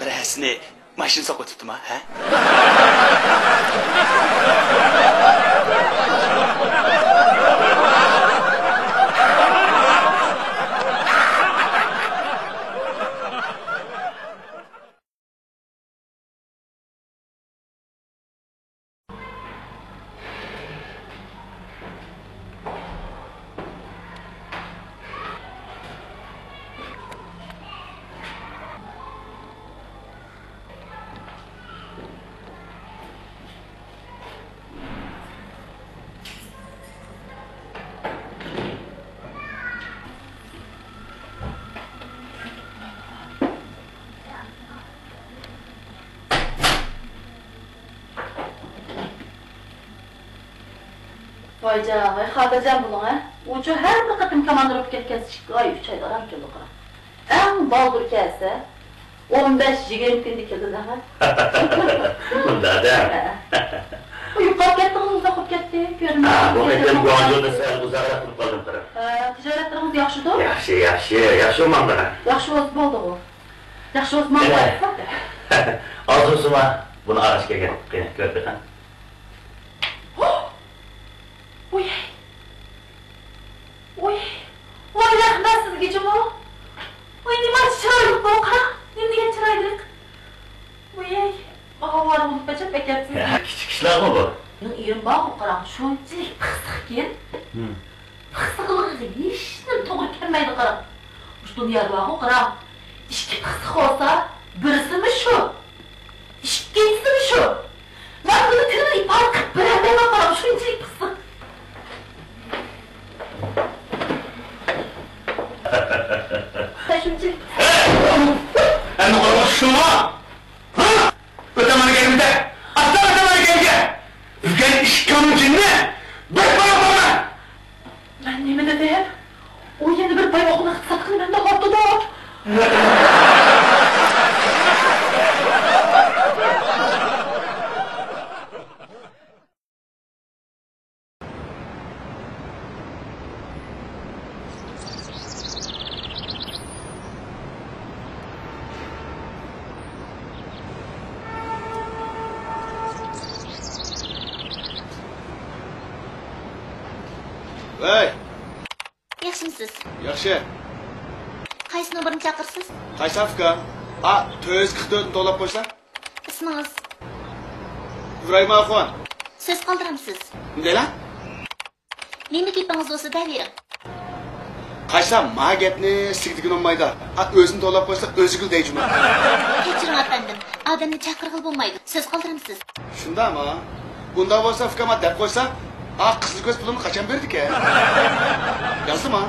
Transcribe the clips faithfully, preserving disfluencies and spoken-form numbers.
بىرەرسىنى ماشىنا سوقۇۋېتىپتىما، ھە؟ ۋايجان، ۋاي خاتىرجەم بولۇڭ ھە. ئۇچۇ ھەر بىر قېتىم كاماندا ئۇرۇپ كەتكەنسە ئىككى ئاي، ئۈچ ئايدا ئارام كېلىدۇ قاراڭ. ئەڭ بالدۇر كەلسە، ئون بەش، يىگىرمە كۈندە كېلىدۇ دەڭە. ئۇنداق دە. ھە. ئۇ يوقاپ كەتتىڭىز، ئۇزاق بولۇپ كەتتى، كۆرۈنمەي. ھە، بۇ قېتىم گۇاڭجۇدا سەل ئۇزاقراق تۇرۇپ قالدىم قاراڭ. ھە، تىجارەتلىرىڭىز ياخشىدۇ؟ ياخشى، ياخشى، ياخشى بولمامدۇ؟ ياخشى بولسا بولدىغۇ. ياخشى بولسا ماڭا ئېيتسا. ئاز بولسىمۇ بۇنى ئاراش كەلگەن. قېنى، كۆرۈپ بېقىڭ. ۋوي! ۋوي! ۋوي، رەھمەت سىزگە جۇمۇ! ۋوي، نېمانچە چىرايلىق بۇ، قاراڭ! نېمە دېگەن چىرايلىق! ۋوي، ئاۋارە بولۇپ قېچىپ ئەكەپسىز. ھە، كىچىك ئىشلارمۇ بۇ؟ مېنىڭ ئېرىم بارغۇ، قاراڭ، شۇنچىلىك پىخسىقكەن. پىخسىقلىقىغا ھېچنېمە توغرا كەلمەيدۇ، قارا. مۇشۇ دۇنيادا بارغۇ، قارا. ئىككى پىخسىق بولسا، بىرسىمۇ شۇ، ئىككىنچىسىمۇ شۇ. مەن بۇنى تىلىمنى ئىپادە قىلىپ بېرەلمەيمەن، قارا، شۇنچىلىك پىخسىق. شۇنچىلىك پىخسىق. ھەي! ئەمدى قارا، شۇڭا! ھا؟ ئۆتەمەن كەينىمدە! ئاتلا ئۆتەمەن كەينىگە! ئۆگەن ئىككىڭنىڭ جېنىنى بىر پاراڭ قىلىمەن! مەن نېمە دېدىم؟ ئۇ يەنە بىر باي ئوغلىنى ئىقتىساد قىلىمەن دەپ ئاتىدۇ. ۋەي! ياخشىمۇسىز؟ ياخشى. قايسى نومۇرنى چاقىرىسىز؟ قايسى ئۇكام؟ ئا، تۆت يۈز قىرىق تۆتنى توۋلاپ قويسا. ئىسمىڭىز؟ ئىبراھىم ئاخۇن. سۆز قالدۇرامسىز؟ نېمە دەيلا؟ نېمە گېپىڭىز بولسا دەۋېرىڭ. قايسا ما گەپنى سىگدىگىن بولمايدۇ. ئا، ئۆزىنى توۋلاپ قويسا ئۆزىگىلا دەيدۇ جۇمۇ. كەچۈرۈڭ ئەپەندىم، ئادەمنى چاقىرغىلى بولمايدۇ. سۆز قالدۇرامسىز؟ شۇنداقمۇ؟ ئۇنداق بولسا ئۇكام دەپ قويسا، ئا قىزىل كۆز پۇلۇمنى قاچان بېرىدىكەن؟ يازدىما؟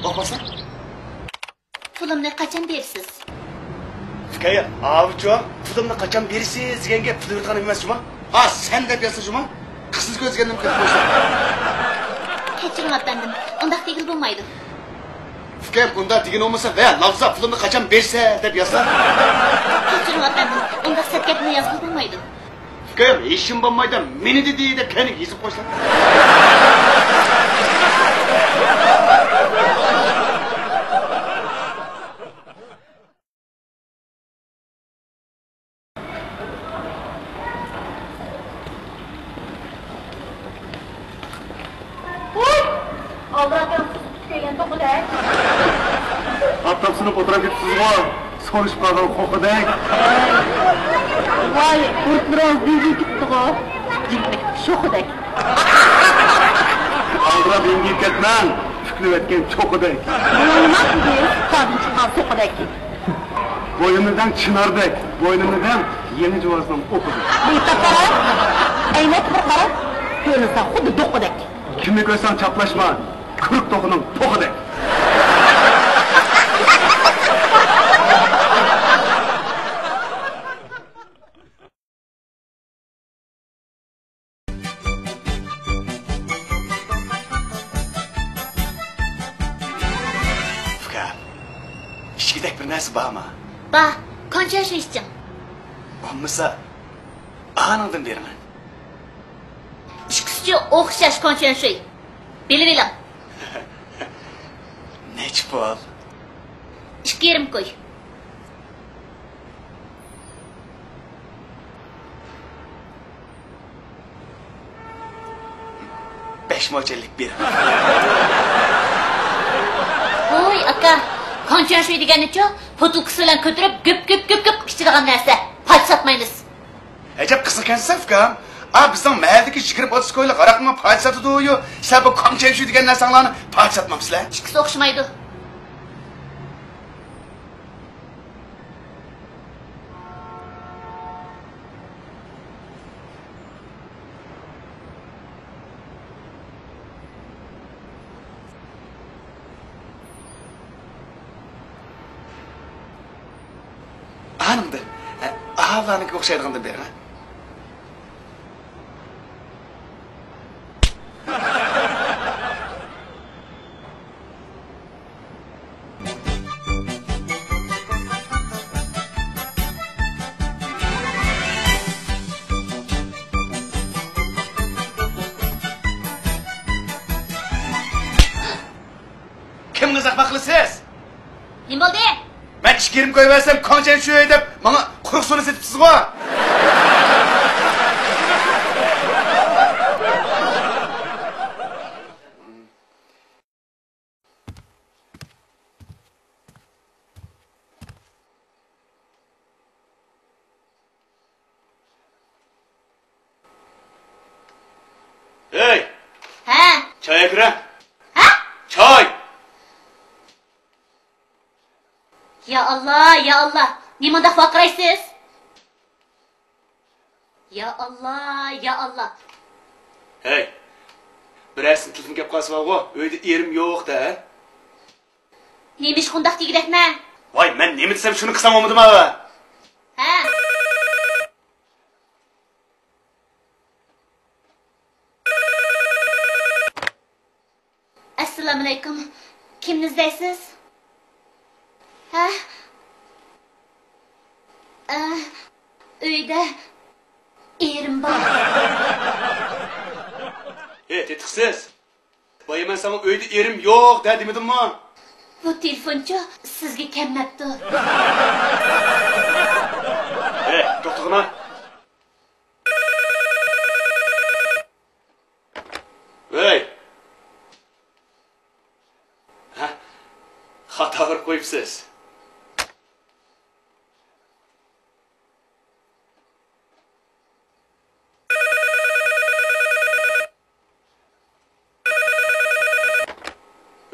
ئوقۇماسا؟ پۇلۇمنى قاچان بېرىسىز؟ ئۇكام، ئاۋۇچۇ، پۇلۇمنى قاچان بېرىسىز دېگەن گەپ پۇل بېرىدىغان ئەمەس جۇمۇ. ئا سەن دەپ يازسا جۇمۇ. قىزىل كۆز دېگەننى كۆرۈپ قويسا. كەچۈرۈڭ ئەپەندىم، ئۇنداق دېگىلى بولمايدۇ. ئۇكام، ئۇنداق دېگىنى بولمىسا، ۋە لافزا پۇلۇمنى قاچان بېرىسەن دەپ يازسا. كەچۈرۈڭ ئەپەندىم، ئۇنداق سەت گەپنى يازغىلى بولمايدۇ. ئۇكام، ھېچنېمە بولمايدۇ، مېنى دېدى دەپ كەينىگە يېزىپ قويسا. ۋوي! ئالدىراپ ياتقۇزۇپ كەلگەن توخۇدەك. ئاپتاپسىنىپ ئولتۇرۇپ كېتىپسىزغۇ، سورۇشۇپ قالغان خوخىدەك. ۋاي، بۇرۇتلىرىڭىز دىڭگىيىپ كېتىپتىغۇ، جىگدىلىك شوخىدەك. ئالدىراپ ھىڭگىيىپ كەتمەڭ، پۈكلىۋەتكەن چوقىدەك. بۇلارنىما دېدى، تاغدىن چىققان سوقىدەك. بوينۇمنى دەڭ چىناردەك، بوينۇمنى دەڭ يېڭى جۇۋازنىڭ ئوقىدەك. بىر قارا، ئەينەككە بىر قارا، كۆرۈنسە خۇددى دوقىدەك. كىمنى كۆرسەڭ چاپلاشما، كۈرۈك توخۇنىڭ پوخىدەك. ئۇكام، ئىچكۈدەك بىر نەرسە بارمۇ؟ بار، كونچيەن شۈي ئىچىڭ. بولمىسا، ئانىڭدىن بېرىمەن. ئىككىسىچۇ ئوخشاش كونچيەن شۈي. بىلىۋېلىڭ. نەچچە پۇل؟ ئىككى يېرىم كوي. بەش موچەنلىك بېرىڭ. ۋوي ئاكا، كونچيەن شۈي دېگەننىچۇ، پوتۇلكىسى بىلەن كۆتۈرۈپ گۈپ گۈپ گۈپ گۈپ ئىچىدىغان نەرسە. پاچ ساتمايمىز. ئەجەب قىزىق ئىكەنسىز ئۇكام. ئا، بىزنىڭ مەھەللىدىكى يىگىرمە ئوتتۇز كويلۇق ھاراقنىمۇ پاچ ساتىدۇ-يۇ، سىلەر بۇ كونچيەن شۈي دېگەن نەرسەڭلارنى پاچ ساتمامسىلەر؟ ئىككىسى ئوخشىمايدۇ. ئانىڭدىن، ئە، ئاۋۇلارنىڭكىگە ئوخشايدىغاندىن بېرىڭ. كىمگە زاخما قىلىسىز؟ نېمە بولدى؟ مەن ئىچكىرىم قويۇۋەرسەم، كاڭچەن شۈي دەپ ماڭا قۇرۇق سودا سېتىپسىزغۇ؟ ھەي! ھە؟ چاي ئەكىرە. ھە؟ چاي! يا ئاللا، يا ئاللا، نېمانداق ۋارقىرايسىز؟ يا ئاللا، يا ئاللا. ھەي، بىرەرسىنى تېلېفون كەپ قالسا بارغۇ، ئۆيدە ئېرىم يوق دە. نېمىشقا ئۇنداق دېگۈدەكمەن؟ ۋاي، مەن نېمە دېسەم شۇنى قىلساڭ بولمىدىما؟ ھە. ئەسسالامۇئەلەيكۇم. كىمنى ئىزدەيسىز؟ ھە؟ ئە، ئۆيدە ئېرىم بار. ھەي، تېتىقسىز! بايا مەن ساڭا ئۆيدە ئېرىم يوق دە دېمىدىممۇ؟ بۇ تېلېفونچۇ سىزگە كەلمەپتۇ. ھەي، توختىغىنا! ۋەي! ھە؟ خاتا ئۇرۇپ قويۇپسىز.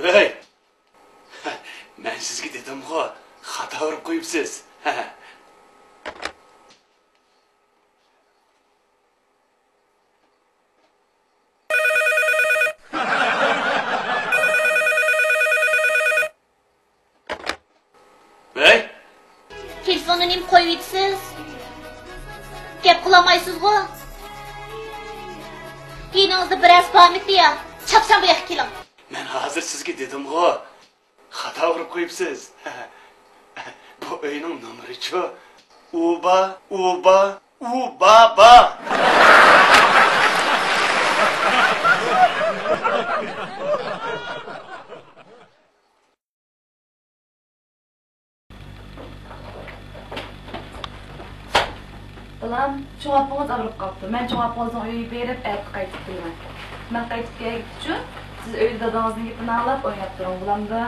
ۋەي! مەن سىزگە دېدىمغۇ، خاتا ئۇرۇپ قويۇپسىز. ۋەي! تېلېفوننى نېمە قويۇۋېتىسىز؟ گەپ قىلالمايسىزغۇ؟ يېنىڭىزدا بىرەرسى بارمىكى يا؟ چاپسان بۇ ياققا كېلىڭ. مەن ھازىر سىزگە دېدىمغۇ، خاتا ئۇرۇپ قويۇپسىز. بۇ ئۆينىڭ نومۇرىچۇ؟ ئۇبا، ئۇبا، ئۇبابا. بالام، چوڭ ئاپىڭىز ئاغرىپ قاپتۇ. مەن چوڭ ئاپىڭىزنىڭ ئۆيىگە بېرىپ ئەتە قايتىپ كېلىمەن. مەن قايتىپ كەلگۈچە سىز ئۆيدە دادىڭىزنىڭ گېپىنى ئاڭلاپ ئويناپ تۇرۇڭ، بولامدۇ؟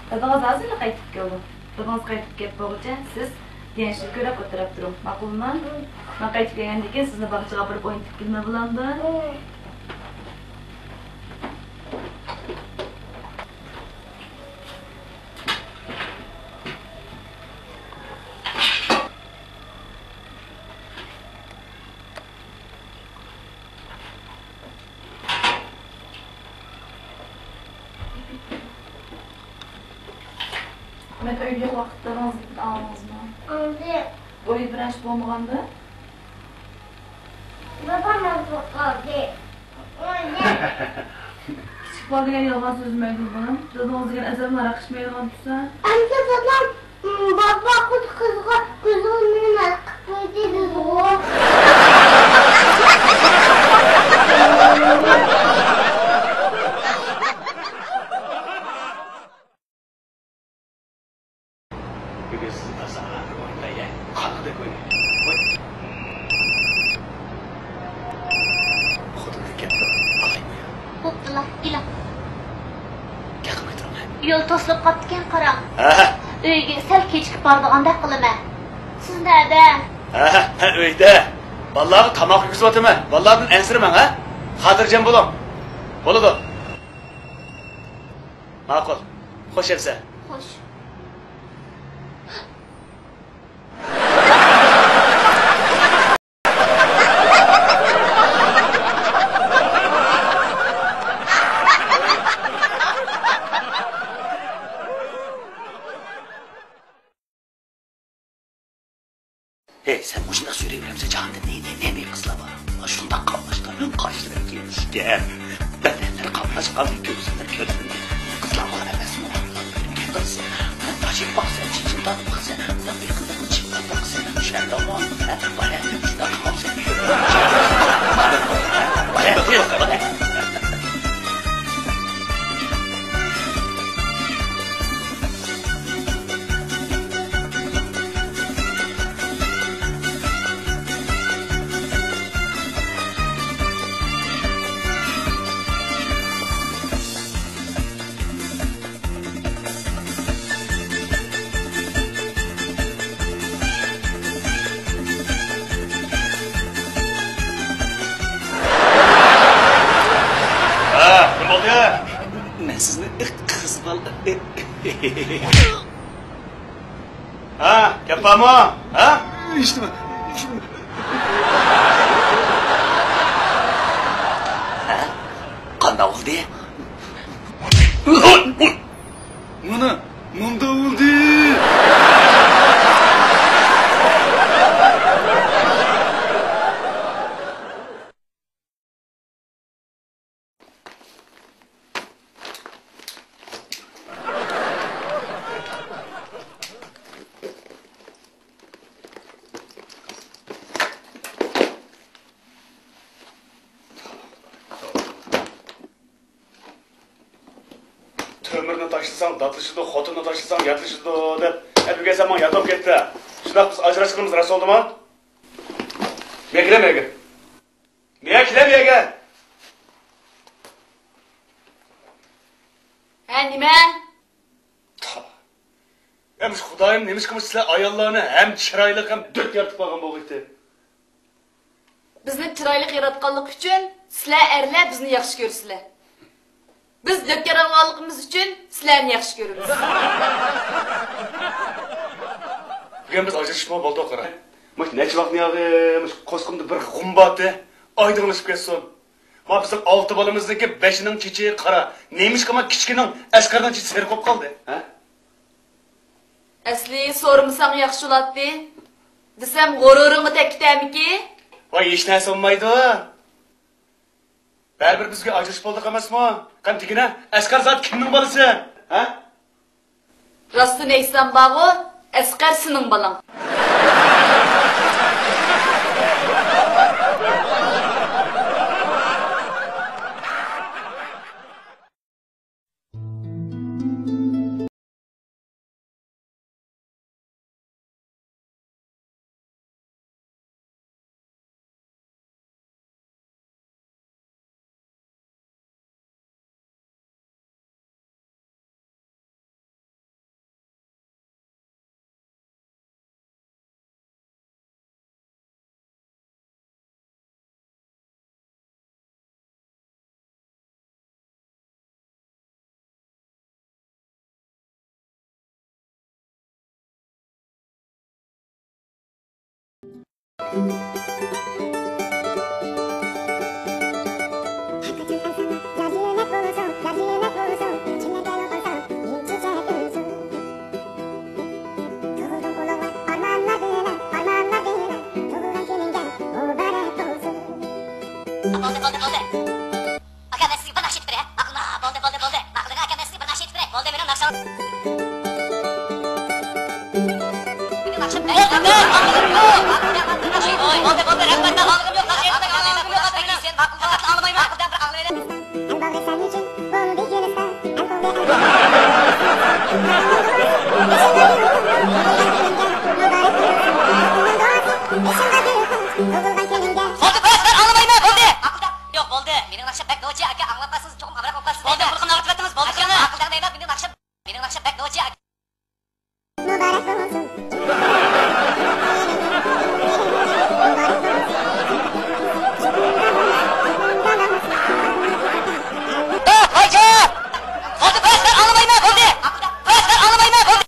دادىڭىز ھازىرلا قايتىپ كېلىدۇ. دادىڭىز قايتىپ كەپ بولغۇچە سىز دېگەن ئىشنى كۆرۈپ ئولتۇراپ تۇرۇڭ، ماقۇلمۇ؟ مەن قايتىپ كەلگەندىن كېيىن سىزنى باغچىغا ئاپىرىپ ئوينىتىپ كېلىمەن، بولامدۇ؟ مەن ئۆيدە يوق ۋاقىتتا دادىڭىزنىڭ گېپىنى ئاڭلىدىڭىزمۇ؟ ئاڭلىدىم. بۇ ئۆيدە بىرەر ئىش بولمىغاندۇ؟ دادام ئۆلۈپ قالدى. كىچىك بالا دېگەن يالغان سۆزلىمەيدۇ بالام. دادىڭىز دېگەن ئەزەلدىن ھاراق ئىچمەيدىغان تۇرسا. ئەمدى دادام، م، بابا خۇد قىزغا گۈلنى مەن قىلىپ قوي دېدىغۇ. بۈگۈن سىز بازارغا بىر ئويۇن بەرگەن، قالغۇدەك ئويناڭ. ۋاي. خوتۇن كەپتۇ، ئالايمۇ يا؟ بوپتۇلا، ئېلىڭ. گەپ قىلماي تۇرۇڭ. يول توسۇلۇپ قاپتىكەن، قاراڭ. ھە؟ ئۆيگە سەل كېچىكىپ بارىدىغاندەك قىلىمەن. سىز نەدە؟ ھە، مەن ئۆيدە. بالىلارغا تاماق يېگۈزۈۋاتىمەن. بالىلاردىن ئەنسىرىمەڭ، ھە؟ خاتىرجەم بولۇڭ. بولىدۇ. ماقۇل. خوش ئەمىسە. خوش. ھەي، سەن مۇشۇنداق سۆيرەۋېرەمسەن، جاھاندا نى-، نى-، نېمە قىزلار بار؟ شۇنداق قاملاشقان، قاشلىرى كېلىشكەن، بەدەنلىرى قاملاشقان، كۆزلىرى كۆرۈنگەن قىزلار بار ئەمەسمۇ؟ قىز، تاشىپ باقسەن، چېچىم تارتىپ باقسەن، مۇنداق بىر قىزنى چىقىپ باقسەن، چۈشەندىڭمۇ؟ ھە؟ بالا، شۇنداق قىلمامسەن؟ بالا، بالا. ھە، گەپ بارمۇ؟ ھە؟ ھېچنېمە. ھە؟ قانداق بولدى؟ مانا، مۇنداق بولدى. تۆمۈرنى تاشلىساڭ داتلىشىدۇ، خوتۇننى تاشلىساڭ ياتلىشىدۇ دەپ ئەپىگەيسەن ماڭا يادلاپ كەتتى. شۇنداق بىز ئاجراشقىنىمىز راست بولدىما؟ مەگىرە مەگىر. مېڭە كېلە بۇ يەرگە. ھە، نېمە؟ ئەمىش خۇدايىم، نېمىشقىمۇ سىلەر ئاياللارنى ھەم چىرايلىق، ھەم دۆت يارىتىپ قالغان بولغىيتى؟ بىزنى چىرايلىق ياراتقانلىقى ئۈچۈن سىلەر ئەرلەر بىزنى ياخشى كۆرىسىلەر. بىز دۆت يارالغانلىقىمىز ئۈچۈن سىلەرنى ياخشى كۆرىمىز. بۈگۈن بىز ئاجرىشىپمۇ بولدۇق، قارا. مۇشۇ نەچچە ۋاقىتنى ياغى، مۇشۇ قورسىقىمدا بىر غۇم بارتى، ئايدىڭلىشىپ كەتسۇن. ما بىزنىڭ ئالتە بالىمىزنىڭكى بەشىنىڭ چېچى قارا. نېمىشقا ما كىچىكىنىڭ ئەسقەرنىڭ چېچى سېرىق بولۇپ قالدى؟ ھە؟ ئەسلى سورىمىساڭ ياخشى بولاتتى. دېسەم غۇرۇرۇڭغا تەگكىتەمىكى؟ ۋاي، ھېچ نەرسە بولمايدۇ. بەرىبىر بىزگە ئاجرىشىپ بولدۇق ئەمەسمۇ؟ قان دېگىنە، ئەسقەر زادى كىمنىڭ بالىسى؟ ھە؟ راستىنى ئېيتسام بارغۇ، ئەسقەر سېنىڭ بالاڭ. بولدى، بولدى، بولدى. ئاكا، مەن سىزگە بىر ناخشا ئېيتىپ بېرەي. ماقۇلما، بولدى، بولدى، بولدى. ماقۇلدىڭ، ئاكا، مەن سىزگە بىر ناخشا ئېيتىپ بېرەي. بولدى، مېنىڭ ناخشام. مېنىڭ ناخشام. بولدى، بولدى، بولدى، رەھمەت، مەن ئاڭلىغۇم يوق، ناخشا ئېيتمەي. ماقۇلدىن بىر ئاڭلىمايمەن. ماقۇلدىن بىر ئاڭلىمايمەن. بولدى، بولدى، بولدى. ئاڭلىمايمەن، بولدى. يوق، بولدى. مېنىڭ ناخشام بەك نوچى، ئاكا، ئاڭلاپ قالسىڭىز چوقۇم ئامراق بولۇپ قالىسىز. بولدى، بولدى. بۇرۇنقىنى ئاڭلىتىۋەتتىڭىز، بولدى. ئاكا، ماقۇل دەڭ دەيمەن، مېنىڭ ناخشام، مېنىڭ ناخشام بەك نوچى، ئاكا. مۇبارەك بولسۇن. ھايجان! بولدى، بەس، مەن ئاڭلىمايمەن، بولدى. بەس، مەن ئاڭلىمايمەن، بولدى.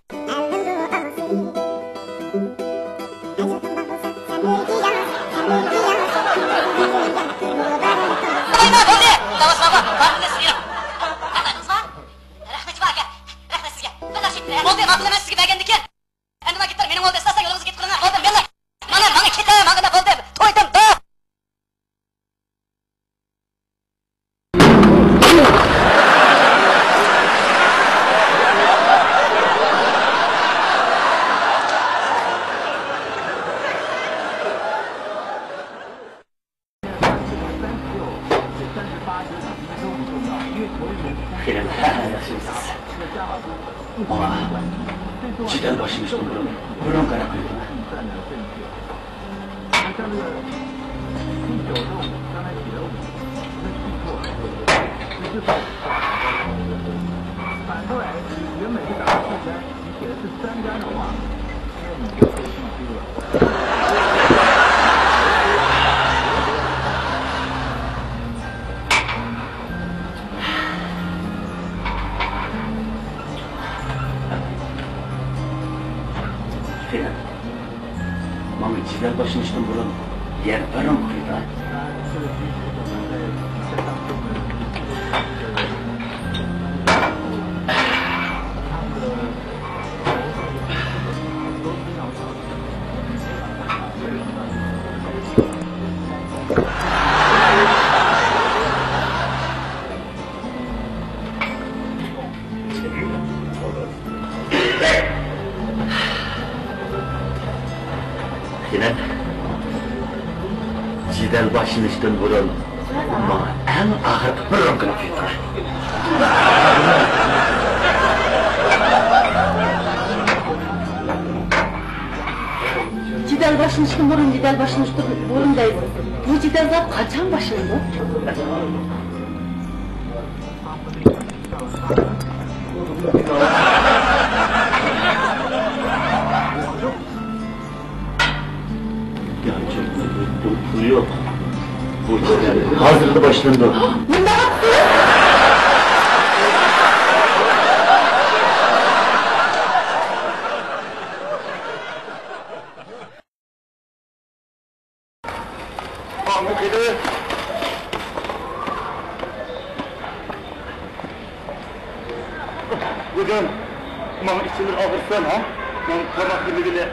بولدى، ماقۇل، مەن سىزگە بەرگەندىكىن. ئەمدى مانا گىتار مېنىڭ بولدى، ئىستەسەڭ يولىڭىزغا كېتىپ قېلىڭ. بولدى، مېنىڭ. مانا، مانا كېتە، مانا بولدى، توي دەم، توي. خېلى ياخشىمۇسىز؟ ماڭا چەت ئەل باشلىنىشتىن بۇرۇن بۇرۇن قاراپ قويدۇم. قېنى، ماڭا جېدەل باشلىنىشتىن بۇرۇن يەنە بىر رۇمكا قۇيۇڭ. قېنى، جېدەل باشلىنىشتىن بۇرۇن ماڭا ئەڭ ئاخىرقى بىر رۇمكىنى قۇيۇڭ. جېدەل باشلىنىشتىن بۇرۇن، جېدەل باشلىنىشتىن بۇرۇن دەيدۇ. بۇ جېدەل زادى قاچان باشلىنىدۇ؟ ياق، پۇل يوق. بۇ جېدەل ھازىرلا باشلىنىدۇ. مۇنداق قانداق ئىدى؟ بۈگۈن ماڭا ئىچىمنى ئاغرىتسام، ھە؟ مەن تاماق يېمىگىلى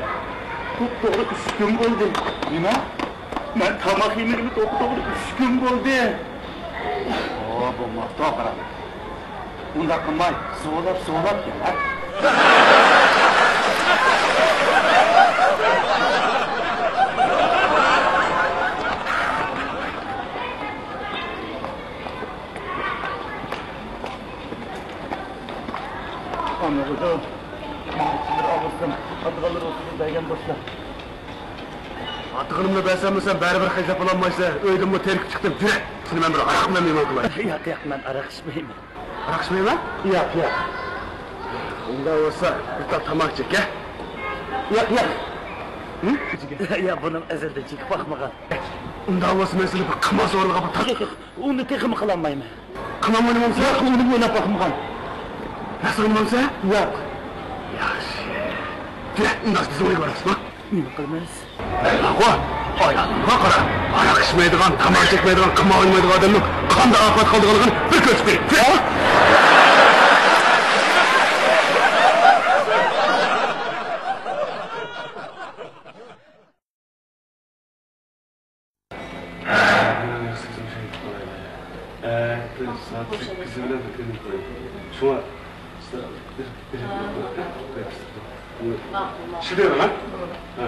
توپتوغرا ئۈچ كۈن بولدى. نېمە؟ مەن تاماق يېمىگىلى توپتوغرا ئۈچ كۈن بولدى. ئو، بولماپتۇ، قاراڭ. ئۇنداق قىلماي، سولاپ، سولاپ يەڭ، ھە؟ ئانا، ئۇدۇم. ماڭا ئىچىملىرى ئاغرىسۇن. ئاتىغانلىرى ئوتتۇرىدىن بەرگەن بولسا. ئاتىغىنىمنى بەرسەممۇ سەن بەرىبىر خىجىللىپ بولالمايسەن. ئۆيدىنمۇ تېرىكىپ چىقتىم. يۈرە، سېنى مەن بىر ھاراق بىلەن مېھمان قىلاي. ياق، ياق، مەن ھاراق ئىچمەيمەن. ھاراق ئىچمەيمەن؟ ياق، ياق. ئۇنداق بولسا بىر تال تاماكا چەك، ھە؟ ياق، ياق. ھە؟ ياق، بۇنىڭ ئەزەلدىن چېكىپ باقمىغان. ئۇنداق بولسا مەن سېنى بىر قىمار سورۇنىغا بىر تارتىپ. ياق، ياق، ياق. ئۇنى تېخىمۇ قىلالمايمەن. قىمار ئوينىمامسەن؟ ياق، ئۇنى ئويناپ باقمىغان. نەرسە ئوينىمامسەن؟ ياق. ياخشى. دە، ئۇنداق بىز ئوينىۋېرىمىزما؟ نېمە قىلىمىز؟ ئايالىڭغا، ئايالىڭغا قارا. ھاراق ئىچمەيدىغان، تاماكا چەكمەيدىغان، قىمار ئوينىمايدىغان ئادەمنىڭ قانداق ئاقىۋەت قالىدىغانلىقىنى بىر كۆرسىتىپ بېرەي. شۇڭا شۇ دەيمەن، ھە؟ ھە.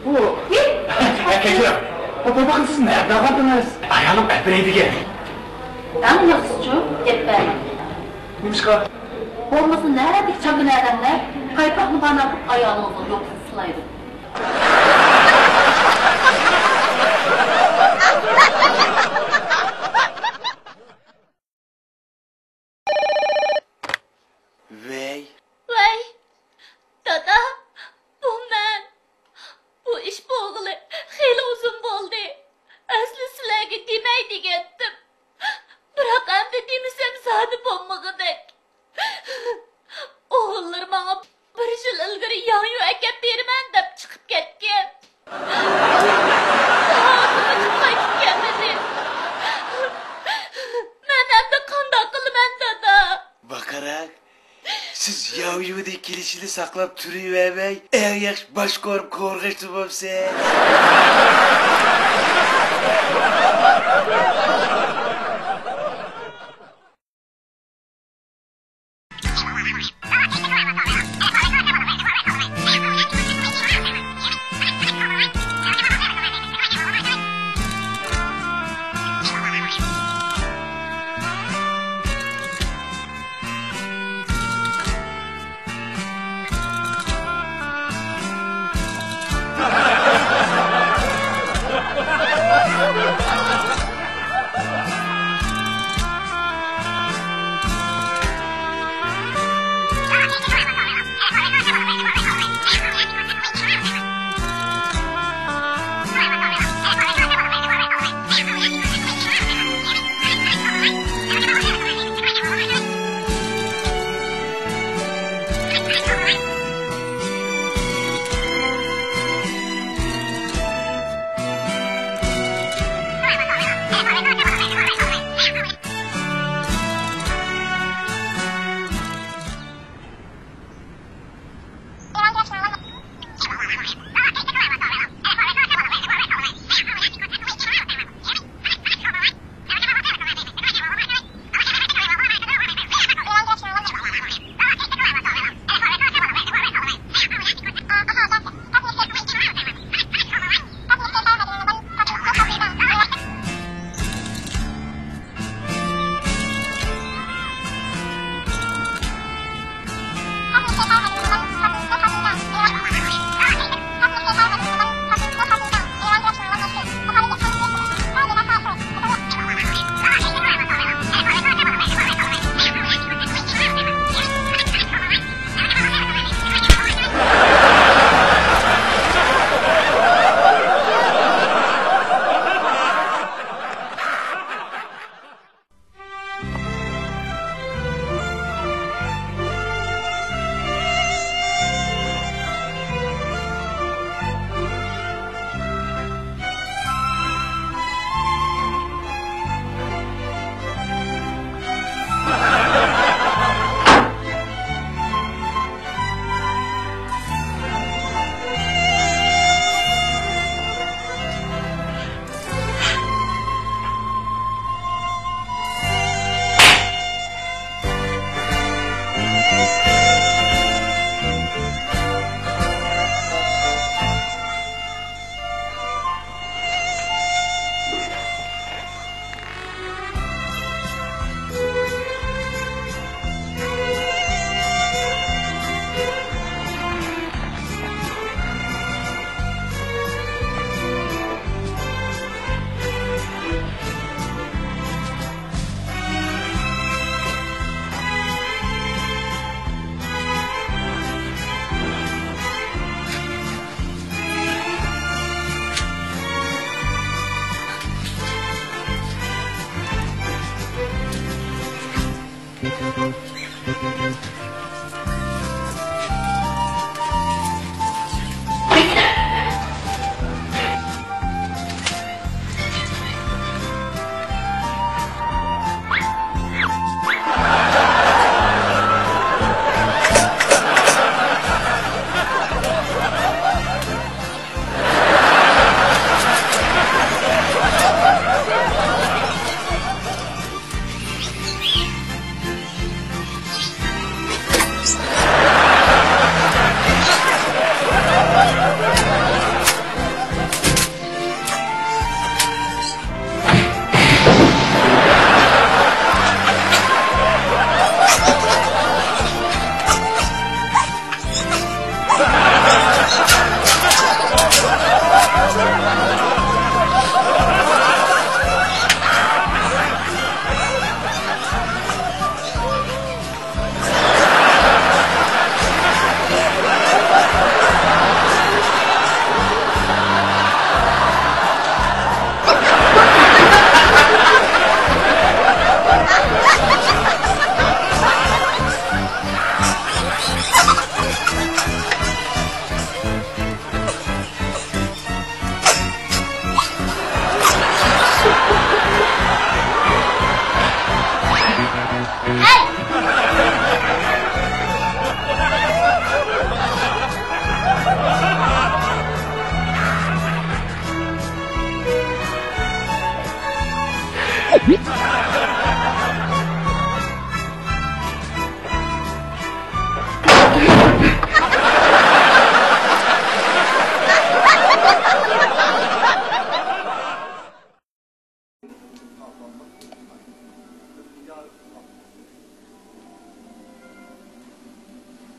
بۇ، ھە، كەچۈرۈڭ. بۇ، بۇ، بۇ، سىز نەدە ئالغانتىڭىز؟ ئايالىم ئەپ بېرەي دېگەن. ئەڭ ياخشىسىچۇ، گەپ بەرمەڭ. نېمىشقا؟ بولمىسا نەدىكى چاكىنا ئادەملەر پايپاقنى بانان قىلىپ ئايالىڭىزغا يوقسىز سىلايدۇ. ۋەي. ۋەي، دادا، بۇ مەن. بۇ ئىش بولغىلى خېلى ئۇزۇن بولدى. ئەسلى سىلەرگە دېمەي دېگەنتىم. بىراق ئەمدى دېمىسەم زادى بولمىغۇدەك. ئوغۇللىرى ماڭا بىر يىل ئىلگىرى ياڭيۇ ئەكەپ بېرىمەن دەپ چىقىپ كەتكەن. ھازىرغىچە قايتىپ كەلمىدى. مەن ئەمدى قانداق قىلىمەن، دادا؟ باقاراق، سىز ياۋيۇنى كېلىشىنى ساقلاپ تۇرۇۋەرمەي، ئەڭ ياخشى باش قورۇپ قورغاچتا بوپسىز.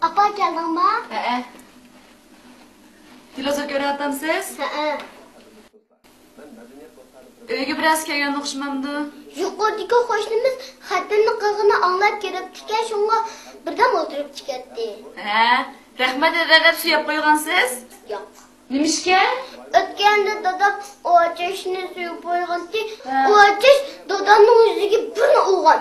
ئاپا، كەلدىڭما؟ ھەئە. تېلېۋىزور كۆرۈۋاتامسىز؟ ھەئە. ئۆيگە بىرەرسى كەلگەن ئوخشىمامدۇ؟ يۇقىرىدىكى قوشنىمىز خەتەرنىڭ قىلغىنىنى ئاڭلاپ كىرىپتىكەن، شۇڭا بىردەم ئولتۇرۇپ كېتەتتى. ھە، رەھمەت ھەدە دەپ سۇ يەپ قويغانسىز؟ ياق. نېمىشقا؟ ئۆتكەندە دادام ئۇۋا چاچنى سۇيۇپ قويغانتى، ھە. ئۇۋا چاچ دادامنىڭ يۈزىگە بىرنى ئۇرغان.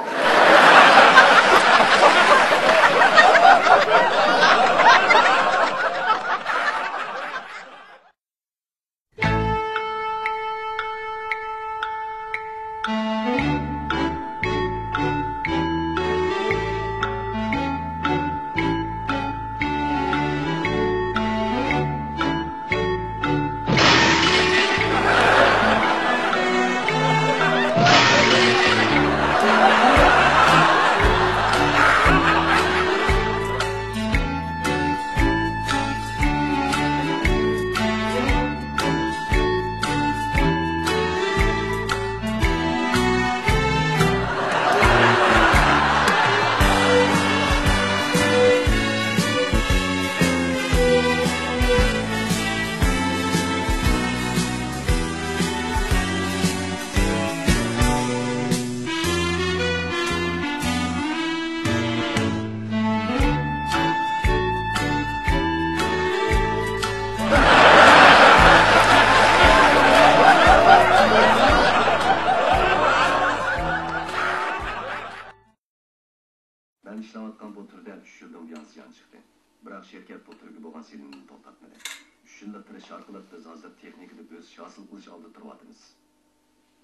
مەن ئىشلەۋاتقان بۇ تۈردە ئۈچ يىلدىن بۇيان زىيان چىقتى. بىراق شىركەت بۇ تۈرگە بولغان سېلىنمىنى توختاتمىدى. ئۈچ يىللىق تىرىشچانلىق ئارقىلىق بىز ھازىر تېخنىكىدا بۆسۈش ھاسىل قىلىش ئالدىدا تۇرۇۋاتىمىز.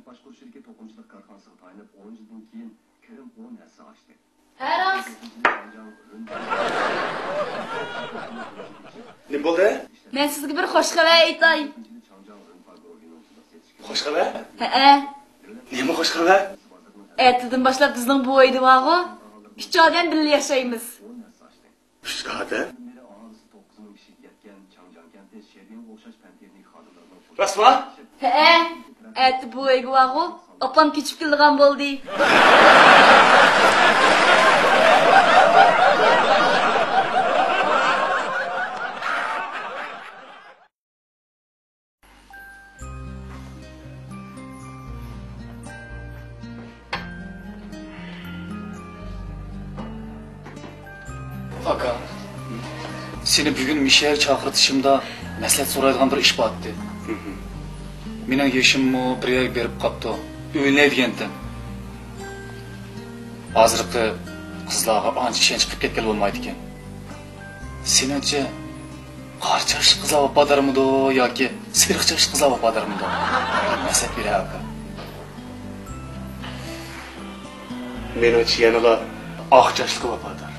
باشقۇرۇش شىركىتى توقۇمىچىلىق كارخانىسىغا تايىنىپ، ئون يىلدىن كېيىن كىرىم ئون ھەسسە ئاشتى. ھە، راست. نېمە بولدى؟ مەن سىزگە بىر خوش خەۋەر ئېيتاي. خوش خەۋەر؟ ھەئە. نېمە خوش خەۋەر؟ ئەتىدىن باشلاپ بىزنىڭ بوۋايدا بارغۇ، ئۈچ ئادەم بىللە ياشايمىز. ئۈچ ئادەم؟ راستما؟ ھەئە، ئەتە بوۋايغا بارغۇ، ئاپام كۆچۈپ كېلىدىغان بولدى. ئاكا، سېنى بۈگۈن مىشەگە چاقىرتىشىمدا مەسلىھەت سورايدىغان بىر ئىش بار ئىدى. مېنىڭ يېشىممۇ بىر يەرگە بېرىپ قاپتۇ. ئۆيلىنەي دېگەنتىم. ھازىرقى قىزلارغا ئانچە ئىشەنچ قىلىپ كەتكىلى بولمايدىكەن. سېنىڭچە، قارا چاچلىق قىزلار ۋاپادارمىدۇ ياكى سېرىق چاچلىق قىزلار ۋاپادارمىدۇ؟ مەسلىھەت بېرە، ئاكا. مېنىڭچە، يەنىلا ئاق چاچلىقى ۋاپادار.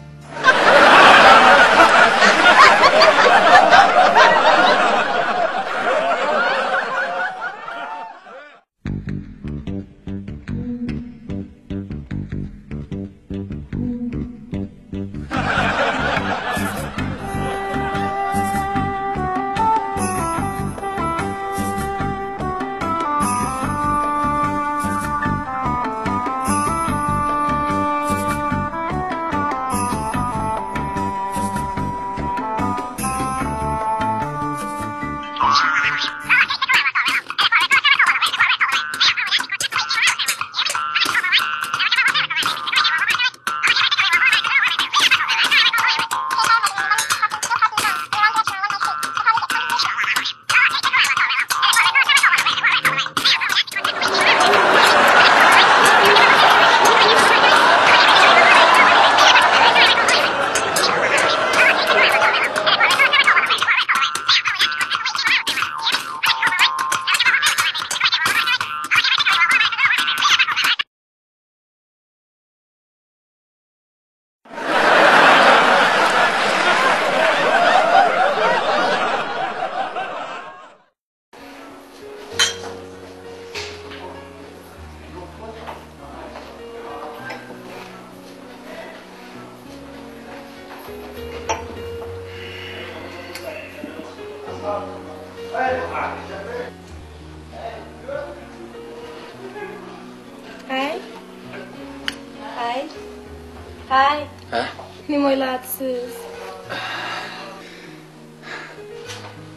ھەي، ھە؟ نېمە ئويلاۋاتىسىز؟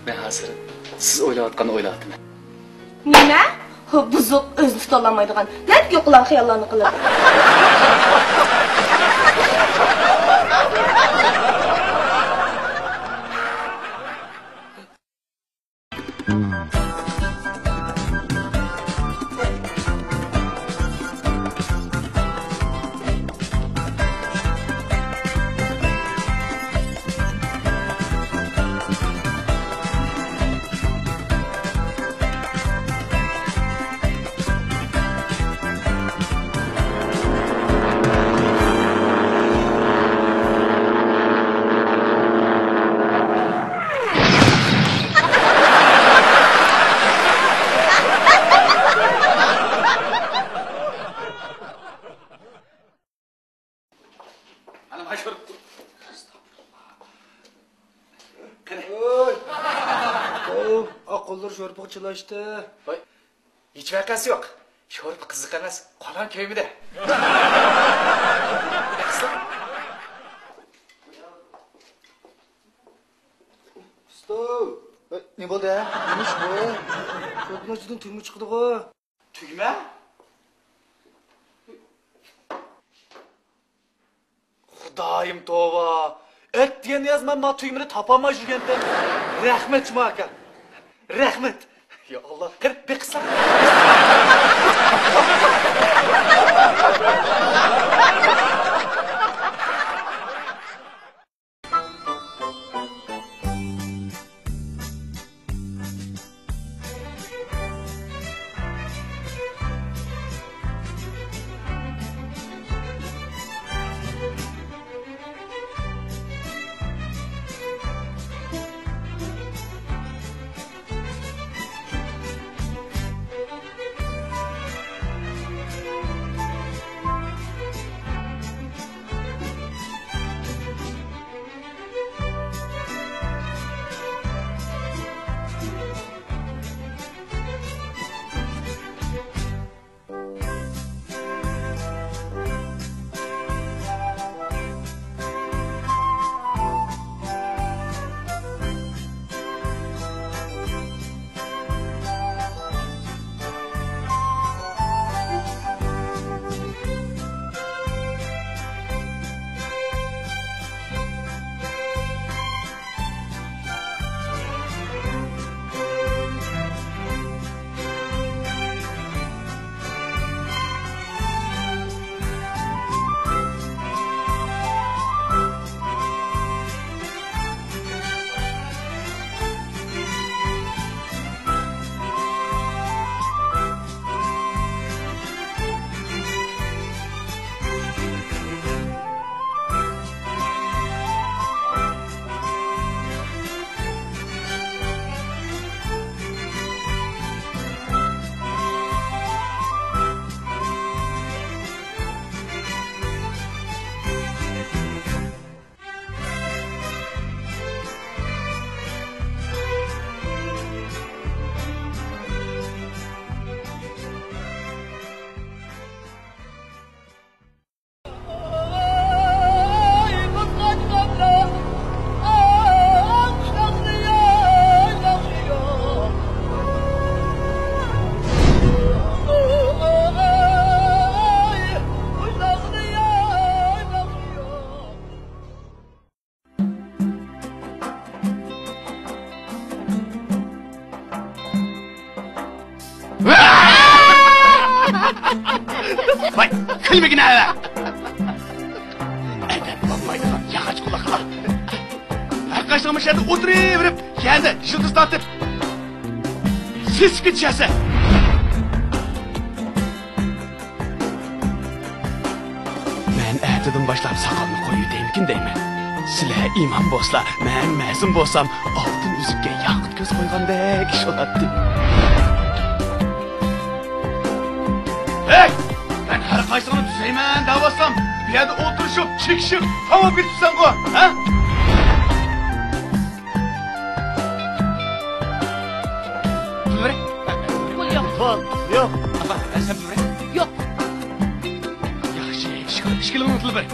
مەن ھازىر سىز ئويلاۋاتقاننى ئويلاۋاتىمەن. نېمە؟ ھو، بۇزۇق، ئۆزىنى تۇتالمايدىغان. نەدىكى يوقىلاڭ خىياللارنى قىلىپ. ئانا مانا شۇ. قېنى. ئوي. ئوي، ئاق قوللىرى شورپىغا چىلاشتى. ۋاي. ھېچ ۋەقەسى يوق. شورپا قىزىق ئەمەس. قولۇڭ كۆيمىدى. ئۇستا. ئەي، نېمە بولدى ھە؟ نېمە ئىش بۇ؟ شورپىنىڭ ئىچىدىن تۈگمە چىقىدىغۇ. تۈگمە؟ خۇدايىم توۋا! ئەتىگەن يازمام ما تۈگمىنى تاپالماي يۈرگەنتىم. رەھمەت شۇڭا ئاكا. رەھمەت. يا ئاللا، قېنى بېقىسام. ۋاي، كۈلمىگىنە! ئەدەپ بولمايدىغان ياغاچ قۇلاقلار. ھەر قايسىڭلار مۇشۇ يەردە ئولتۇرۇۋېرىپ، يەردە يىلتىز تارتىپ، سېسىپ كېتىشەرسەن. مەن ئەتىدىن باشلاپ ساقالنى قويۇۋېتەيمىكىن دەيمەن. سىلەر ئىمام بولسىلا، مەن مەزۇن بولسام، ئالتۇن ئۈزۈككە ياقۇت كۆز قويغاندەك ئىش بولاتتى. ھەي! مەن ھەر قايسىڭنى تۈزەيمەن دەۋاتسام، بۇ يەردە ئولتۇرۇشۇپ، چېكىشىپ، تاۋاپ كېتىپسەنغۇ، ھە؟ پۇل بېرەي. پۇل يوق. پۇل يوق. ئاپا، سەن پۇل بېرەي. يوق. ياخشى، ئىككىلىڭنىڭ پۇلى بىر.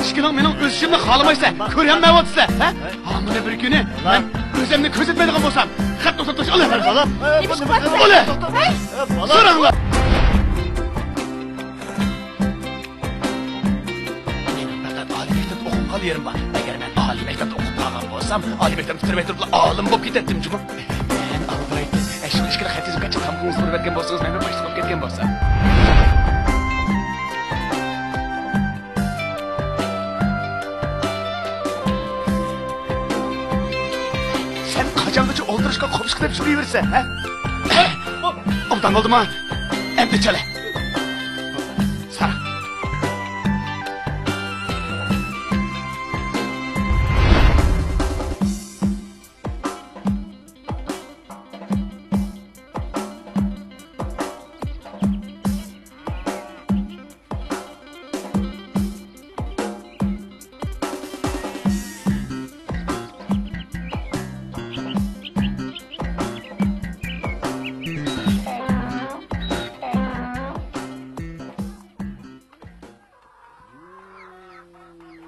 ئىككىنىڭ مېنىڭ ئۆسۈشۈمنى خالىمايسىلەر، كۆرەلمەيۋاتىسىلەر، ھە؟ ھامىنى بىر كۈنى مەن ئۆزۈمنى كۆرسەتمەيدىغان بولسام، خەت توختىتىش ئالە. بالا، نېمە ئىش قىلىۋاتىسىلەر؟ ئالە. ھەي! سوراڭلار. مېنىڭ پەقەت ئالىي مەكتەپتە ئوقۇپ قالغان يېرىم بار. ئەگەر مەن ئالىي مەكتەپتە ئوقۇپ قالغان بولسام، ئالىي مەكتەپنى پۈتتۈرمەي تۇرۇپلا ئالىم بولۇپ كېتەتتىم جۇمۇ. مەن ئالىبايتىم. ئەشۇ ئىشكىلى خەت يېزىپ قاچان تامىقىڭىزنى بېرىپ بەرگەن بولسىڭىز، مەن بىر باشلىق بولۇپ كەتكەن بولسام. سەن قاچانغىچە ئولتۇرۇشقا قوپۇشقا دەپ يۈرۈۋېرىسەن، ھە؟ ئوبدان بولدىما؟ ئەمدى چالە. سارا.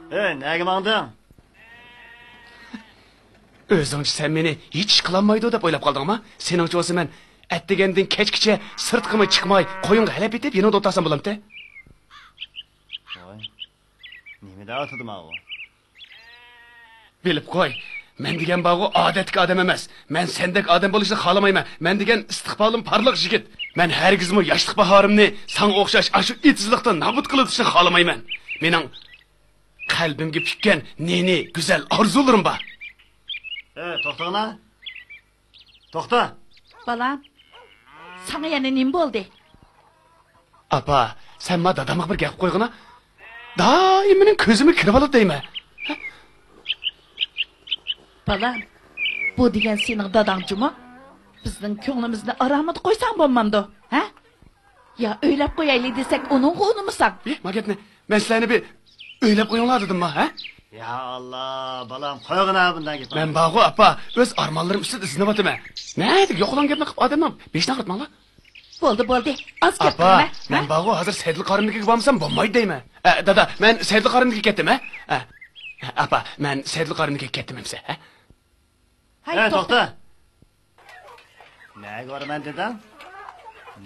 ئەي، نەگە ماڭدىڭ؟ ئۆزۈڭچە سەن مېنى ھېچ ئىش قىلالمايدۇ دەپ ئويلاپ قالدىڭما؟ سېنىڭچە بولسا مەن ئەتىگەندىن كەچكىچە سىرتقىمۇ چىقماي، قويۇڭغا ھەلەپ ئېتىپ، يېنىڭدا ئولتۇرسام بولامتى؟ ۋاي، نېمە دەۋاتىدۇ ماۋۇ؟ بىلىپ قوي، مەن دېگەن بارغۇ ئادەتتىكى ئادەم ئەمەس. مەن سەندەك ئادەم بولۇشنى خالىمايمەن. مەن دېگەن ئىستىقبالىم پارلاق يىگىت. مەن ھەرگىزمۇ ياشلىق باھارىمنى ساڭا ئوخشاش ئاشۇ ئېتىزلىقتا نابۇت قىلىۋېتىشنى خالىمايمەن. مېنىڭ قەلبىمگە پۈككەن نى-نى گۈزەل ئارزۇلىرىم بار. ئە، توختاڭلار. توختا! بالام، ساڭا يەنە نېمە بولدى؟ ئاپا، سەن ما دادامغا بىر گەپ قويغىنا. دائىم مېنىڭ كۆزۈمگە كىرىۋالىدۇ دەيمەن. بالام، بۇ دېگەن سېنىڭ داداڭ جۇمۇ. بىزنىڭ كۆڭلىمىزنى ئارامىدا قويساڭ بولمامدۇ، ھە؟ يا ئۆيلەپ قويايلى دېسەك، ئۇنىڭغا ئۇنىمىساڭ. ئى، ما گەپنى مەن سىلەرنى بىر ئۆيلەپ قويۇڭلار دېدىمما، ھە؟ يا ئاللا، بالام، قويغىنا بۇنداق گەپنى. مەن بارغۇ، ئاپا، ئۆز ئارمانلىرىم ئۈستىدە ئىزدىنىۋاتىمەن. نەدىك يوقىلاڭ گەپنى قىلىپ ئادەمنىڭ بېشىنى ئاغرىتماڭلار. بولدى، بولدى. ئاز گەپ ئاپا، قىلما، مەن ھە؟ بارغۇ، ھازىر سەيدۇل قارىمنىڭكىگە بارمىسام بولمايدۇ دەيمەن. ئە، دادا، مەن سەيدۇل قارىمنىڭكىگە كەتتىم، ھە؟ ئە، ئاپا، مەن سەيدۇل قارىمنىڭكىگە كەتتىم ئەمسە، ھە؟ ھەي، ھە، توختا! توختا! نەگە بارىمەن دېدىڭ؟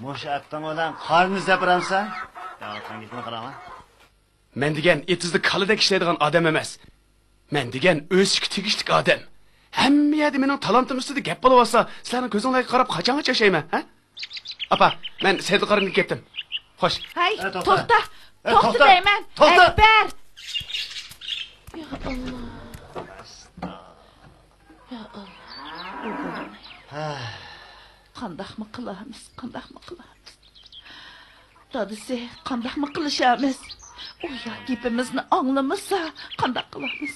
مۇشۇ ئەپتىڭ بىلەن قارنىنى ئىزدەپ بېرەمسەن؟ دەۋاتقان گېپىمنى قاراڭلار. مەن دېگەن ئېتىزدا كالىدەك ئىشلەيدىغان ئادەم ئەمەس. مەن دېگەن ئۆسۈشكە تېگىشلىك ئادەم. ھەممە يەردە مېنىڭ تالانتىم ئۈستىدە گەپ بولۇۋاتسا، سىلەرنىڭ كۆزۈڭلارغا قاراپ قاچانغىچە ياشايمەن، ھە؟ ئاپا، مەن سەيدۇل قارىمنىڭكىگە كەتتىم. خوش. ھەي، ئە، توختا. توختا! ئە، توختا توختا! دەيمەن! توختا! ئەكبەر! يا ئاللا. يا ئاللا. ھە. قانداقمۇ قىلامىز، قانداقمۇ قىلامىز؟ دادىسى، قانداقمۇ قىلىشامىز؟ ئۇ يا گېپىمىزنى ئاڭلىمىسا، قانداق قىلامىز؟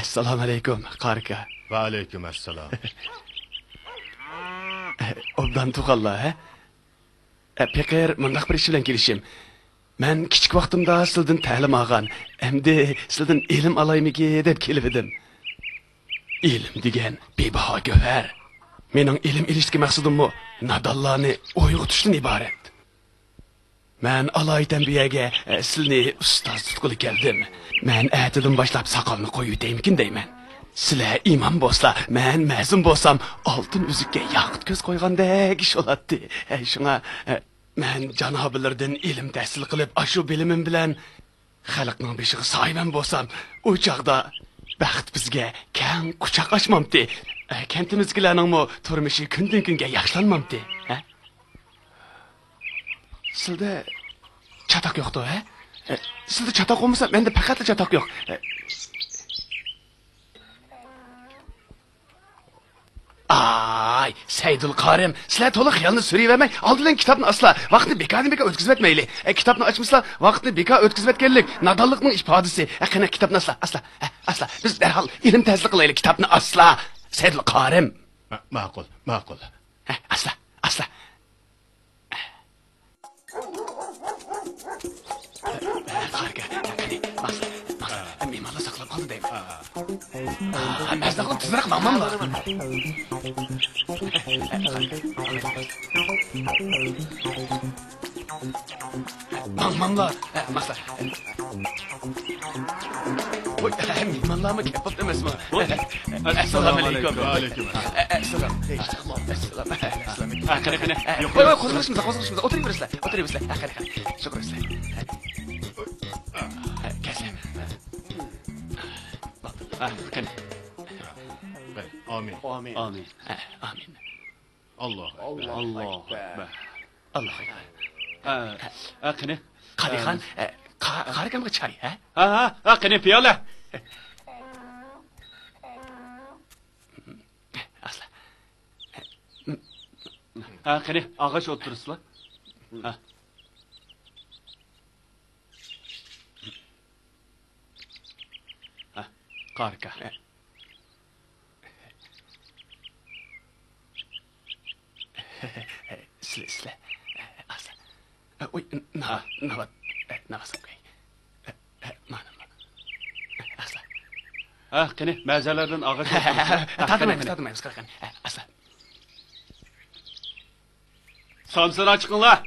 ئەسسالامۇئەلەيكۇم، قارى ئاكا. ۋەئەلەيكۇم ئەسسالام. ئوبدان تۇغانلار، ھە؟ ئە، پېقىر، مۇنداق بىر ئىش بىلەن كېلىشىم. مەن كىچىك ۋاقتىمدا سىلىدىن تەلىم ئالغان، ئەمدى سىلىدىن ئىلىم ئالايمىكى دەپ كېلىۋىدىم. ئىلىم دېگەن بىباھا گۆھەر. مېنىڭ ئىلىم ئېلىشتىكى مەقسىتىممۇ نادانلارنى ئويغىتىشتىن ئىبارەت. مەن ئالايىتەن بۇ يەرگە، ئە، سىلىنى ئۇستاز تۇتقىلى كەلدىم. مەن ئەتىدىن باشلاپ ساقالنى قويۇۋېتەيمىكىن دەيمەن. سىلەر ئىمام بولسا، مەن مەزۇن بولسام، ئالتۇن ئۈزۈككە ياقۇت كۆز قويغاندەك ئىش بولاتتى. ئە، شۇڭا، ئە، مەن جانابلىرىدىن ئىلىم تەھسىل قىلىپ، ئاشۇ بىلىمىم بىلەن خەلقنىڭ بېشىغا سايىۋەن بولسام، ئۇ چاغدا بەخت بىزگە كەڭ قۇچاق ئاچمامتى؟ ئە، كەنتىمىزدىكىلەرنىڭمۇ تۇرمۇشى كۈندىن-كۈنگە ياخشىلانمامتى؟ ھە؟ سىلدە چاتاق يوقتۇ، ھە؟ ئە، سىلدە چاتاق بولمىسا، مەندە پەقەتلا چاتاق يوق. ئە، ئا، سەيدۇل قارىم، سىلەر تولا خىيالنى سۈرۈۋەرمەي، ئالدى بىلەن كىتابنى ئاسلا. ۋاقىتنى بىكاردىن بىكار ئۆتكۈزۈۋەتمەيلى. ئە، كىتابنى ئاچمىسىلا، ۋاقىتنى بىكار ئۆتكۈزۈۋەتكەنلىك نادانلىقنىڭ ئىپادىسى. ئە، قېنى، كىتابنى ئاسلا، ئاسلا. ئە، ئاسلا. بىز دەرھال ئىلىم تەھسىل قىلايلى، كىتابنى ئاسلا. سەيدۇل قارىم. ما-، ماقۇل، ماقۇل. ئە، ئاسلا، ئاسلا. قارىكە، قېنى، ماقسىت، ماقسىت، مېھمانلار ساقلاپ قالدى دەيمەن. ھە، مەززە قىلىپ تېزرەك ماڭماملا. ماڭماملا، ماقسىت. ۋوي، مېھمانلارمۇ كەپ بوپتۇ ئەمەسمۇ؟ ۋوي. ئەسسالامۇئەلەيكۇم. ۋەئەلەيكۇم ئەسسالام. ئەسسالام. ئەسسالام. ۋوي، ۋوي، قوزغىلىشمىسىلەر، قوزغىلىشمىسىلەر. ئولتۇرۇۋېرىسىلەر، ئولتۇرۇۋېرىسىلەر. ھە، قېنى، قېنى. شۇ قويسىلەر. ھە، كەلسىلەر. ھە، قېنى. ئامىن. ئامىن. ھە، ئامىن. ئاللاھۇ ئەكبەر. ئاللاھۇ ئەكبەر. ئاللاھۇ ئەكبەر. ھە، ھە، قېنى. قادىخان، ھە، قا-، قارىكامغا چاي، ھە؟ ھە، ھە، ھە، قېنى، پىيالە. ئاسلا. ھە، قېنى، ئاغاچ ئولتۇرسىلا. ھە. ھە، قارىكا. سىلە، سىلە. ئاسلا. ھە، ئۇي، ناۋات، ناۋات. ناۋات. ھە، ھە، مانا، مانا. ئاسلا. ھە، قېنى، مەزەلەردىن ئاغاچ ئولتۇرسىلا. ھە، تارتمايمىز، قېنى، قېنى. تارتمايمىز، قېنى، قېنى. ھە، ئاسلا. سامسىنى چىقىڭلار.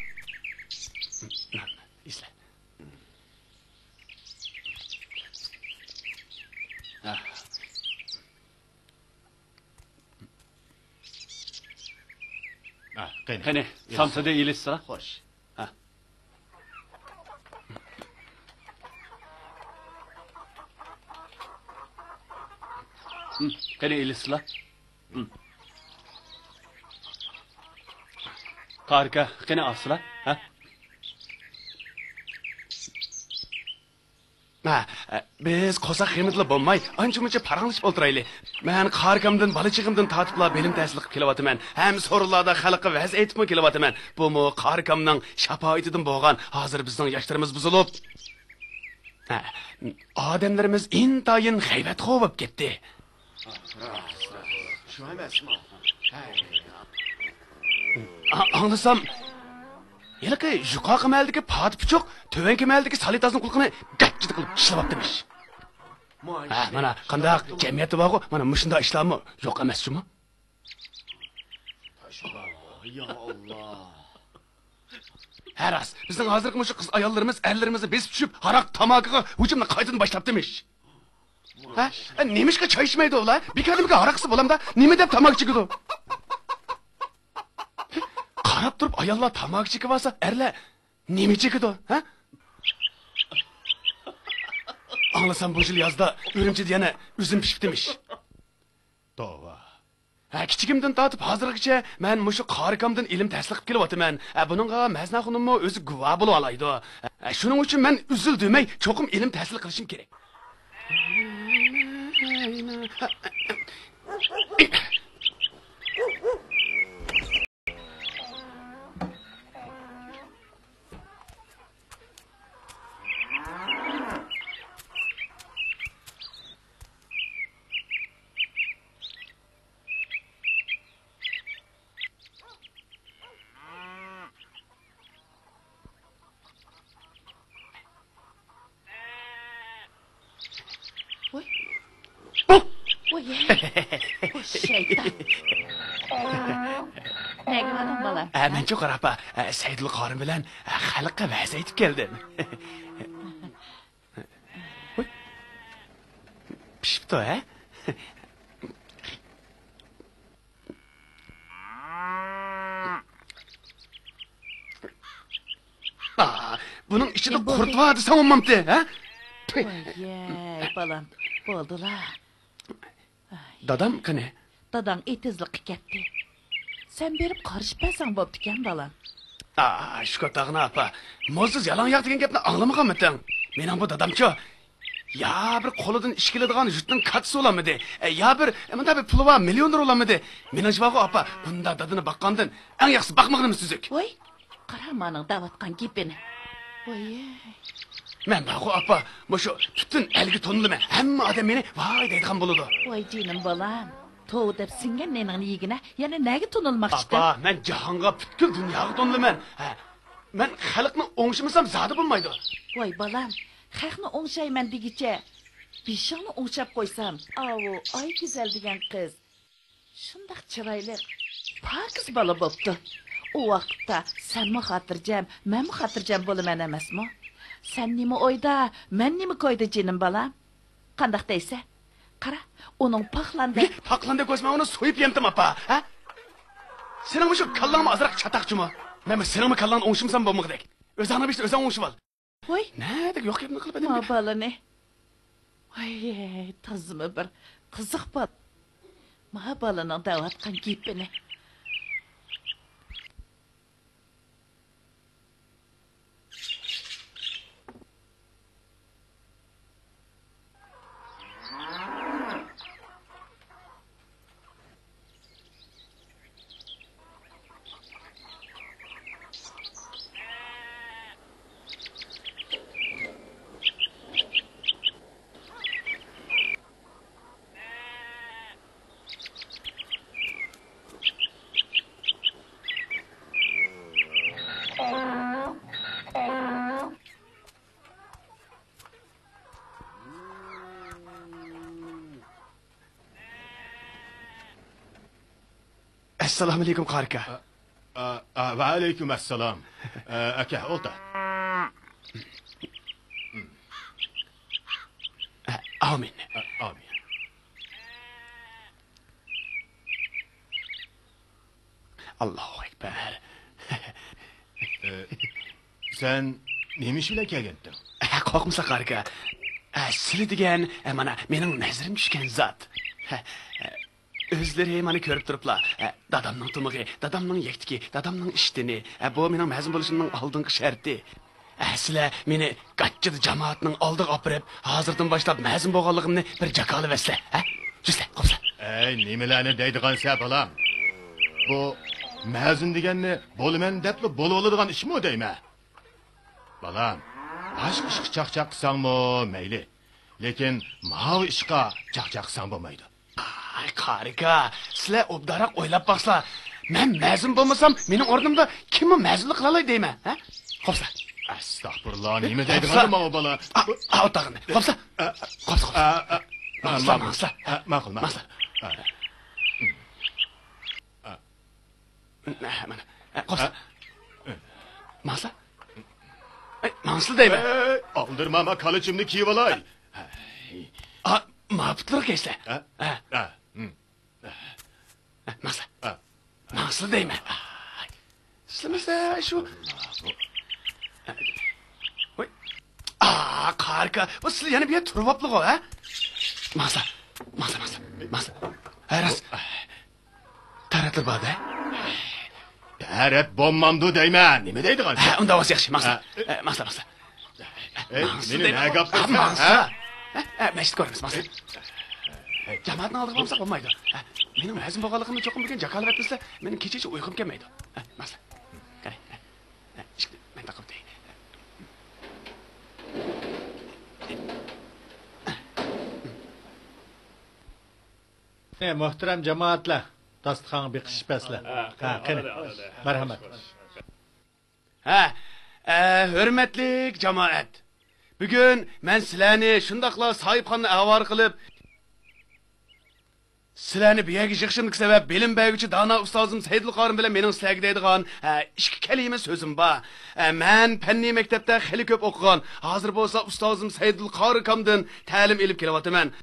ئاسلا. ھە، قېنى. قېنى، سامسىنى ئېلىشسىلا. خوش. ھە. ھىم، قېنى ئېلىشسىلا. ھىم. قارىكا، قېنى ئالسىلا. ھە؟ ھە، بىز قورساق غېمىدىلا بولماي، ئانچە-مۇنچە پاراڭلىشىپ ئولتۇرايلى. مەن قارىكامدىن، بالا چېغىمدىن تارتىپلا بىلىم تەھسىل قىلىپ كېلىۋاتىمەن. ھەم سورۇنلاردا خەلققە ۋەز ئېيتىپمۇ كېلىۋاتىمەن. بۇمۇ قارىكامنىڭ شاپائىتىدىن بولغان. ھازىر بىزنىڭ ياشلىرىمىز بۇزۇلۇپ، ھە، ئادەملىرىمىز ئىنتايىن غەيۋەتخور بولۇپ كەتتى. شۇ ئەمەسمۇ؟ ئا-، ئاڭلىسام، ھېلىقى يۇقىرىقى مەھەللىدىكى پاتى پۇچۇق تۆۋەنكى مەھەللىدىكى سالىتازنىڭ قۇلىقىنى گەججىدە قىلىپ ئىشلەۋاپتىمىش. ھە، مانا قانداق جەمئىيەتتە بارغۇ، مانا مۇشۇنداق ئىشلارمۇ يوق ئەمەس جۇمۇ. يا ئاللا. ھە راست، بىزنىڭ ھازىرقى مۇشۇ قىز ئاياللىرىمىز ئەرلىرىمىزنى بېسىپ چۈشۈپ، ھاراق، تاماكىغا ھۇجۇمنى قايتىدىن باشلاپتىمىش. ھە؟ ئە، نېمىشقا چاي ئىچمەيدۇ ئۇلار؟ بىكاردىن بىكار ھاراق ئىچسە بولامدا، نېمە دەپ تاماكا چېكىدۇ؟ قاراپ تۇرۇپ ئاياللار تاماكا چېكىۋالسا، ئەرلەر نېمە چېكىدۇ؟ ھە؟ ئاڭلىسام، بۇ يىل يازدا ئۈرۈمچىدە يەنە ئۈزۈم پىشىپتىمىش. توۋا. ھە، كىچىكىمدىن تارتىپ ھازىرغىچە مەن مۇشۇ قارىكامدىن ئىلىم تەھسىل قىلىپ كېلىۋاتىمەن. ھە، بۇنىڭغا مەزنە خانىممۇ ئۆزى گۇۋاھ بولالايدۇ. ھە، شۇنىڭ ئۈچۈن مەن ئۈزۈل دېمەي چوقۇم ئىلىم تەھسىل قىلىشىم كېرەك. ۋوي. ۋوي. ۋوي، شەيتان. نەگە باردىڭ، بالام؟ ئە، مەن چوقۇر ئاپا، ئە، سەيدۇل قارىم بىلەن، ئە، خەلققە ۋەز ئېيتىپ كەلدىم. ۋوي. پىشىپتۇ، ھە؟ ئا، بۇنىڭ ئىچىدە قۇرت بار دېسەڭ بولمامتى، ھە؟ ۋاي، بالام، بولدىلا. دادام قېنى؟ داداڭ ئېتىزلىققا كەتتى. سەن بېرىپ قارىشىپ بەرسەڭ بوپتىكەن، بالام. ئا، شۇكۇر تاغىنا ئاپا، موزسىز يالاڭ ياق دېگەن گەپنى ئاڭلىمىغانمىتىڭ؟ مېنىڭ بۇ دادامچۇ. يا بىر قولىدىن ئىش كېلىدىغان يۇرتنىڭ كاتتىسى بولالمىدى. ئە، يا بىر، ئە، مۇنداق بىر پۇلى بار مىليونېر بولالمىدى. مېنىڭچە بارغۇ، ئاپا، بۇنداق دادىنى باققاندىن ئەڭ ياخشىسى باقمىغىنىمىز تۈزۈك. ۋاي، قارا مانىڭ دەۋاتقان گېپىنى. ۋاي. مەن بارغۇ، ئاپا، مۇشۇ پۈتۈن ئەلگە تونۇلىمەن. ھەممە ئادەم مېنى ۋاي دەيدىغان بولىدۇ. ۋاي جېنىم بالام. توۋا دەپ سىڭگەن نېنىڭنى يېگىنە، يەنە نەگە تونۇلماقچىدىڭ؟ ئاپا، مەن جاھانغا پۈتكۈل دۇنياغا تونۇلىمەن. ھە، مەن خەلقنى ئوڭشىمىسام زادى بولمايدۇ. ۋاي بالام، خەقنى ئوڭشايمەن دېگۈچە، بېشىڭنى ئوڭشاپ قويسام، ئاۋۇ ئايگۈزەل دېگەن قىز شۇنداق چىرايلىق، پاكىز بالا بوپتۇ. ئۇ ۋاقىتتا سەنمۇ خاتىرجەم، مەنمۇ خاتىرجەم بولىمەن ئەمەسمۇ؟ سەن نېمە ئويدا، مەن نېمە كويدا، جېنىم بالام؟ قانداق دەيسەن؟ قارا، ئۇنىڭ پاقلاندەك. ھى، پاقلاندەك بولسا مەن ئۇنى سويۇپ يەمتىم، ئاپا، ھە؟ سېنىڭ مۇشۇ كاللاڭمۇ ئازراق چاتاقچىمۇ؟ مەن سېنىڭمۇ كاللاڭنى ئوڭشىمىسام بولمىغۇدەك. ئۆزۈڭنىڭ بېشىدا ئۆزۈڭ ئوڭشىۋال. ۋاي. نەدىكى يوق گەپنى قىلىپ ما ئادەمگە. بالىنى. ۋاي، تازىمۇ بىر قىزىق بالا. ما بالىنىڭ دەۋاتقان گېپىنى. ئەسسالامۇئەلەيكۇم، قارىكا. ئا، ئا، ئا، ۋەئەلەيكۇم ئەسسالام. ئا، ئاكا، ئولتۇر. ئا، ئامىن. ئا، ئامىن. ئاللاھۇ ئەكبەر. ئە، سەن نېمە ئىش بىلەن كەلگەنتىڭ؟ ئە، قورقمىسا، قارىكا. ئە، سىلى دېگەن، ئە، مانا، مېنىڭ نەزىرىم چۈشكەن زات. ئە، ئۆزلىرى مانا كۆرۈپ تۇرۇپلا، ئە، دادامنىڭ تۇمىقى، دادامنىڭ يەكتىكى، دادامنىڭ ئىشتىنى، ئە، بۇ مېنىڭ مەزىن بولۇشۇمنىڭ ئالدىنقى شەرتى. ئە، سىلەر مېنى گاچچىدا جامائەتنىڭ ئالدىغا ئاپىرىپ، ھازىردىن باشلاپ مەزىن بولغانلىقىمنى بىر جاكارلىۋەتسىلەر، ھە؟ جۈسلە، قوپسا. ئەي، نېمىلەرنى دەيدىغانسە، بالام؟ بۇ مەزىن دېگەننى بولىمەن دەپلا بولۇۋالىدىغان ئىشمۇ دەيمەن. بالام، باشقا ئىشقا چاقچاق قىلساڭمۇ مەيلى، لېكىن ماۋۇ ئىشقا چاقچاق قىلساڭ بولمايدۇ. ئاي، قارىكا، سىلەر ئوبدانراق ئويلاپ باقسىلا، مەن مەزىن بولمىسام، مېنىڭ ئورنۇمدا كىممۇ مەزىنلىك قىلالاي دەيمەن، ھە؟ قوپسا. ئەستەغپۇرۇللا، نېمە دەيدىغاندۇ ماۋۇ بالا؟ ئا، ئا، ئولتۇرغىنى. قوپسا. ئە، قوپسا، قوپسا. ئە، ئە، ماڭسىلا، ماقۇل. ماڭسىلا. ئە، ماقۇل، ماقۇل. ماڭسىلا. ئە. ئە. ئە، مانا. ئە، قوپسا. ئە. ماڭسىلا. ئەي، ماڭسىلا دەيمەن. ئەي، ئالدىرىما، ما كالىچىمنى كىيىۋالاي. ئا، ما پۇتلىرىغا كىيسىلە. ئە؟ ئە. ئە. ھىم. ئە، ماڭسىلا. ئە. ماڭسىلا دەيمەن. ئاي. سىلىمىزدە شۇ. ۋاي. ئا، قارىكا، بۇ سىلى يەنە بۇ يەردە تۇرۇۋاپلىغۇ، ھە؟ ماڭسىلا. ماڭسىلا، ماڭسىلا. ماڭسىلا. ھە، راست. تەرەتلىرى بار-دە. تەرەت بولمامدۇ دەيمەن. نېمە دەيدىغان؟ ھە، ئۇنداق بولسا ياخشى. ماڭسىلا. ھە. ئە، ماڭسىلا، ماڭسىلا. ئەي، ماڭسىلا مېنى دەيمەن. نەگە ئاپىرىسەن، ھە؟ ماڭسىلا. ھە، ھە، مەسچىت كۆرىمىز، ماڭسىلا. جامائەتنىڭ ئالدىغا بولمىساق بولمايدۇ. ھە، مېنىڭ مەزىن بولغانلىقىمنى چوقۇم بۈگۈن جاكارلىۋەتمىسە، مېنىڭ كېچىچە ئۇيقۇم كەلمەيدۇ. ھە، ماڭسىلا. قېنى، ھە. ئىشىكنى مەن تاقاپ ئۆتەي. ئە، مۆھتەرەم جامائەتلەر، داستىخانغا بېقىش پەسلە. ھە، قېنى، مەرھەمەت. ھە، ئە، ھۆرمەتلىك جامائەت! بۈگۈن مەن سىلەرنى شۇنداقلا ساھىبخاننى ئاۋارە قىلىپ، سىلەرنى بۇ يەرگە يىغىشىمدىكى سەۋەب، بىلىم بەرگۈچى دانا ئۇستازىم سەيدۇل قارىم بىلەن مېنىڭ سىلەرگە دەيدىغان، ھە، ئىككى كەلىمە سۆزۈم بار. ھە، مەن پەننىي مەكتەپتە خېلى كۆپ ئوقۇغان، ھازىر بولسا ئۇستازىم سەيدۇل قارى ئاكامدىن تەلىم ئېلىپ كېلىۋاتىمەن.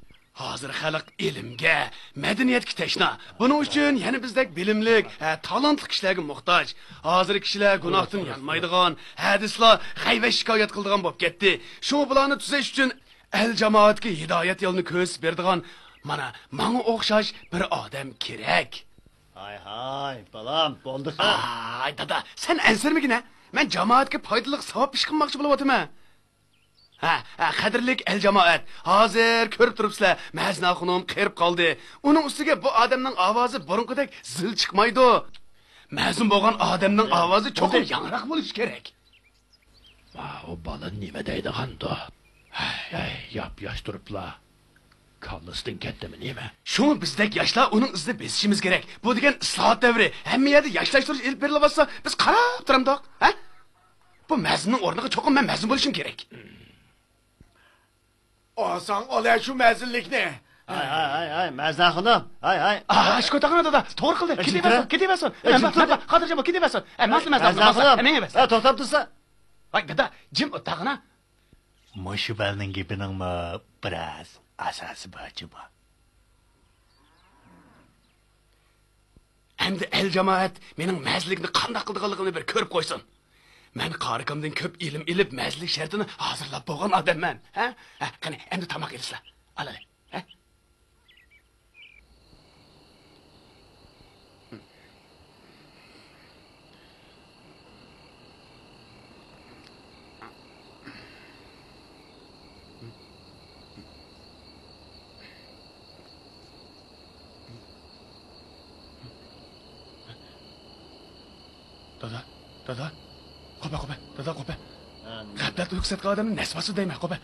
ھازىر خەلق ئىلىمگە، مەدەنىيەتكە تەشنا. بۇنىڭ ئۈچۈن يەنە بىزدەك بىلىملىك، ھە، تالانتلىق كىشىلەرگە موھتاج. ھازىر كىشىلەر گۇناھتىن يانمايدىغان، ھەدىسلا غەيۋەت شىكايەت قىلىدىغان بولۇپ كەتتى. شۇڭا بۇلارنى تۈزەش ئۈچۈن ئەل جامائەتكە ھىدايەت يولىنى كۆرسىتىپ بېرىدىغان مانا ماڭا ئوخشاش بىر ئادەم كېرەك. ھاي ھاي، بالام، بولدى خا. ئاي، دادا، سەن ئەنسىرىمىگىنە. مەن جامائەتكە پايدىلىق ساۋاب ئىش قىلماقچى بولۇۋاتىمەن. ھە، ھە، قەدىرلىك ئەل جامائەت، ھازىر كۆرۈپ تۇرۇپسىلەر، مەزىن ئاخۇنۇم قېرىپ قالدى. ئۇنىڭ ئۈستىگە بۇ ئادەمنىڭ ئاۋازى بۇرۇنقىدەك زىل چىقمايدۇ. مەزىن بولغان ئادەمنىڭ ئاۋازى چوقۇم ياڭراق بولۇشى كېرەك. ۋا، ئۇ بالا نېمە دەيدىغاندۇ؟ ھەي، ھەي، ياپياش تۇرۇپلا. كاللىسىدىن كەتتىمۇ نېمە؟ شۇڭا بىزدەك ياشلار ئۇنىڭ ئىزىدا بېسىشىمىز كېرەك. بۇ دېگەن ئىسلاھات دەۋرى. ھەممە يەردە ياشلاشتۇرۇش ئېلىپ بېرىلىۋاتسا، بىز قاراپ تۇرامدۇق، ھە؟ بۇ مەزىننىڭ ئورنىغا چوقۇم مەن مەزىن بولۇشۇم كېرەك. ئالساڭ ئالە شۇ مەزىنلىكنى. ھاي، ھاي، ھاي، ھاي، مەزىن خانىم. ھاي، ھاي. ئا، شۇ تاغىنا دادا، توغرا قىلدى. كېتىۋەرسۇن، كېتىۋەرسۇن. ئە، مەن، مەن، خاتىرجەم بول، كېتىۋەرسۇن. ئە، مەزىن، مەزىن، مەزىن، مەزىن. ئە، مېڭىۋەرسۇن. ئە، توختاپ تۇرسا. ۋاي، دادا، جىم ئولتۇرغىنا. مۇشۇ بالىنىڭ گېپىنىڭمۇ بىراز ئاساسى بار جۇمۇ. ئەمدى ئەل جامائەت مېنىڭ مەزىنلىكنى قانداق قىلىدىغانلىقىمنى بىر كۆرۈپ قويسۇن. مەن قارىكامدىن كۆپ ئىلىم ئېلىپ، مەزىنلىك شەرتىنى ھازىرلاپ بولغان ئادەممەن. ھە؟ ھە، قېنى، ئەمدى تاماق ئېلىسىلەر. ئالالى. ھە؟ دادا، دادا، قوپە، قوپە، دادا، قوپە. غەپلەت ئۇيقۇسى ياتقان ئادەمنى نەس باسىدۇ دەيمەن، قوپە.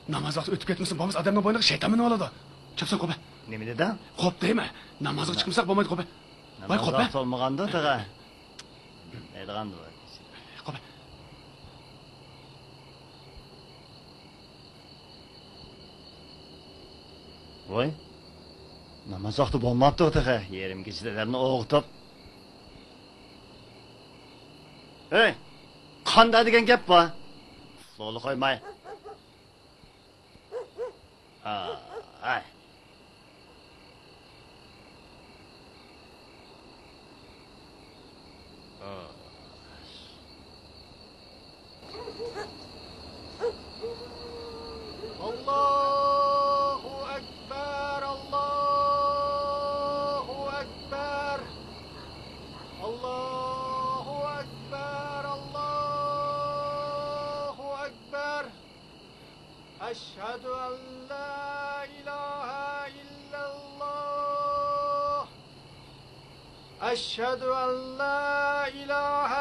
ناماز ۋاقتى ئۆتۈپ كەتمىسۇن، بولمىسا ئادەمنىڭ بوينىغا شەيتان مىنىۋالىدۇ. چاپسان قوپە. نېمە دېدىڭ؟ قوپ دەيمەن. نامازغا چىقمىساق بولمايدۇ، قوپە. ۋاي، ناماز قوپە. ۋاقتى بولمىغاندۇ تېخى. دەيدىغاندۇ. قوپە. ۋاي، ناماز ۋاقتى بولماپتۇ تېخى. يېرىم كېچىدە ئادەمنى ئويغىتىپ. ھەي، قانداق دېگەن گەپ بۇ؟ ئۇخلىغىلى قويماي. ھاي. ئاللاھۇ ئەكبەر، ئاللاھۇ ئەكبەر. ئاللاھۇ ئەكبەر، ئاللاھۇ ئەكبەر. أشهد أن لا إله إلا الله. أشهد أن لا إله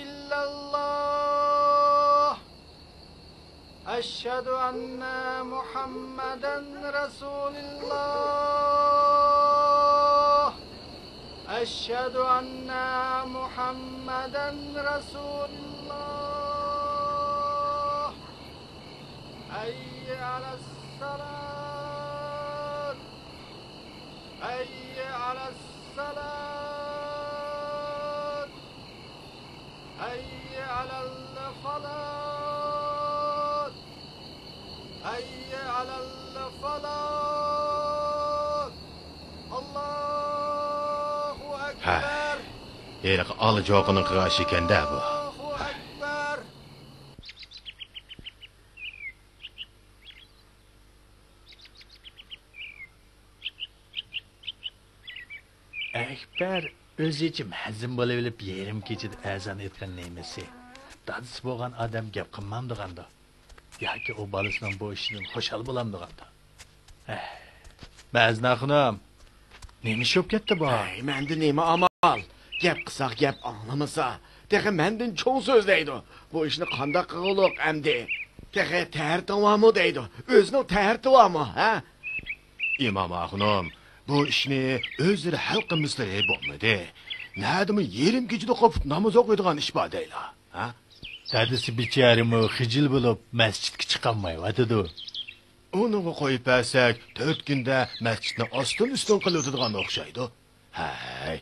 إلا الله. أشهد أن محمدا رسول الله. أشهد أن محمدا رسول الله. حي على الصلاة. حي على الصلاة. حي على الفلاح. حي على الفلاح. الله أكبر. ھېلىقى ئالا جوقىنىڭ قىلغان ئىشى ئىكەن-دە بۇ. الله أكبر. ئەكبەر ئۆزىچە مەزىن بولۇۋېلىپ، يېرىم كېچىدە ئەزان ئېيتقان نېمىسى؟ دادىسى بولغان ئادەم گەپ قىلمامدىغاندۇ؟ ياكى ئۇ بالىسىنىڭ بۇ ئىشىدىن خۇشال بولامدىغاندۇ؟ ئەھ، مەزىنە خانىم، نېمە ئىش بولۇپ كەتتى بۇ؟ ھەي، مەندە نېمە ئامال؟ گەپ قىلساق گەپ ئاڭلىمىسا، تېخى مەندىن چوڭ سۆزلەيدۇ. بۇ ئىشنى قانداق قىلغۇلۇق ئەمدى؟ تېخى تەھەرىتىڭ بارمۇ دەيدۇ. ئۆزىنىڭ تەھەرىتى بارمۇ، ھە؟ ئىمام ئاخۇنۇم، بۇ ئىشنى ئۆزلىرى ھەل قىلمىسىلىرى بولمىدى. نەدىمۇ يېرىم كېچىدە قوپۇپ ناماز ئوقۇيدىغان ئىش بار دەيلا، ھە؟ دادىسى بىچارىمۇ خىجىل بولۇپ، مەسچىتكە چىقالمايۋاتىدۇ. ئۇنىڭغا قويۇپ بەرسەك، تۆت كۈندە مەسچىتنى ئاستىن ئۈستۈن قىلىۋېتىدىغان ئوخشايدۇ. ھەي،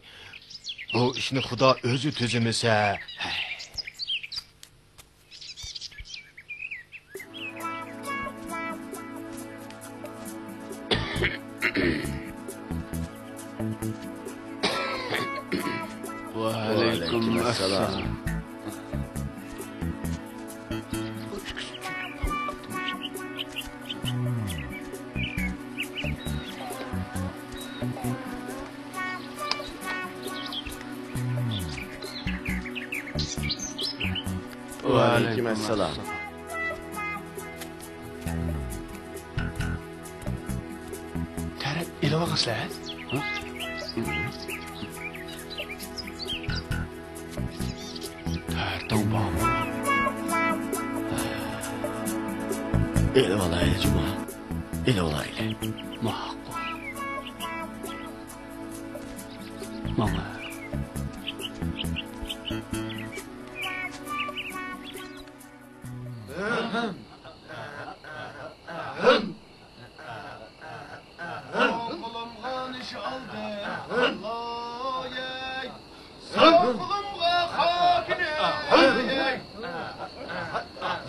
بۇ ئىشنى خۇدا ئۆزى تۈزىمىسە، ھەي. ۋەئەلەيكۇم ئەسسالام. ۋەئەلەيكۇم ئەسسالام. تەرەت ئېلىۋالغانسىلەر؟ ھە؟ تەرىتىڭ بارمۇ؟ ئېلىۋالايلى جۇما. ئېلىۋالايلى. ماقۇل. ماڭا. ئوڭ قولۇمغا نىش ئالدىم، ئاللاي. سول قولۇمغا خاكىنى، ئاللاي.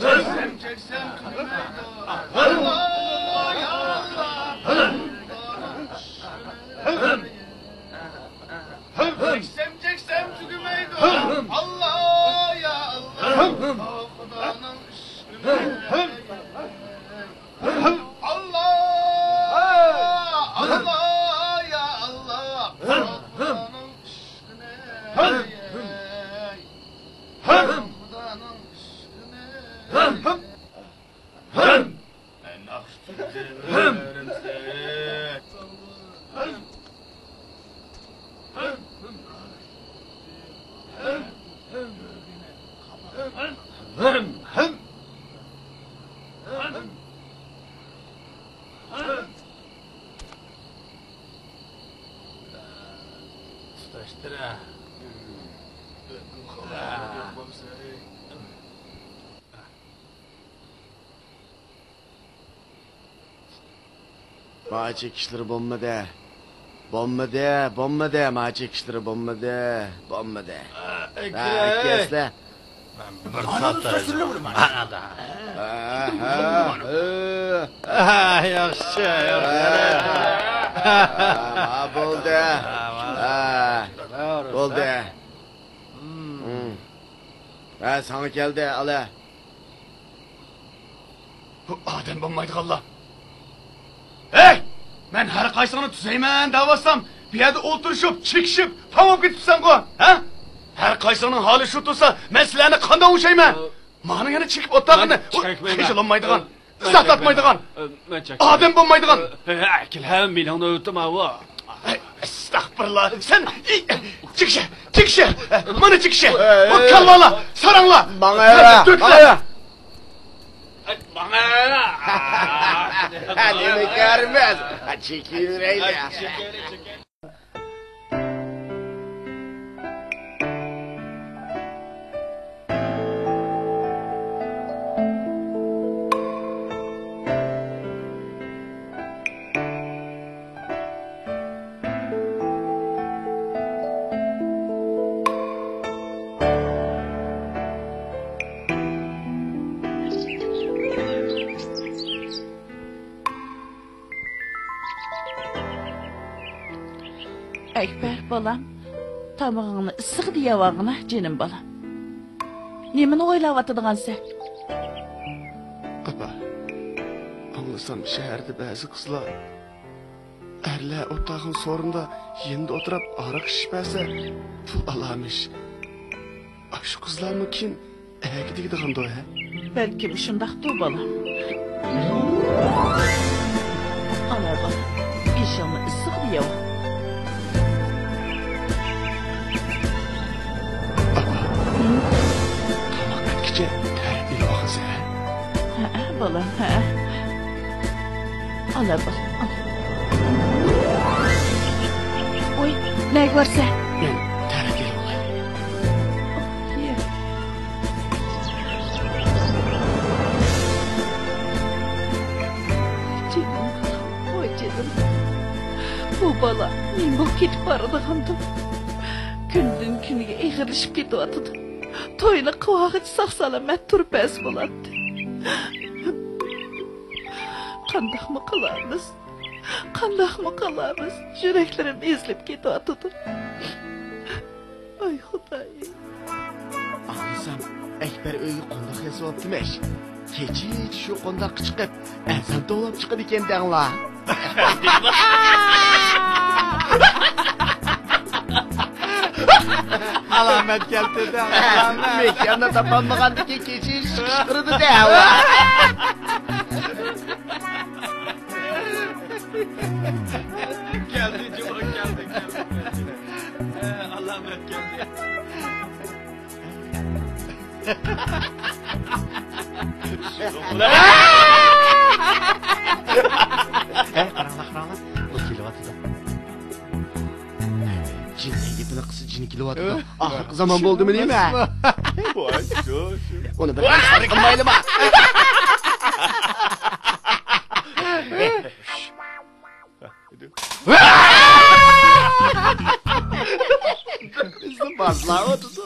چەكسەم، چەكسەم تۈگىمەيدۇ، ئاللاي، ئاللا. چەكسەم، چەكسەم تۈگىمەيدۇ، ئاللا، يا ئاللا. خۇدانىڭ ئىشقىنى. ئاللا! ئاللا! يا ئاللا! ئاللانىڭ ئىشقىنى! خۇدانىڭ ئىشقىنى! ناخشا تۈگىتىپ بېرىمسىز؟ تۇتاشتۇرە. ما چېكىشلىرى بولمىدى. بولمىدى، بولمىدى، ما چېكىشلىرى بولمىدى، بولمىدى. ئەكرەم! ئەكەسلە. بىر سائەت. مانا دا. ياخشى، ياخشى. بولدى. بولدى. ھە، ساڭا كەلدى، ئالە. بۇ ئادەم بولمايدىغانلار. ھەي! مەن ھەر قايسىڭنى تۈزەيمەن دەۋاتسام، بۇ يەردە ئولتۇرۇشۇپ، چېكىشىپ، تامام كېتىپسەنغۇ، ھە؟ ھەر قايسىڭنىڭ ھالى شۇ تۇرسا، مەن سىلەرنى قانداق ئوڭشايمەن؟ مانا يەنە چېكىپ ئولتۇرغىنى، خىجىللانمايدىغان، ئىزاھ تارتمايدىغان، ئادەم بولمايدىغان. ئەكىل، ھە، مېنىڭ نۆۋىتىم ئاۋۇ. ئەستەغپۇرۇللا، سەن، ئى، چىقىشە، چىقىشە، مانا چىقىشە، بۇ كاللالا، ساراڭلا، ماڭا، دۆكلە. ماڭا. نېمە كارىمىز؟ چېكىۋېرەيلى. ئەكبەر، بالام، تامىقىڭنى ئىسسىق دېيەۋالغىنا، جېنىم بالام. نېمىنى ئويلاۋاتىدىغانسەن؟ ئاپا، ئاڭلىسام، شەھەردە بەزى قىزلار ئەرلەر ئولتۇرغان سورۇندا يېنىدا ئولتۇرۇپ ھاراق ئىچىشىپ بەرسە، پۇل ئالارمىش. ئاشۇ قىزلارمۇ كېيىن ئەگىدىگىدىغاندۇ، ھە؟ بەلكىم شۇنداقتۇ، بالام. ئانا، بالام، ئېشىڭنى ئىسسىق دېيەۋ. ئاپا، تاماق ئەتكىچە تەرەت ئېلىۋالغانسەن، ھە؟ ھەئە، بالام، ھەئە. ئالا، بالام، ئالا. ۋوي، نەگە بارسەن؟ مەن تەرەت ئېلىۋالاي. جېنىم بالام، ۋاي جېنىم. بۇ بالا نېمە بولۇپ كېتىپ بارىدىغاندۇ؟ كۈندىن كۈنگە ئېغىرلىشىپ كېتىۋاتىدۇ. توينى قىلىۋالغۇچە ساق-سالامەت تۇرۇپ بەرسە بولاتتى. قانداقمۇ قىلارمىز؟ قانداقمۇ قىلارمىز؟ يۈرەكلىرىم ئېزىلىپ كېتىۋاتىدۇ. ئاي خۇدايىم. ئاڭلىسام، ئەكبەر ئۆيگە قونداق ياسىۋاپتىمىش. كېچىچە شۇ قونداققا چىقىپ، ئەزان توۋلاپ چىقىدىكەن دەڭلا. ئالامەت كەلتى دەڭلا. مېكاننى تاپالمىغاندىكىن كېچىچە چىقىشقۇرىدۇ دەڭلا. ھە، قاراڭلار، قاراڭلار. ئۇ كېلىۋاتىدۇ. جىن گېپىنى قىلسا، جىن كېلىۋاتىدۇ. ئاخىرقى زامان بولدىمۇ نېمە؟ ۋاي، شۇ، شۇ. ئۇنى بىر قىلمايلىما؟ بىزنى بازلاۋاتىدۇ.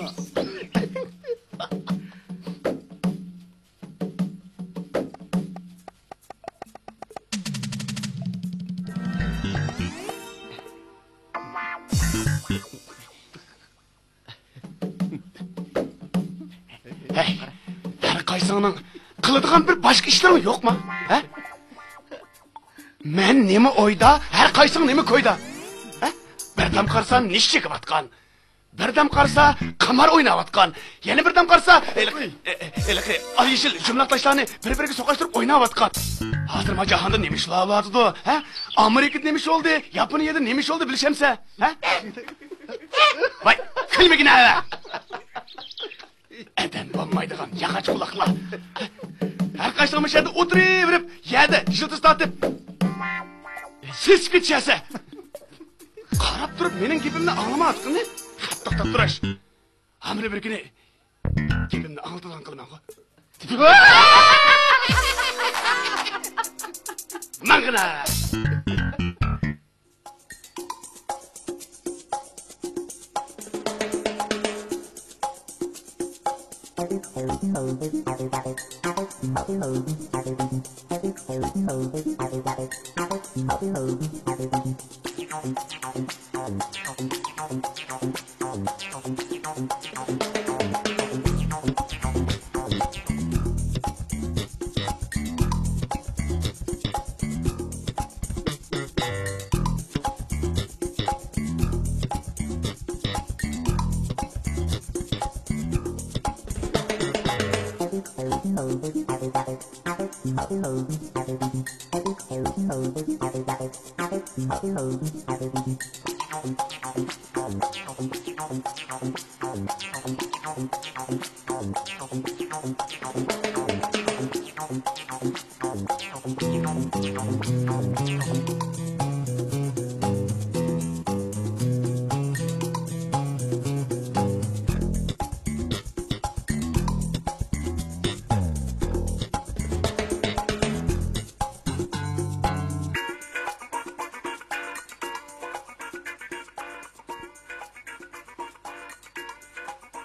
ھەي، ھەر قايسىڭنىڭ قىلىدىغان بىر باشقا ئىشلىرىڭ يوقما؟ ھە؟ مەن نېمە ئويدا، ھەر قايسىڭ نېمە كويدا؟ ھە؟ بىردەم قارىسا نېشى چېكىۋاتقان، بىردەم قارىسا قىمار ئويناۋاتقان، يەنە بىردەم قارىسا ھېلىقى، ھېلىقى ئال يېشىل جۇملاق تاشلارنى بىر-بىرىگە سوقاشتۇرۇپ ئويناۋاتقان. ھازىر ما جاھاندا نېمە ئىش بولۇۋاتىدۇ؟ ھە؟ ئامېرىكىدا نېمە ئىش بولدى؟ ياپونىيەدە نېمە ئىش بولدى بىلىشەمسە؟ ھە؟ ۋاي، كۈلمىگىنە! ئادەم بولمايدىغان ياغاچ قۇلاقلار. ھەر قايسىڭ مۇشۇ يەردە ئولتۇرۇۋېرىپ، يەردە يىلتىز تارتىپ، سېسىپ كېتىشەسە. قاراپ تۇرۇپ مېنىڭ گېپىمنى ئاڭلىمايۋاتقىنىنى خەپ توختاپ تۇرۇش. ھامىلە بىر كۈنى گېپىمنى ئاڭلىتىدىغان قىلىمەنغۇ. ماڭغىنا!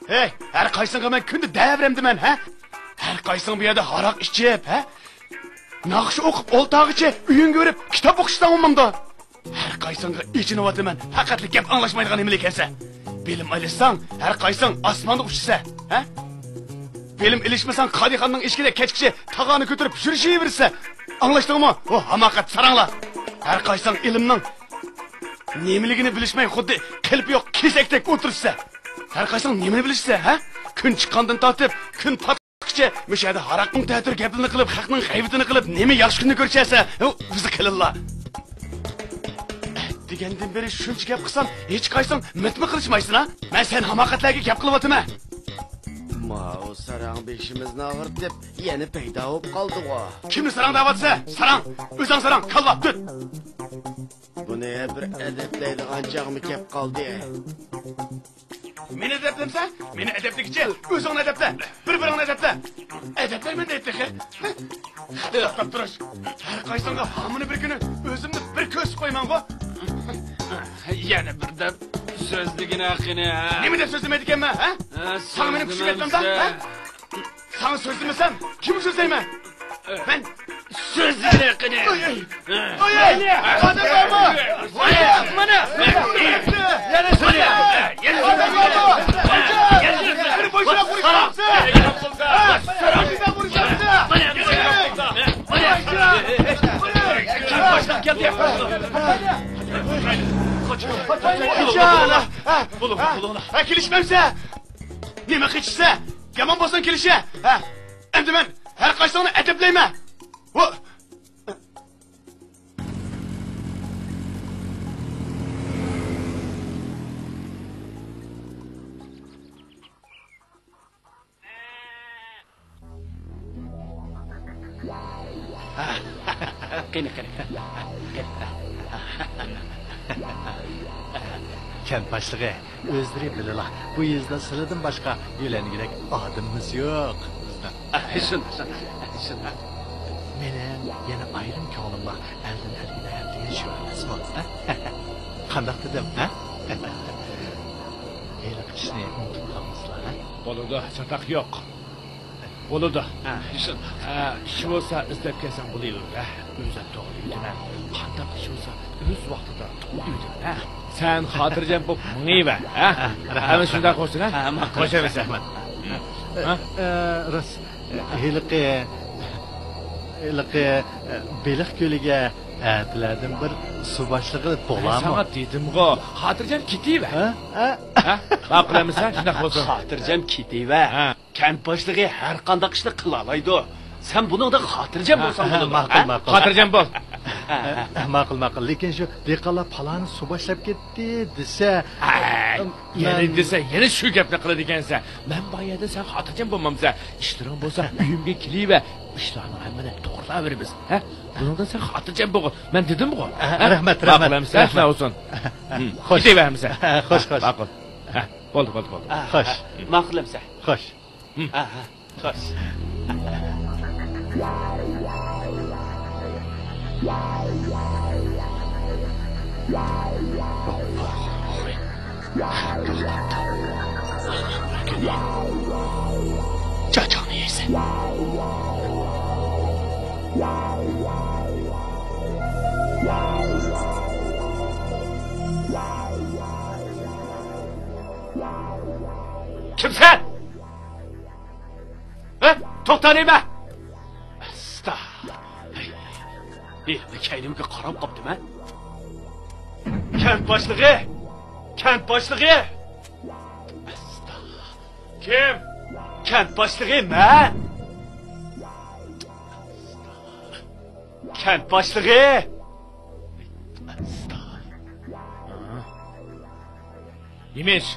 ھەي، ھەر قايسىڭغا مەن كۈندە دەۋېرەمدىمەن، ھە؟ ھەر قايسىڭ بۇ يەردە ھاراق ئىچىپ، ھە؟ ناخشا ئوقۇپ ئولتارغىچە ئۆيۈڭگە بېرىپ كىتاب ئوقۇشساڭمۇ ماڭدا. ھەر قايسىڭغا ئېچىنىۋاتىمەن، پەقەتلا گەپ ئاڭلاشمايدىغان نېمىلىك ئىكەنسەن. بىلىم ئېلىشساڭ، ھەر قايسىڭ ئاسماندا ئۇچىسەن، ھە؟ بىلىم ئېلىشمىساڭ، قادىخاننىڭ ئىشىكىدە كەچكىچە تاغارنى كۆتۈرۈپ يۈرۈشۈۋېرىسەن. ئاڭلاشتىڭمۇ؟ ھۇ، ھاماقەت ساراڭلار! ھەر قايسىڭ ئىلىمنىڭ نېمىلىكىنى بىلىشمەي، خۇددى قېلىپى يوق كېسەكتەك ئولتۇرۇپسەن. ھەر قايسىڭ نېمىنى بىلىشسەن، ھە؟ كۈن چىققاندىن تارتىپ كۈن پاتقىچە مۇشۇ يەردە ھاراقنىڭ تەتۈر گەپلىرىنى قىلىپ، خەقنىڭ غەيۋىتىنى قىلىپ، نېمە ياخشى كۈننى كۆرۈشەسەن، ھە، ئۆزى قېلىنلا. دېگەندىن بېرى شۇنچە گەپ قىلسام، ھېچقايسىڭ مىتمۇ قىلىشمايسىلا. مەن سەن ھاماقەتلەرگە گەپ قىلىۋاتىمەن. ماۋۇ ساراڭ بېشىمىزنى ئاغرىتىپ، يەنە پەيدا بولۇپ قالدىغۇ. كىمنى ساراڭ دەۋاتىسەن؟ ساراڭ! ئۆزۈڭ ساراڭ، كاللا، دۈت! بۇنى بىر ئەدەپلەيدىغان چاغمۇ كەپ قالدى. مېنى ئەدەپلىمىسەن؟ مېنى ئەدەپلىگىچە ئۆزۈڭنى ئەدەپلە. بىر-بىرىڭنى ئەدەپلە. ئەدەپلەيمەن دەيدۇ تېخى. توختاپ تۇرۇش. ھەر قايسىڭغا ھامىنى بىر كۈنى ئۆزۈمنى بىر كۆرسىتىپ قويماڭغۇ. يەنە بىر دەپ سۆزلىگىنە قېنى، ھە؟ نېمە دەپ سۆزلىمەيدىكەنمەن، ھە؟ ھە، ساڭا مېنىڭ كۈچۈم يەتمەمدۇ، ھە؟ ساڭا سۆزلىمىسەم، كىمگە سۆزلەيمەن؟ مەن سۆزلىگىنە قېنى. ئاي، ئاي، ئاي، ئاي، ئادەم بارمۇ؟ ئاي، مانا. يەنە سۆزلە. يەنە سۆزلە. ئادەم بارمۇ؟ يەنە سۆزلە. بىر بوشاپ ئۇرۇشماقچى. بىر بوشاپ ئۇرۇشماقچى. مانا. مانا. باشلاپ كەلدى. بولۇڭ، بولۇڭ. ھە، كېلىشمەمسە؟ نېمە قېچىشسە؟ يامان بولسۇن كېلىشى. ھە، ئەمدى مەن ھەر قايسىڭنى ئەدەپلەيمەن. ۋو! قېنى، قېنى. كەنت باشلىقى، ئۆزلىرى بىلىلا، بۇ يېزىدا سىلىدىن باشقا يۆلەنگۈدەك ئادىمىمىز يوق بىزنىڭ. شۇنداق، شۇنداق، شۇنداق. مېنىڭ يەنە ئايرىم كۆڭلۈم بار، ئەلدىن ئەلگە دەپ دېگەن شۇ ئەمەسمۇ؟ قانداق دېدىم، ھە؟ ھېلىقى ئىشنى ئۇنتۇپ قالمىسىلا، ھە؟ بولىدۇ، چاتاق يوق. بولىدۇ. ھە، شۇنداق. ھە، ئىش بولسا ئىزدەپ كەلسەڭ بولۇۋېرىدۇ، ھە. ئۆزۈم توغرا دېيىۋېتىمەن. قانداق ئىش بولسا ئۆز ۋاقتىدا توغرا دېيىۋېتىمەن، ھە. سەن خاتىرجەم بولۇپ مېڭىۋەر، ھە. ھە، رەھمەت، ھەممە شۇنداق رەھمەت. بولسۇن، ھە. ھە، ماقۇل. خوش ئەمىسە. رەھمەت. ھە؟ ئە، راست. ھېلىقى، ھېلىقى، ئە، بېلىق كۆلىگە ئەتىلەردىن بىر سۇ باشلىقى مەن بولامۇ؟ ساڭا دېدىمغۇ، خاتىرجەم كېتىۋەر. ھە؟ ھە؟ ھە؟ ماقۇل ئەمىسە، شۇنداق بولسۇن. خاتىرجەم كېتىۋەر. ھە. كەنت باشلىقى ھەر قانداق ئىشنى قىلالايدۇ. سەن بۇنىڭدىن خاتىرجەم بولساڭ بولىدۇ. ماقۇل، ھە؟ ماقۇل. خاتىرجەم بول. ماقۇل، ماقۇل. لېكىن شۇ دېھقانلار پالانى سۇ باشلاپ كەتتى دېسە، ئەي، مەن يەنە دېسە، يەنە شۇ گەپنى قىلىدىكەنسەن. مەن بار يەردە سەن خاتىرجەم بولمامسەن. ئىشلىرىڭ بولسا ئۆيۈمگە كېلىۋەر. ئىشلارنىڭ ھەممىنى توغرىلاۋېرىمىز. ھە؟ بۇنىڭدىن سەن خاتىرجەم بولغىن. مەن دېدىمغۇ. ھە؟ رەھمەت، رەھمەت. ماقۇل ئەمىسە، رەھمەت. شۇنداق بولسۇن. خوش. كېتىۋەر ئەمىسە. خوش، خوش. ماقۇل. ھە، بولدى، بولدى، بولدى. خوش. ماقۇل ئەمىسە. خوش. ھە، ھە، خوش. جاجاڭنى يەيسەن. كىمسەن؟ ھە؟ توختا نېمە؟ ئاستا. ھېي، ھېلىمۇ كەينىمگە قاراپ قاپتىمەن. كەنت باشلىقى! كەنت باشلىقى! ئاستا. كىم؟ كەنت باشلىقى مەن! كەنت باشلىقى! نېمە ئىش؟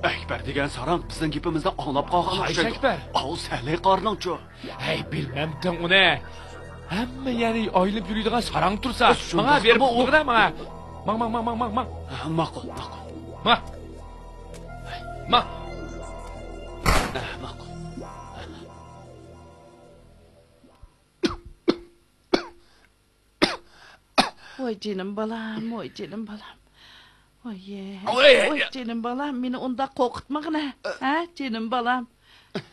ئەكبەر دېگەن ساراڭ بىزنىڭ گېپىمىزنى ئاڭلاپ قالغان ئوخشايدۇ. قايسى ئەكبەر؟ ئاۋۇ سەلەي قارىنىڭچۇ؟ ھەي، بىلمەمتىڭ ئۇنى. ھەممە يەرنى ئايلىنىپ يۈرىدىغان ساراڭ تۇرسا. شۇنداقمۇ؟ ماڭا بېرىپ ئولتۇرغىنا، ماڭا. ماڭ، ماڭ، ماڭ. ھە، ماقۇل، ماقۇل. ماڭ. ماڭ. ھە، ماقۇل. ۋاي جېنىم بالام، ۋاي جېنىم بالام. ۋاي، ۋاي، ۋاي جېنىم بالام، مېنى ئۇنداق قورقۇتمىغىنە. ھە، جېنىم بالام.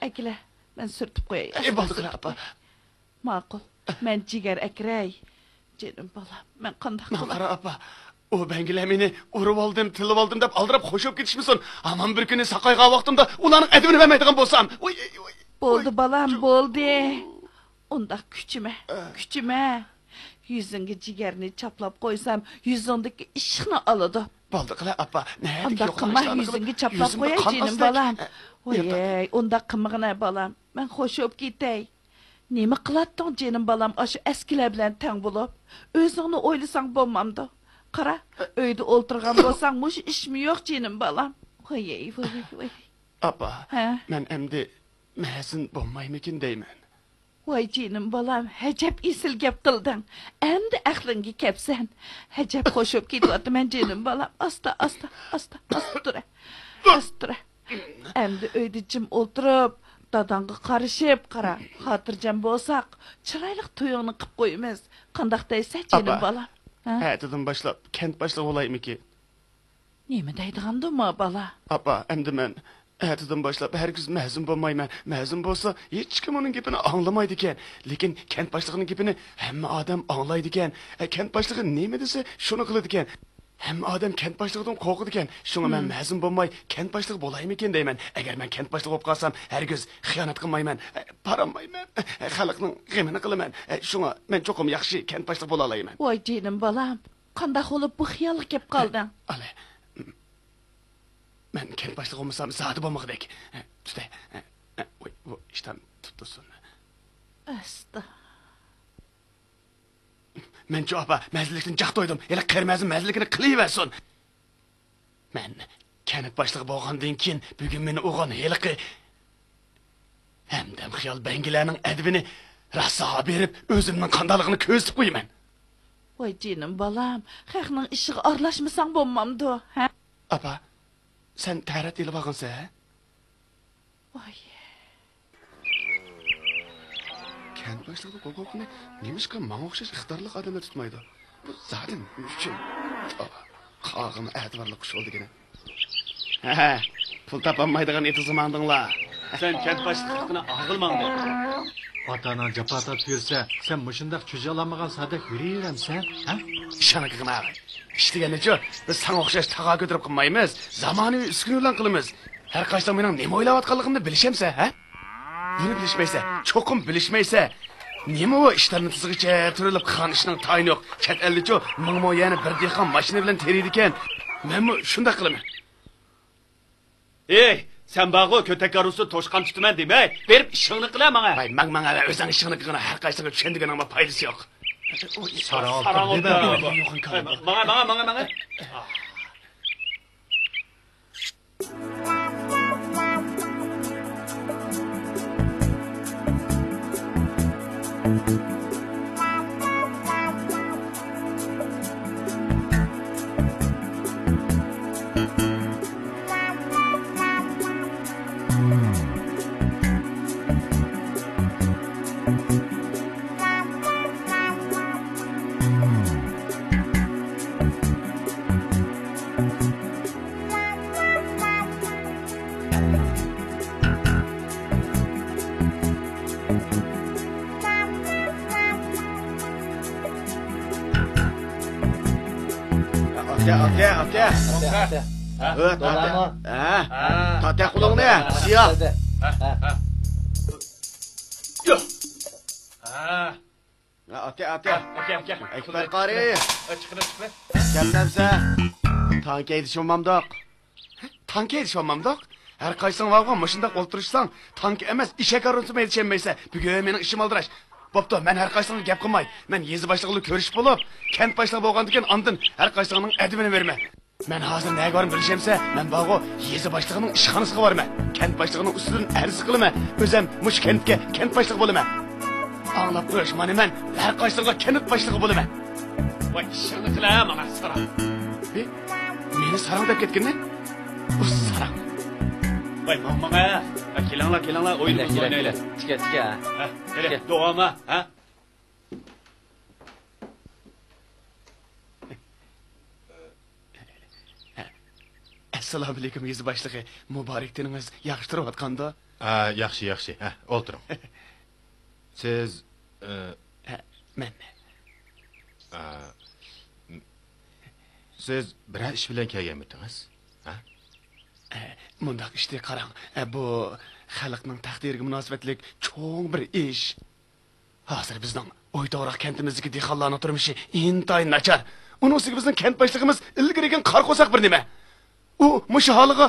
ئەكېلە، مەن سۈرتۈپ قوياي. ئەي، بولدى، ئاپا. ماقۇل. مەن جىگەر ئەكىرەي. جېنىم بالام، مەن قانداق قىلاي؟ ماڭا قارا، ئاپا. ئۇ بەڭگىلەر مېنى ئۇرۇۋالدىم، تىلىۋالدىم دەپ ئالدىراپ خوش بولۇپ كېتىشمىسۇن. ھامان بىر كۈنى ساقايغان ۋاقتىمدا ئۇلارنىڭ ئەدىپىنى بەرمەيدىغان بولسام. ۋاي، ۋاي، ۋاي. بولدى، بالام، بولدى. ئۇنداق كۈچىمە، ئە. كۈچىمە. يۈزۈڭگە جىگەرنى چاپلاپ قويسام، يۈزۈڭدىكى ئىششىقنى ئالىدۇ. بولدى قىلە، ئاپا. نەدىكى ئۇنداق قىلما، يۈزۈڭگە چاپلاپ قوياي، جېنىم بالام. ۋاي، ئۇنداق قىلمىغىنە، بالام. مەن خوش بولۇپ كېتەي. نېمە قىلاتتىڭ، جېنىم بالام، ئاشۇ ئەسكىلەر بىلەن تەڭ بولۇپ؟ ئۆزۈڭنى ئويلىساڭ بولمامدۇ؟ قارا، ئۆيدە ئولتۇرغان بولساڭ، مۇشۇ ئىشمۇ يوق، جېنىم بالام. ۋاي، ۋاي، ۋاي. ئاپا، ھە؟ مەن ئەمدى مەزىن بولمايمىكىن دەيمەن. ۋاي جېنىم بالام، ھەجەپ ئېسىل گەپ قىلدىڭ. ئەمدى ئەقلىڭگە كەپسەن. ھەجەپ خوش بولۇپ كېتىۋاتىمەن جېنىم بالام. ئاستا، ئاستا، ئاستا، ئاستا تۇرە. ئاستا تۇرە. ئەمدى ئۆيدە جىم ئولتۇرۇپ، داداڭغا قارىشىپ قارا. خاتىرجەم بولساق، چىرايلىق تويۇڭنى قىپ قويىمىز. قانداق دەيسەن جېنىم بالام؟ ھە؟ ئاپا، ئەتىدىن باشلاپ كەنت باشلىقى بولايمىكىن؟ نېمە دەيدىغاندۇ ما بالا؟ ئاپا، ئەمدى مەن ئەتىدىن باشلاپ ھەرگىز مەزىن بولمايمەن. مەزىن بولسا ھېچكىم ئۇنىڭ گېپىنى ئاڭلىمايدىكەن. لېكىن كەنت باشلىقىنىڭ گېپىنى ھەممە ئادەم ئاڭلايدىكەن. ئە، كەنت باشلىقى نېمە دېسە شۇنى قىلىدىكەن. ھەممە ئادەم كەنت باشلىقىدىن قورقىدىكەن. شۇڭا مەن مەزىن بولماي كەنت باشلىقى بولايمىكىن دەيمەن. ئەگەر مەن كەنت باشلىقى بولۇپ قالسام ھەرگىز خىيانەت قىلمايمەن. ئە، بارالمايمەن. ئە، خەلقنىڭ غېمىنى قىلىمەن. ئە، شۇڭا مەن چوقۇم ياخشى كەنت باشلىقى بولالايمەن. ۋاي جېنىم بالام. قانداق بولۇپ بۇ خىيالغا كەپ قالدىڭ؟ ئالە، مەن كەنت باشلىقى بولمىسام زادى بولمىغۇدەك. تۈتە، ۋاي، بۇ ئىشتان تۇتۇلسۇن. ئاستا. مەنچۇ ئاپا، مەززىلىكتىن جاق تويدۇم. ھېلى قېرى مەزىن مەززىلىكىنى قىلىۋەرسۇن. مەن كەنت باشلىقى بولغاندىن كېيىن، بۈگۈن مېنى ئۇرغان ھېلىقى ھەمدەم خىيال بەڭگىلەرنىڭ ئەدىپىنى راسا بېرىپ، ئۆزۈمنىڭ قانداقلىقىنى كۆرسىتىپ قويىمەن. ۋاي جېنىم بالام، خەقنىڭ ئىشىغا ئارىلاشمىساڭ بولمامدۇ، ھە؟ ئاپا، سەن تەرەت ئېلىۋالغانسەن، ھە؟ ۋاي. كەنت باشلىقلىق ھوقۇقىنى نېمىشقا ماڭا ئوخشاش ئىقتىدارلىق ئادەملەر تۇتمايدۇ؟ بۇ زادى نېمە ئۈچۈن؟ توۋا، قاغىمۇ ئەتىۋارلىق قۇش بولدىكەن. ھە، پۇل تاپالمايدىغان ئېتىزغا ماڭدىڭلار. سەن كەنت باشلىقلىقىنى ئاغىل ماڭدى. ئاتا-ئاناڭ جاپا تارتىپ يۈرسە، سەن مۇشۇنداق چۈجە ئالالمىغان سادەك يۈرۈۋېرەمسەن، ھە؟ ئىشانا كىغىنا ئاغاي. ئىش دېگەننىچۇ، بىز ساڭا ئوخشاش تاغا كۆتۈرۈپ قىلمايمىز، زامانىۋى ئۈسكۈنە بىلەن قىلىمىز. ھەر قايسىڭ مېنىڭ نېمە ئويلاۋاتقانلىقىمنى بىلىشەمسەن، ھە؟ بۇنى بىلىشمەيسەن، چوقۇم بىلىشمەيسەن. نېمە ئۇ ئىشتاننى تىزىغىچە تۈرۈلۈپ قىلغان ئىشنىڭ تايىنى يوق. چەت ئەلدىچۇ مىڭمۇ يەنە بىر دېھقان ماشىنا بىلەن تېرىيدىكەن. مەنمۇ شۇنداق قىلىمەن. ئېي، سەن بارغۇ، كۆتەك كارۋىسى توشقان تۇتىمەن دېمەي، بېرىپ ئىشىڭنى قىلە ماڭا. ۋاي، ماڭ، ماڭ، ۋە ئۆزۈڭ ئىشىڭنى قىلغىنا، ھەر قايسىڭغا چۈشەندۈرگىنىڭمۇ پايدىسى يوق. ساراڭ ساراڭ ئوتتۇرا. ئوتتۇرا. ماڭا، ماڭا، ماڭا، ماڭا. ئاكا، ئاكا، ئاكا. ئاكا، ئاكا. ھە، تاتە. ھە. ھە. تاتە قولۇڭنى، سىيا. ھە، ھە. يو. ھە. ھە، ئاكا، ئاكا. ھە، ئاكا، ئاكا. ئەكبەر قارى. ھە، چىقىڭ، چىقىڭ. كەلسەمسە. تانكا ھەيدىشىۋالمامدۇق؟ تانكا ھەيدىشىۋالمامدۇق؟ ھەر قايسىڭ ۋاۋغا مۇشۇنداق ئولتۇرۇشساڭ، تانكا ئەمەس، ئېشەك ھارۋىسىمۇ ھەيدىشەلمەيسەن. بۈگۈن مېنىڭ ئىشىم ئالدىراش. بوپتۇ، مەن ھەر قايسىڭغا گەپ قىلماي. مەن يېزا باشلىقى بىلەن كۆرۈشۈپ بولۇپ، كەنت باشلىقى بولغاندىكىن ئاندىن ھەر قايسىڭنىڭ ئەدىپىنى بېرىمەن. مەن ھازىر نەگە بارىمەن بىلىشەمسە؟ مەن بارغۇ، يېزا باشلىقىنىڭ ئىشخانىسىغا بارىمەن. كەنت باشلىقىنىڭ ئۈستىدىن ئەرز قىلىمەن. ئۆزەم مۇشۇ كەنتكە كەنت باشلىقى بولىمەن. ئاڭلاپ قويۇش، مانا مەن ھەر قايسىڭغا كەنت باشلىقى بولىمەن. ۋاي، ئىشىڭنى قىلە، مانا ساراڭ. ھې، مېنى ساراڭ دەپ كەتكىنى؟ ئۇ ساراڭ. ۋاي، ماڭ، ماڭ، ھە. ھە، كېلىڭلار، كېلىڭلار، ئويۇنىمىزنى ئوينايلى. تىكە، تىكە. ھە، قېنى، داۋامى، ھە؟ ئەسسالامۇئەلەيكۇم، يېزا باشلىقى. مۇبارەك تېنىڭىز ياخشى تۇرۇۋاتقاندۇ؟ ھە، ياخشى، ياخشى. ھە، ئولتۇرۇڭ. سىز، ئە، ھە، مەن. ئە، م-، سىز بىرەر ئىش بىلەن كەلگەنمىدىڭىز؟ ھە؟ ئە، مۇنداق ئىشتى، قاراڭ. ئە، بۇ خەلقنىڭ تەقدىرىگە مۇناسىۋەتلىك چوڭ بىر ئىش. ھازىر بىزنىڭ ئويتوغراق كەنتىمىزدىكى دېھقانلارنىڭ تۇرمۇشى ئىنتايىن ناچار. ئۇنىڭ ئۈستىگە بىزنىڭ كەنت باشلىقىمىز ئىلگىرىكىدىن قارا قورساق بىر نېمە. ئۇ مۇشۇ ھالىغا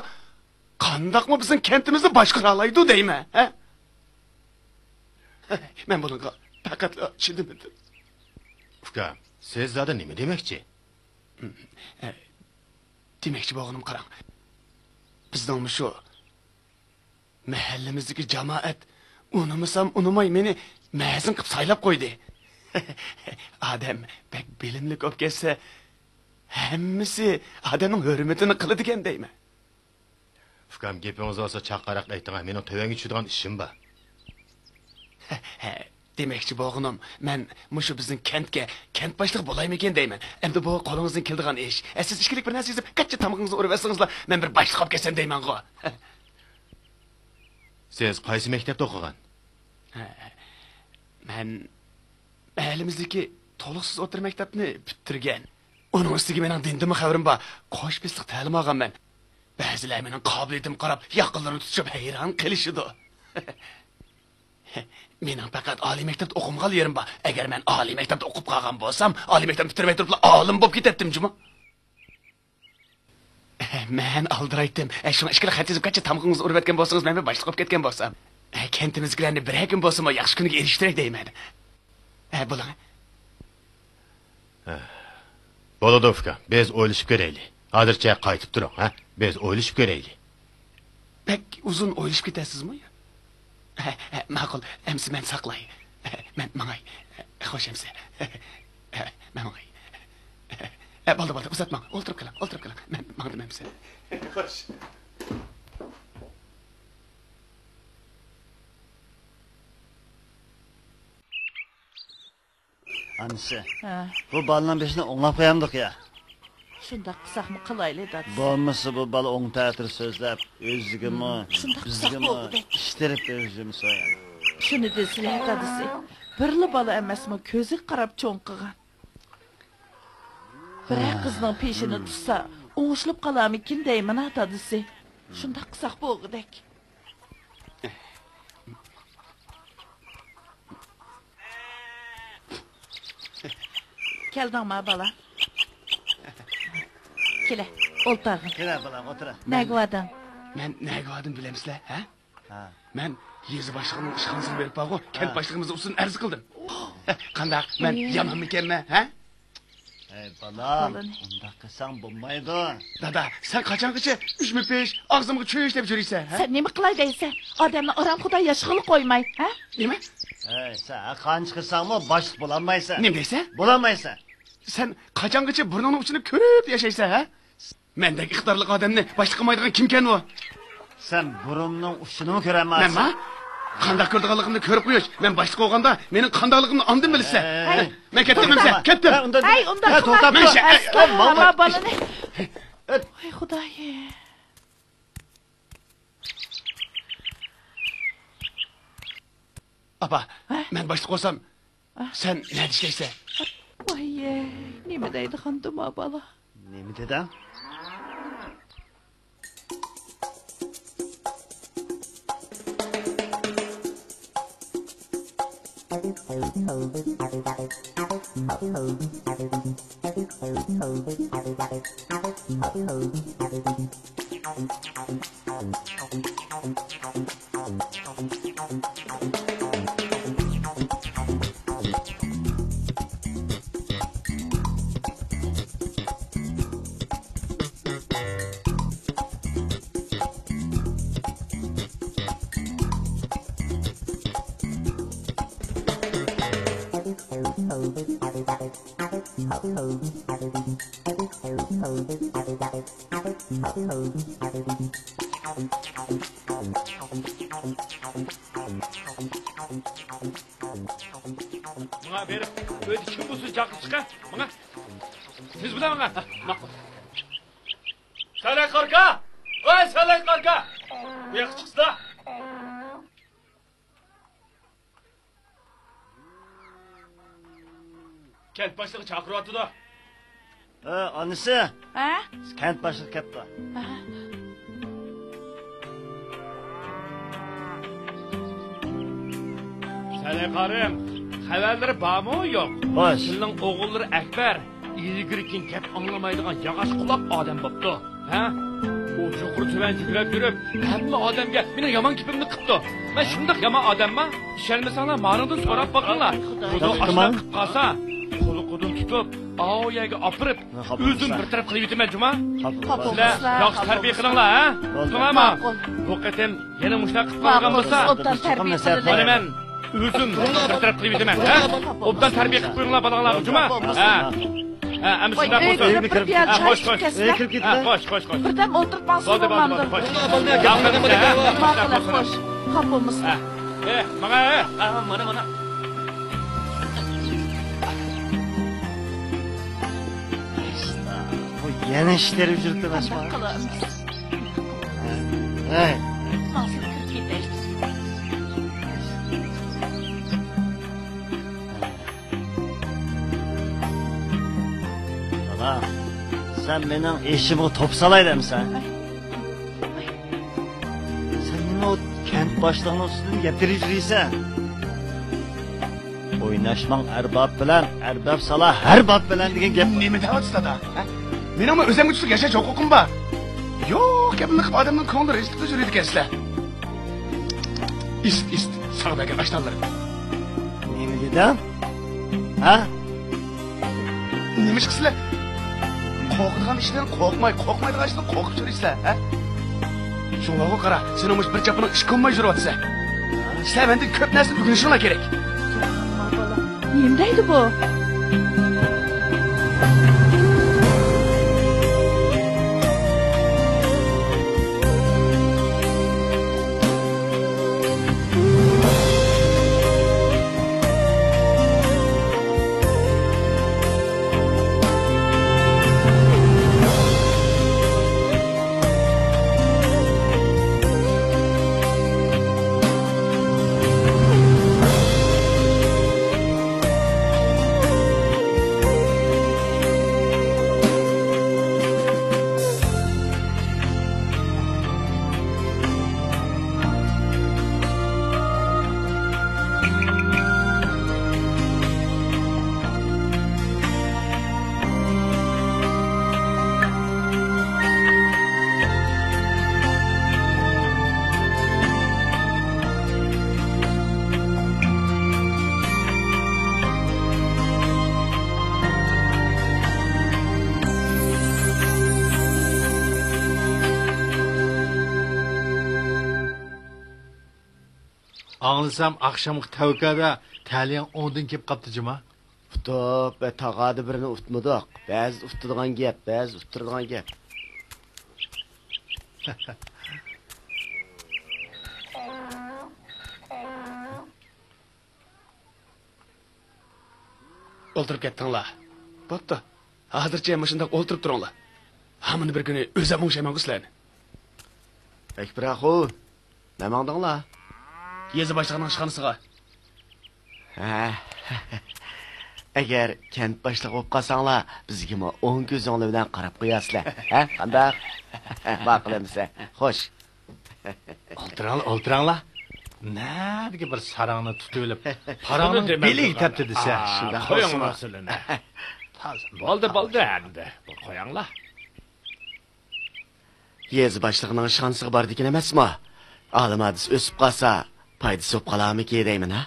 قانداقمۇ بىزنىڭ كەنتىمىزنى باشقۇرالايدۇ دەيمەن، ھە؟ مەن بۇنىڭغا پەقەتلا چىدىمىدىم. ئۇكام، سىز زادى نېمە دېمەكچى؟ دېمەكچى بولغىنىم، قاراڭ. بىزنىڭ مۇشۇ مەھەللىمىزدىكى جامائەت ئۇنىمىسام ئۇنىماي مېنى مەزىن قىلىپ سايلاپ قويدى. ئادەم بەك بىلىملىك بولۇپ كەتسە، ھەممىسى ئادەمنىڭ ھۆرمىتىنى قىلىدىكەن دەيمەن. ئۇكام، گېپىڭىز بولسا چاققانراق ئېيتىڭ، مېنىڭ تۆۋەنگە چۈشىدىغان ئىشىم بار. دېمەكچى بولغىنىم، مەن مۇشۇ بىزنىڭ كەنتكە كەنت باشلىقى بولايمىكىن دەيمەن. ئەمدى بۇ قولىڭىزدىن كېلىدىغان ئىش. ئە، سىز ئىچكىرىلىك بىر نەرسە يېزىپ، قانچە تامىقىڭىزنى ئۇرۇۋەتسىڭىزلا، مەن بىر باشلىق بولۇپ كەتسەم دەيمەنغۇ. سىز قايسى مەكتەپتە ئوقۇغان؟ مەن مەھەللىمىزدىكى تولۇقسىز ئوتتۇرا مەكتەپنى پۈتتۈرگەن. ئۇنىڭ ئۈستىگە مېنىڭ دىندىنمۇ خەۋىرىم بار. قوش بېسىقتا تەلىم ئالغان مەن. بەزىلەر مېنىڭ قابىلىيىتىمگە قاراپ ياقىلىرىنى تۇتۇشۇپ ھەيران قېلىشىدۇ. مېنىڭ پەقەت ئالىي مەكتەپتە ئوقۇمىغان يېرىم بار. ئەگەر مەن ئالىي مەكتەپتە ئوقۇپ قالغان بولسام، ئالىي مەكتەپنى پۈتتۈرمەي تۇرۇپلا ئالىم بولۇپ كېتەتتىم جۇمۇ. مەن ئالدىرايتتىم. شۇڭا ئىچكىرى خەت يېزىپ، قانچە تامىقىڭىزنى ئۇرۇۋەتكەن بولسىڭىز، مەن بىر باشلىق بولۇپ كەتكەن بولسام. كەنتىمىزدىكىلەرنى بىرەر كۈن بولسىمۇ ياخشى كۈنگە ئېرىشتۈرەي دەيمەن. ھە، بولۇڭ. ھە. بولىدۇ، ئۇكام. بىز ئويلىشىپ كۆرەيلى. ھازىرچە قايتىپ تۇرۇڭ، ھە؟ بىز ئويلىشىپ كۆرەيلى. بەك ئۇزۇن ئويلىشىپ كېتەرسىزمۇ؟ ھە، ھە، ماقۇل. ئەمسە مەن ساقلاي. ھە، مەن ماڭاي. خوش ئەمىسە. مەن ماڭاي. ئە، بولدى، بولدى، ئۇزاتماڭ. ئولتۇرۇپ قېلىڭ، ئولتۇرۇپ قېلىڭ. مەن ماڭدىم ئەمىسە. خوش. ئانىسى، ھە. بۇ بالىنىڭ بېشىنى ئوڭلاپ قويامدۇق يا؟ شۇنداق قىلساقمۇ قىلايلى، دادىسى. بولمىسا بۇ بالا ئوڭ تەتۈر سۆزلەپ، ئۆزىگىمۇ، بىزگىمۇ ئىشتىرىپ بېرىشىمىز. شۇنى دېسىلە، دادىسى. بىرلا بالا ئەمەسمۇ، كۆزىگە قاراپ چوڭ قىلغان. بىرەر قىزنىڭ پېشىنى تۇتسا، ئوڭشىلىپ قالارمىكىن دەيمەن-ھە، دادىسى. شۇنداق قىلساق بولغۇدەك. كەلدىڭما، بالا؟ كېلە، ئولتۇرغىن. كېلە، بالام، ئولتۇر. نەگە باردىڭ؟ مەن نەگە باردىم بىلەمسىلەر، ھە؟ ھە. مەن يېزا باشلىقىنىڭ ئىشخانىسىغا بېرىپ بارغۇ، كەنت باشلىقىمىز ئۈستىدىن ئەرز قىلدىم. قانداق، مەن يامانمىكەنمەن، ھە؟ ھەي، بالام، ئۇنداق قىلساڭ بولمايدۇ. دادا، سەن قاچانغىچە ئۈجمە پىش، ئاغزىمغا چۆچ دەپ يۈرىسەن، ھە؟ سەن نېمە قىلاي دەيسەن؟ ئادەمنى ئارامخۇدا ياشىغىلى قويماي، ھە؟ نېمە؟ ھەي، سەن ھەر قانچە قىلساڭمۇ باشلىق بولالمايسەن. نېمە دەيسەن؟ بولالمايسەن. سەن قاچانغىچە بۇرنۇڭنى ئۇچىنى كۆرۈپ ياشايسەن، ھە؟ مەندەك ئىقتىدارلىق ئادەمنى باشلىق قىلمايدىغان كىمكەن ئۇ؟ سەن بۇرۇننىڭ ئۇچىنىمۇ كۆرەلمەيسەن. مەنما؟ قانداق كۆرىدىغانلىقىمنى كۆرۈپ قويۇش. مەن باشلىق بولغاندا مېنىڭ قانداقلىقىمنى ئاندىن بىلىسىلەر. ھەي، مەن كەتتىم ئەمىسە، كەتتىم. ھەي، ئۇنداق، ھەي، ئۇنداق قىلما. مەن شە-، ئەسلا ھەمما بالىنى. ھەي، خۇدايىم. ئاپا، ھە؟ مەن باشلىق بولسام، ھە؟ سەن نەدە ئىشلەيسەن؟ ۋاي، نېمە دەيدىغاندۇ ما بالا؟ نېمە دېدىڭ؟ ماڭا بېرىپ، ئۆيدە كىم بولسا چاقىرىپ چىقە. ماڭا. تېز بىلەن ماڭا. ماقۇل. سەلەي قارىكا! ۋاي، سەلەي قارىكا! بۇ ياققا چىقسىلا! كەنت باشلىقى چاقىرىۋاتىدۇ. ھە، ئانىسى. ھە؟ كەنت باشلىقى كەپتۇ. ھە. سەلەي قارىم، خەۋەرلىرى بارمۇ يوق؟ خوش. سىلىنىڭ ئوغۇللىرى ئەكبەر ئىلگىرى كېيىن گەپ ئاڭلىمايدىغان ياغاچ قۇلاق ئادەم بوپتۇ. ھە؟ ئۇ يۇقىرى تۆۋەن يۈگۈرۈپ يۈرۈپ، ھەممە ئادەمگە مېنىڭ يامان گېپىمنى قىپتۇ. مەن شۇنداق يامان ئادەمما؟ ئىشەنمىسەڭلار مانىڭدىن سوراپ باقىڭلار. ئاي، خۇدايىم. بۇزۇق ئاشۇنداق قىلىپ قالسا، قۇلىقىدىن تۇتۇپ، ئاۋۇ يەرگە ئاپىرىپ، ئۆزۈم بىر تەرەپ قىلىۋېتىمەن جۇما. سىلەر ياخشى تەربىيە قىلىڭلار، ھە؟ تۇتۇڭلارمۇ؟ ماقۇل. بۇ قېتىم يەنە مۇشۇنداق قىلىپ قالغان بولسا، ئوبدان تەربىيە قىلىڭلار. مانا مەن ئۆزۈم بىر تەرەپ قىلىۋېتىمەن، ھە؟ ئوبدان تەربىيە قىلىپ قويۇڭلار بالىڭلارغا جۇما. ھە. ھە، ئەمدى شۇنداق بولسۇن. ئۆيگە كىرىپ كېتىڭ. ھە، خوش، خوش. ئۆيگە كىرىپ كېتىڭ. ھە، خوش، خوش، خوش. بىردەم ئولتۇرۇپ ماڭسىز بولمامدۇ؟ بولدى، بولدى، بولدى. ماقۇل، خوش. خاپا بولمىسىلا. ھە. ئە، ماڭا، ھە. ئا، مانا، مانا. بۇ يەنە ئىشلىرى يۈرۈپتۇ، قانداق قىلىمىز؟ ھەي. ماڭسىلا كىرىپ كېتەي. دادا، سەن مېنىڭ ئېشىمغا توپا سالاي دەمسەن؟ سەن نېمە ئۇ كەنت باشلىقىنىڭ ئۈستىدىن يەپ يۈرۈيسەن؟ ئويناشماڭ ئەرباب بىلەن، ئەرباب سالا ھەر باب بىلەن دېگەن گەپ. نېمە دەۋاتىسىز، دادا؟ ھە؟ مېنىڭمۇ ئۆزۈمگە تۇتۇق ياشاش ھوقۇقۇم بار. يوق گەپنى قىلىپ ئادەمنىڭ كۆڭلىنى رەنجىتىپ يۈرىدىكەنسىلەر. ئىسىت، ئىسىت، ساڭا بەرگەن ئاشنانلىرىم. نېمە دېدىڭ؟ ھە؟ نېمىشقا سىلەر قورقىدىغان ئىشتىن قورقماي، قورقمايدىغان ئىشتىن قورقۇپ يۈرىسىلەر، ھە؟ شۇڭلارغۇ قارا، سېنىڭ مۇشۇ بىر چاپىنىڭ ئىش قىلماي يۈرۈۋاتىسەن. سىلەر مەندىن كۆپ نەرسىنى ئۆگىنىشىڭلار كېرەك. نېمە دەيدۇ بۇ؟ ئاڭلىسام، ئاخشامقى تەۋكەدە تەلىيىڭ ئوڭدىن كېلىپ قاپتۇ جۇما. ئۇتۇپ ۋە تاغادا بىرنى ئۇتمىدۇق. بەزىدە ئۇتىدىغان گەپ، بەزىدە ئۇتتۇرىدىغان گەپ. ئولتۇرۇپ كەتتىڭلار. بوپتۇ. ھازىرچە مۇشۇنداق ئولتۇرۇپ تۇرۇڭلار. ھامىنى بىر كۈنى ئۆزۈم ئوڭشايمەنغۇ سىلەرنى. ئەكبەر ئاخۇ، نەماڭدىڭلار؟ يېزا باشلىقىنىڭ ئىشخانىسىغا. ھە. ئەگەر كەنت باشلىقى بولۇپ قالساڭلار، بىزگىمۇ ئوڭ كۆزۈڭلار بىلەن قاراپ قويارسىلەر. ھە، قانداق؟ ماقۇل ئەمىسە. خوش. ئولتۇراڭلار، ئولتۇراڭلار. نەدىكى بىر ساراڭنى تۇتۇۋېلىپ، پاراڭنىڭ بېلىگە تەپتى دېسە. شۇنداق قويۇڭ بولسىمۇ؟ مەسىلىنى. بولدى، بولدى ئەمدى. قويۇڭلار. يېزا باشلىقىنىڭ ئىشخانىسىغا بارىدىكەن ئەمەسمۇ؟ ئالىم ھادىسە ئۆسۈپ قالسا، پايدىسى بولۇپ قالارمىكى دەيمەن ھە؟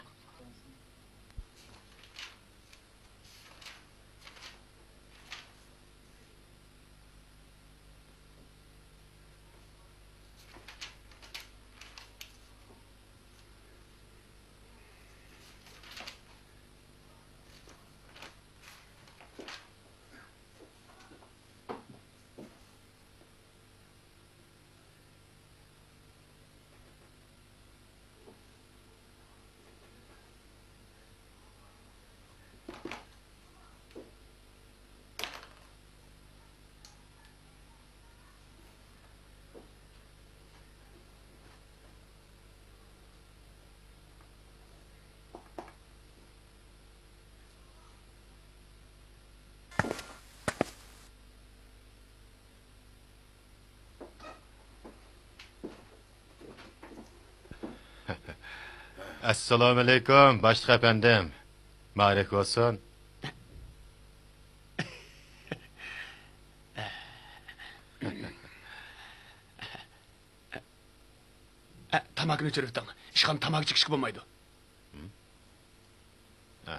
ئەسسالامۇئەلەيكۇم، باشلىق ئەپەندىم. مۇبارەك بولسۇن. ئە، تاماكىنى ئۆچۈرۈۋېتىڭ. ئىشخانا تاماكا چېكىشكە بولمايدۇ. ھە.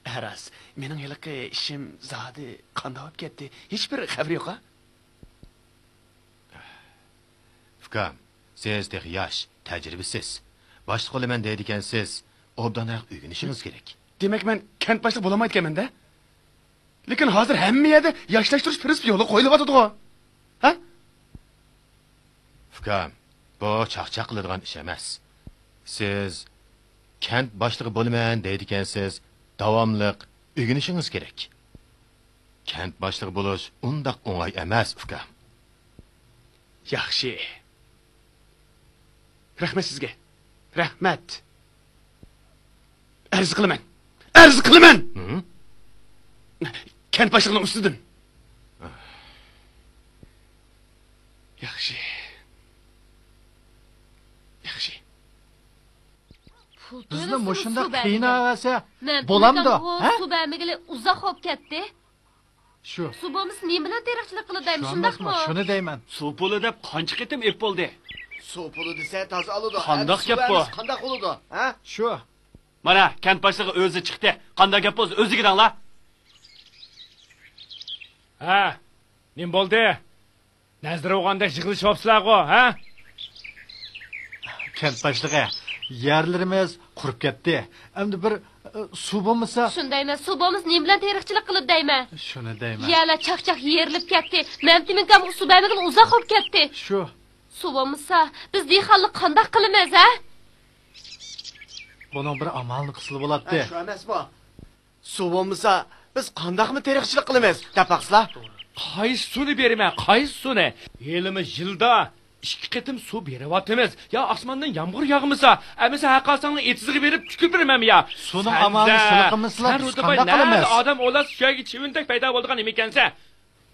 ھە، راست. مېنىڭ ھېلىقى ئىشىم زادى قانداق بولۇپ كەتتى؟ ھېچبىر خەۋىرى يوق-ھا؟ ئۇكام، سىز تېخى ياش، تەجرىبىسىز. باشلىق بولىمەن دەيدىكەنسىز، ئوبدانراق ئۆگىنىشىڭىز كېرەك. دېمەك، مەن كەنت باشلىقى بولالمايدىكەنمەن-دە؟ لېكىن ھازىر ھەممە يەردە ياشلاشتۇرۇش پىرىنسىپى يولغا قويۇلۇۋاتىدىغۇ. ھە؟ ئۇكام، بۇ چاقچاق قىلىدىغان ئىش ئەمەس. سىز كەنت باشلىقى بولىمەن دەيدىكەنسىز، داۋاملىق ئۆگىنىشىڭىز كېرەك. كەنت باشلىقى بولۇش ئۇنداق ئوڭاي ئەمەس، ئۇكام. ياخشى. رەھمەت سىزگە. رەھمەت. ئەرز قىلىمەن. ئەرز قىلىمەن! ھە؟ كەنت باشلىقىنىڭ ئۈستىدىن. ياخشى. ياخشى. بىزنى مۇشۇنداق قىيناۋەرسە بولامدۇ، ھە؟ سۇ بەرمىگىلى ئۇزاق بولۇپ كەتتى. شۇ. سۇ بولمىسا نېمە بىلەن تېرىقچىلىق قىلىدۇ، شۇ شۇنداقمۇ؟ ئەمەسمۇ؟ شۇنى دەيمەن. سۇ پۇلى دەپ قانچە قېتىم ئېلىپ بولدى؟ سۇ پۇلى دېسە تازا ئالىدۇ. قانداق گەپ بۇ؟ قانداق بولىدۇ، ھە؟ شۇ. مانا، كەنت باشلىقى ئۆزى چىقتى. قانداق گەپ بولسا ئۆزىگە دەڭلار. ھە، نېمە بولدى؟ نەزىر بولغاندەك يىغلىشىۋاپسىلەرغۇ، ھە؟ كەنت باشلىقى، يەرلىرىمىز قۇرۇپ كەتتى. ئەمدى بىر، ئە، سۇ بولمىسا. شۇنى دەيمەن، سۇ بولمىسا نېمە بىلەن تېرىقچىلىق قىلىپ دەيمەن؟ شۇنى دەيمەن. يەرلەر چاقچاق يېرىلىپ كەتتى. مەمتىمىن ئاكامغا سۇ بەرمىگىلى ئۇزاق بولۇپ كەتتى. شۇ. سۇ بولمىسا، بىز دېھقانلار قانداق قىلىمىز، ھە؟ بۇنىڭ بىر ئامالىنى قىلسىلا بولاتتى. ھە، شۇ ئەمەسمۇ؟ سۇ بولمىسا، بىز قانداقمۇ تېرىقچىلىق قىلىمىز، دەپ باقسىلا. قايسى سۇنى بېرىمەن، قايسى سۇنى؟ ھېلىمۇ يىلدا ئىككى قېتىم سۇ بېرىۋاتىمىز. يا ئاسماندىن يامغۇر ياغمىسا، ئەمىسە ھەرقايسىڭلارنىڭ ئېتىزىغا بېرىپ چۈكۈپ بېرىمەنمۇ يا؟ سۇنىڭ ئامالىنى سىلە قىلمىسىلا، بىز قانداق قىلىمىز؟ ئادەم ئوۋلاش سۈيەگە چىۋىندەك پەيدا بولىدىغان نېمە ئىكەنسەن؟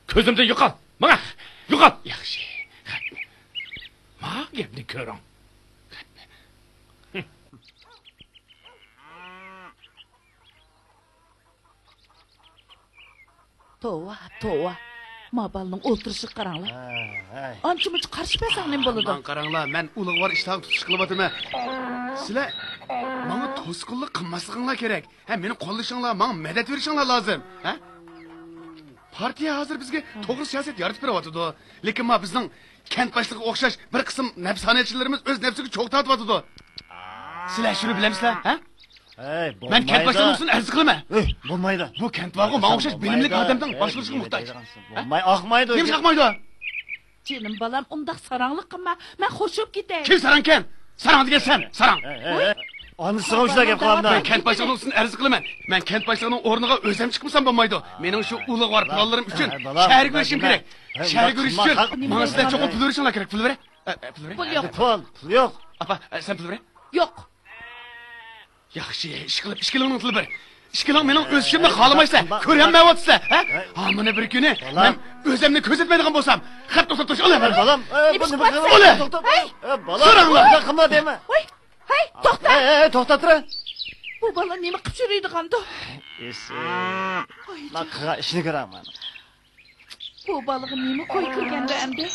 كۆزۈمدىن يوقال! ماڭا! يوقال! ياخشى. ماڭا گەپنى كۆرۈڭ. توۋا، توۋا. ما بالىنىڭ ئولتۇرۇشىغا قاراڭلار. ھەي، ھەي. ئانچە-مۇنچە قارىشىپ بەرسەڭ نېمە بولىدۇ؟ ماڭا قاراڭلار، مەن ئۇلۇغۋار ئىشلارغا تۇتۇش قىلىۋاتىمەن. سىلەر ماڭا توسقۇنلۇق قىلماسلىقىڭلار كېرەك. ھە، مېنى قوللىشىڭلار، ماڭا مەدەت بېرىشىڭلار لازىم. ھە؟ پارتىيە ھازىر بىزگە توغرا سىياسەت يارىتىپ بېرىۋاتىدۇ. لېكىن ما بىزنىڭ كەنت باشلىقىغا ئوخشاش بىر قىسىم نەپسانىيەتچىلىرىمىز ئۆز نەپسىگە چوغ تارتىۋاتىدۇ. سىلەر شۇنى بىلەمسىلەر، ھە؟ ھەي، مەن كەنت بولمايدۇ. باشلىقىنىڭ ئۈستىدىن ئەرز قىلىمەن. ھەي، بولمايدۇ. بۇ كەنت بارغۇ، ماڭا ئولتۇرسام ئوخشاش بىلىملىك بولمايدۇ. ئادەمنىڭ ھەي، باشقۇرۇشىغا موھتاج. بولمايدۇ، ئاقمايدۇ. نېمىشقا ئاقمايدۇ؟ جېنىم بالام، ئۇنداق ساراڭلىق قىلما، مەن خۇش بولۇپ كېتەي. كىم ساراڭكەن؟ ساراڭ دېگەن سەن، ساراڭ. ھەي، ھەي، ھەي. ئانىسىغا مۇشۇنداق گەپ قىلامدۇ. مەن كەنت باشلىقىنىڭ ئۈستىدىن ئەرز قىلىمەن. مەن كەنت باشلىقىنىڭ ئورنىغا ئۆزۈم چىقمىسام بولمايدۇ. مېنىڭ شۇ ئۇلۇغۋار پىلانلىرىم ئۈچۈن شەھەرگە بېرىشىم كېرەك. شەھەرگە بېرىش ئۈچۈن ماڭا سىلەر چوقۇم پۇل بېرىشىڭلار كېرەك. پۇل بېرە. ئە، ئە، پۇل بېرە. پۇل يوق. پۇل، پۇل يوق. ئاپا، ئە، سەن پۇل بېرە. يوق. ياخشى، ئىشقىلىپ ئىككىلىڭنىڭ تىلى بىر. ئىككىلىڭ مېنىڭ ئۆسۈشۈمنى خالىمايسىلەر، كۆرەلمەيۋاتىسىلەر، ھە؟ ھە، مانا بىر كۈنى مەن ئۆزۈمنى كۆرسەتمەيدىغان بولسام، خەپ توختاپ تۇرۇش، ئۇلە بەر. بالام، ئە، بۇ نېمە قىلىۋاتىسەن؟ توختاپ، ئە، بالام، ساراڭلار. ئۇنداق قىلما دەيمەن. ۋاي، ھەي، توختا. ئەي، ئەي، توختاپ تۇرە. بۇ بالا نېمە قىلىپ يۈرىدىغاندۇ؟ ئېسى. ۋاي، ما قىلغان ئىشنى كۆرەڭ مانا. بۇ بالىغا نېمە كوي كىرگەندۇ ئەمدى؟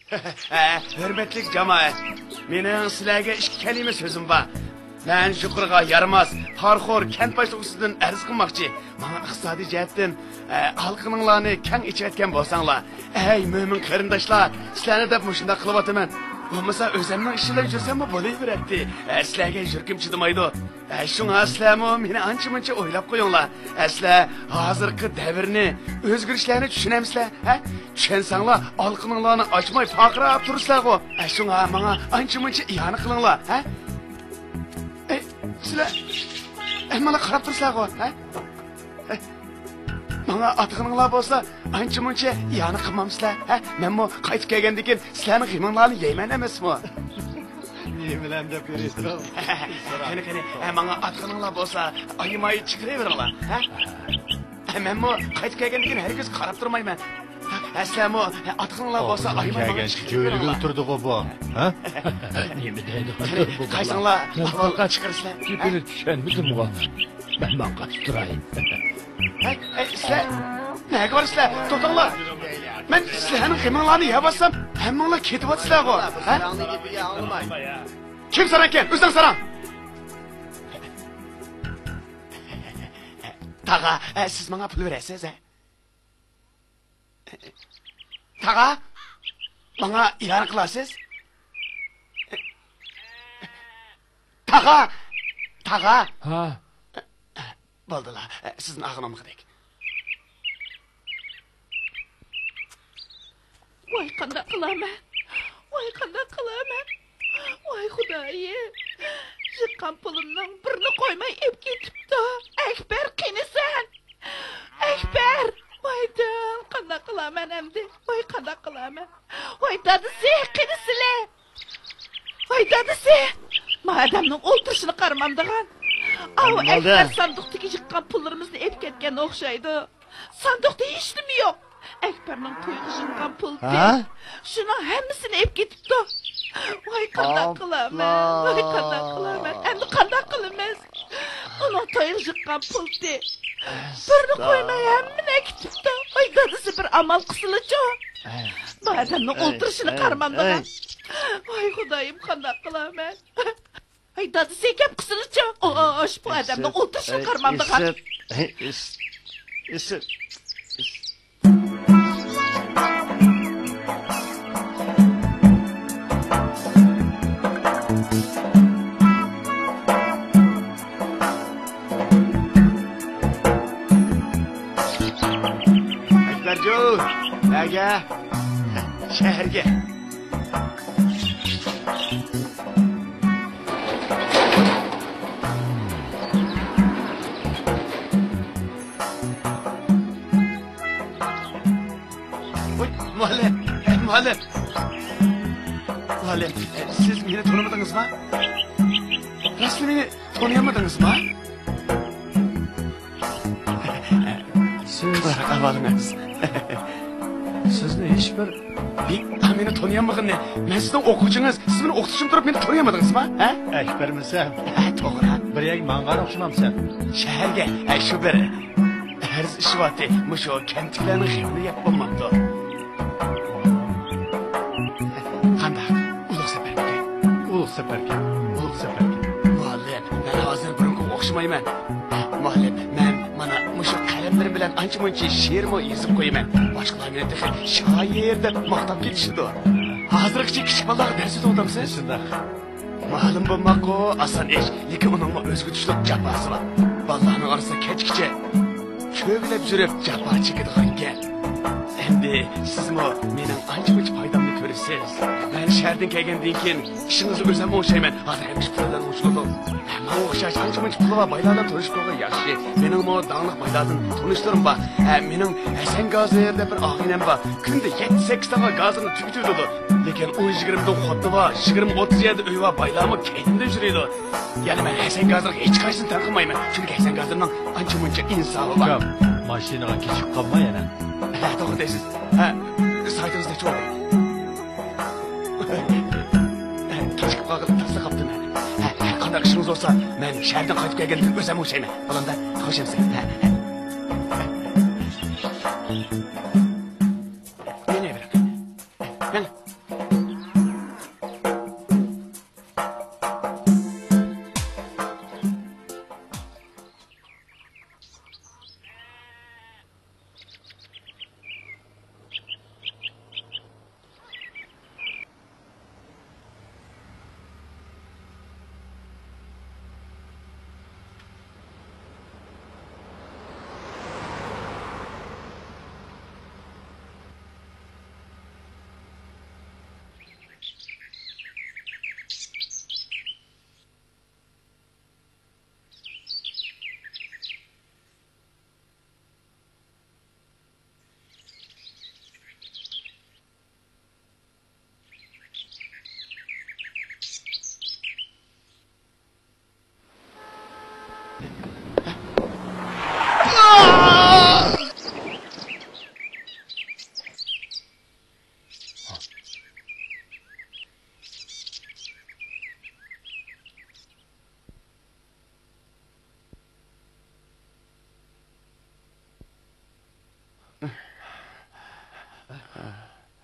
ھە، ھۆرمەتلىك جامائەت، مېنىڭ سىلەرگە ئىككى كەلىمە سۆزۈم بار. مەن يۇقىرىغا يارىماس، پارىخور كەنت باشلىقى ئۈستىدىن ئەرز قىلماقچى. ماڭا ئىقتىسادىي جەھەتتىن، ئە، ئالىقىنىڭلارنى كەڭ ئېچىۋەتكەن بولساڭلار. ئەي، مۆمىن قېرىنداشلار، سىلەرنى دەپ مۇشۇنداق قىلىۋاتىمەن. بولمىسا ئۆزۈمنىڭ ئىشىمدا يۈرسەممۇ بولۇۋېرەتتى. ئە، سىلەرگە يۈرىكىم چىدىمايدۇ. ئە، شۇڭا سىلەرمۇ مېنى ئانچە-مۇنچە ئويلاپ قويۇڭلار. ئە، سىلەر ھازىرقى دەۋرنى، ئۆزگىرىشلەرنى چۈشىنەمسىلەر؟ ھە؟ چۈشەنسەڭلار، ئالىقىنىڭلارنى ئاچماي پارقىراپ تۇرىسىلەرغۇ. ئە، شۇڭا ماڭا ئانچە-مۇنچە ئىئانە قىلىڭلار. ھە؟ ئە، سىلەر ھەممىلا قاراپ تۇرىسىلەرغۇ. ھە؟ ئە، ماڭا ئاتىغىنىڭلار بولسا، ئانچە-مۇنچە ئىئانە قىلمامسىلەر؟ ھە؟ مەنمۇ قايتىپ كەلگەندىن كېيىن سىلەرنىڭ غېمىڭلارنى يەيمەن ئەمەسمۇ؟ نېمىلەرنى دەپ يۈرىسىز؟ قېنى، قېنى، ھە، ماڭا ئاتىغىنىڭلار بولسا، ئايىماي چىقىرىۋېرىڭلار، ھە؟ ھە، مەنمۇ قايتىپ كەلگەندىن كېيىن ھەرگىز قاراپ تۇرمايمەن. ھە، سىلەرمۇ، ھە، ئاتىغىنىڭلار بولسا، ئايىماي ماڭا چىقىرىۋېرىڭلار. جۆرىگىلى تۇردىغۇ بۇ، ھە؟ نېمە دەيدىغاندۇ بۇ بالا؟ قايسىڭلار ئەھۋالغا چىقىرىسىلەر، ھە؟ گېپىنى چۈشەنمىدىمغۇ. مەن ماڭغاچ تۇراي. ھەي، ھەي، سىلەر نەگە بارىسىلەر؟ توختاڭلار. مەن سىلەرنىڭ غېمىڭلارنى يەۋاتسام، ھەممىڭلار كېتىۋاتىسىلەرغۇ، ھە؟ كىم ساراڭكەن؟ ئۆزۈڭ ساراڭ. تاغا، ئە، سىز ماڭا پۇل بېرەسىز، ھە؟ تاغا، ماڭا ئىئانە قىلارسىز؟ تاغا! تاغا! ھا؟ بولدىلا، سىزدىن ئاغىنىم قىدەك. ۋاي، قانداق قىلارمەن؟ ۋاي، قانداق قىلارمەن؟ ۋاي، خۇدايىم! يىغقان پۇلۇمنىڭ بىرىنى قويماي ئېلىپ كېتىپتۇ. ئەكبەر، قېنى سەن؟ ئەكبەر! ۋاي دىل، قانداق قىلارمەن ئەمدى؟ ۋاي، قانداق قىلارمەن؟ ۋاي دادىسى، قېنى سىلى؟ ۋاي دادىسى! ما ئادەمنىڭ ئولتۇرۇشىنى قارىمامدىغان. ئاۋۇ ئەكبەر ساندۇقتىكى يىغقان پۇللىرىمىزنى ئېلىپ كەتكەن ئوخشايدۇ. ساندۇقتا ھېچنېمە يوق. ئەكبەرنىڭ تويىغا يىغقان پۇلى. ھە؟ شۇنىڭ ھەممىسىنى ئېلىپ كېتىپتۇ. ۋاي، قانداق قىلارمەن؟ ۋاي، قانداق قىلارمەن؟ ئەمدى قانداق قىلىمىز؟ ئۇنىڭ تويىغا يىغقان پۇلى. بىرنى قويماي ھەممىنى ئەكېتىپتۇ. ۋاي، دادىسى بىر ئامال قىلسىلىچۇ. بۇ ئادەمنىڭ ئولتۇرۇشىنى قارىمامدىغان. ۋاي، خۇدايىم، قانداق قىلارمەن؟ ھەي، دادىسى، گەپ قىلسىلىچۇ. ئوش، بۇ ئادەمنىڭ ئولتۇرۇشىنى قارىمامدىغان. ئىسىت، ئىسىت، ئىسىت. شەھەرگە. ۋاي، مۇئەللىم، مۇئەللىم. مۇئەللىم، سىز مېنى تونۇمىدىڭىزما؟ راستلا مېنى تونۇيالمىدىڭىزما؟ سىز ئەھۋالىڭىز. سىزنى ھېچبىر. بىك، مېنى تونۇيالمىغىنىنى، مەن سىزنىڭ ئوقۇغۇچىڭىز، سىز مېنى ئوقۇتۇشۇم تۇرۇپ مېنى تونۇيالمىدىڭىزما؟ ھە؟ ئەكبەرمىسەن؟ ھە، توغرا. بىر يەرگە ماڭغان ئوخشىمامسەن؟ شەھەرگە، ھە، شۇ بىر ئەرز ئىشى بارتى، مۇشۇ كەنتتىكىلەرنىڭ خېپىنى يەپ بولمامدۇ؟ قانداق؟ ئۇلۇغ سەپەرمىكىن؟ ئۇلۇغ سەپەركەن، ئۇلۇغ سەپەركەن. مۇئەللىم، مەن ھازىر بۇرۇنقىغا ئوخشىمايمەن. مۇئەللىم، مەن مانا مۇشۇ قەلەملىرىم بىلەن ئانچە-مۇنچە شېئىرمۇ يېزىپ قويىمەن. باشقىلار مېنى تېخى شائىر دەپ ماختاپ كېلىشىدۇ. ھازىرغىچە كىچىك بالىلارغا دەرس ئۆتۈۋاتامسىز؟ شۇنداق. مۇئەللىم بولماققۇ ئاسان ئىش، لېكىن ئۇنىڭمۇ ئۆزگە تۇشلۇق جاپاسى بار. بالىلارنىڭ ئارىسىدا كەچكىچە كۆگىلەپ يۈرۈپ جاپا چېكىدىغان گەپ. ئەمدى سىزمۇ مېنىڭ ئانچە-مۇنچە پايدامنى كۆرىسىز. مەن شەھەردىن كەلگەندىن كېيىن ئىشىڭىزنى ئۆزۈم ئوڭشايمەن. ھازىر ھەممە ئىش پۇل بىلەن ئوڭشىلىدۇ. ماڭا ئوخشاش ئانچە-مۇنچە پۇلى بار بايلار بىلەن تونۇشۇپ قالغان ياخشى. مېنىڭمۇ داڭلىق بايلاردىن تونۇشلىرىم بار. ھە، مېنىڭ ھەسەن گازىر دەپ بىر ئاغىنەم بار. كۈندە يەتتە-سەككىز تاغا گازىرنى تۈگىتىۋېتىدۇ. لېكىن ئون-يىگىرمە دۇڭ خوتۇنى بار، يىگىرمە-ئوتتۇز يەردە ئۆيى بار بايلارمۇ كەينىمدە يۈرىدۇ. يەنى مەن ھەسەن گازىرغا ھېچقايسىسىنى تەنقىدلىمايمەن. چۈنكى ھەسەن گازىرنىڭ ئانچە-مۇنچە ئىنساپى بار. ئۇكام، ماشىنىغا كېچىكىپ قالما يەنە. ھە، توغرا دەيسىز. ھە، سائىتىڭىز نەچچە بولدى؟ كېچىكىپ قالغىلى تاسلا قاپتىمەن. ھە، ھەر قانداق ئىشىڭىز بولسا، مەن شەھەردىن قايتىپ كەلگەندىن ئۆزۈم ئوخشايمەن. بالامدا، خوش ئەمىسە. ھە، ھە. مېنى بېرىڭ. مېنى.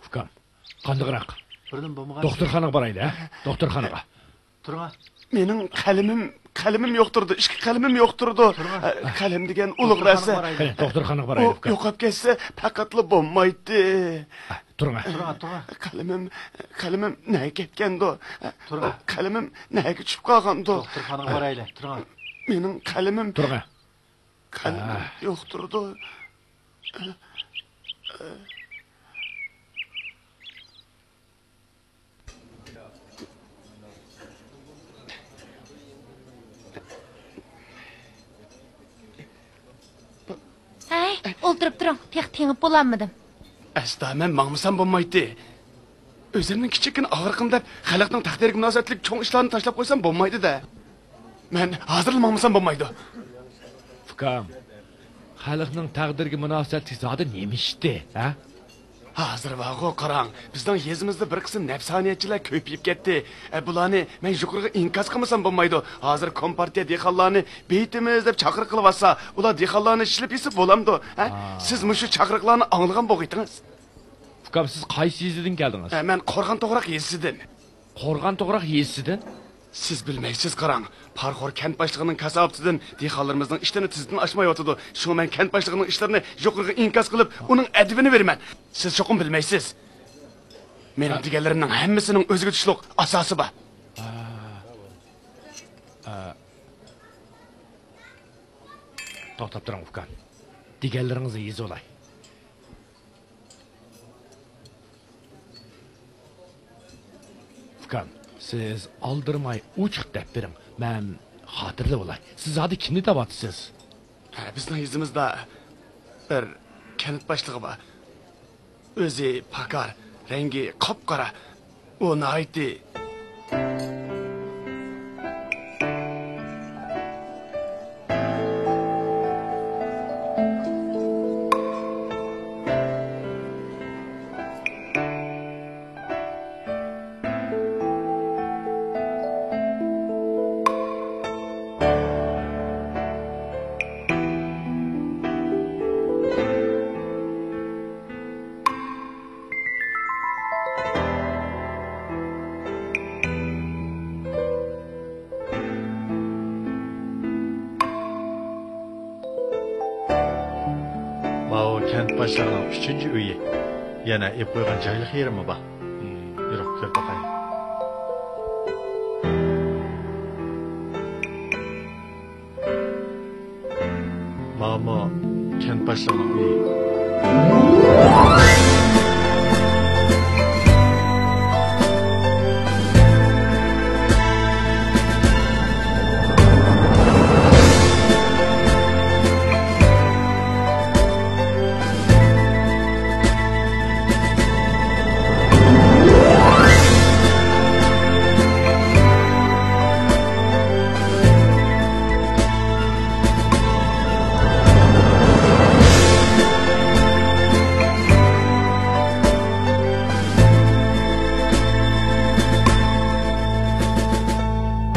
ئۇكام، قانداقراق؟ بىردىن بولمىغان. دوختۇرخانىغا بارايلى، ھە؟ دوختۇرخانىغا. تۇرۇڭا. مېنىڭ قەلىمىم، قەلىمىم يوقتۇرىدۇ، ئىككى قەلىمىم يوقتۇرىدۇ. تۇرۇڭا. ئە، قەلەم دېگەن ئۇلۇغ نەرسە. قېنى، دوختۇرخانىغا ئۇ بارايلى، ئۇكام. يوقاپ كەتسە، پەقەتلا بولمايتتى. تۇرۇڭا. تۇرۇڭا، تۇرۇڭا. قەلىمىم، قەلىمىم نەگە كەتكەندۇ؟ تۇرۇڭا. قەلىمىم نەگە چۈشۈپ قالغاندۇ؟ دوختۇرخانىغا بارايلى، تۇرۇڭا. مېنىڭ قەلىمىم. تۇرۇڭا. قەلىمىم يوقتۇرىدۇ. ھەي، ئولتۇرۇپ تۇرۇڭ، تېخى تېڭىپ بولالمىدىم. ئەستا مەن ماڭمىسام بولمايتتى. ئۆزۈمنىڭ كىچىككىنە ئاغرىقىم دەپ خەلقنىڭ تەقدىرىگە مۇناسىۋەتلىك چوڭ ئىشلارنى تاشلاپ قويسام بولمايدۇ-دە. مەن ھازىرلا ماڭمىسام بولمايدۇ. ئۇكام، خەلقنىڭ تەقدىرىگە مۇناسىۋەتلىك زادى نېمە ئىشتى، ھە؟ ھازىر بارغۇ، قاراڭ، بىزنىڭ يېزىمىزدا بىر قىسىم نەپسانىيەتچىلەر كۆپىيىپ كەتتى. ئە، بۇلارنى مەن يۇقىرىغا ئىنكاس قىلمىسام بولمايدۇ. ھازىر كومپارتىيە دېھقانلارنى بېيىتىمىز دەپ چاقىرىق قىلىۋاتسا، ئۇلار دېھقانلارنى ئىشلىتىپ يېسە بولامدۇ، ھە؟ ھا. سىز مۇشۇ چاقىرىقلارنى ئاڭلىغان بولغىيتىڭىز. ئۇكام، سىز قايسى يېزىدىن كەلدىڭىز؟ ھە، مەن قورغان توغراق يېزىسىدىن. قورغان توغراق يېزىسىدىن؟ سىز بىلمەيسىز، قاراڭ. پارىخور كەنت باشلىقىنىڭ كاساپىتىدىن دېھقانلىرىمىزنىڭ ئىشلىرىنى تېزدىن ئاچمايۋاتىدۇ. شۇڭا مەن كەنت باشلىقىنىڭ ئىشلىرىنى يۇقىرىغا ئىنكاس قىلىپ، ئۇنىڭ ئەدىپىنى بېرىمەن. سىز چوقۇم بىلمەيسىز. مېنىڭ دېگەنلىرىمنىڭ ھەممىسىنىڭ ئۆزىگە تۇشلۇق ئاساسى بار. توختاپ تۇرۇڭ، ئۇكام. دېگەنلىرىڭىزنى يېزىۋالاي. سىز ئالدىرىماي ئوچۇق دەپ بېرىڭ، مەن خاتىرىلىۋالاي. سىز زادى كىمنى دەۋاتىسىز؟ ھە، بىزنىڭ يېزىمىزدا بىر كەنت باشلىقى بار. ئۆزى پاكار، رەڭگى قاپقارا. ئۇ ناھايىتى ماۋۇ كەنت باشلىقىنىڭ ئۈچىنچى ئۆيى. يەنە ئېلىپ قويغان جايلىق يېرىمۇ بار. يۈرۈڭ، كۆرۈپ باقايلى. ماۋۇ كەنت باشلىقىنىڭ ئۆيى.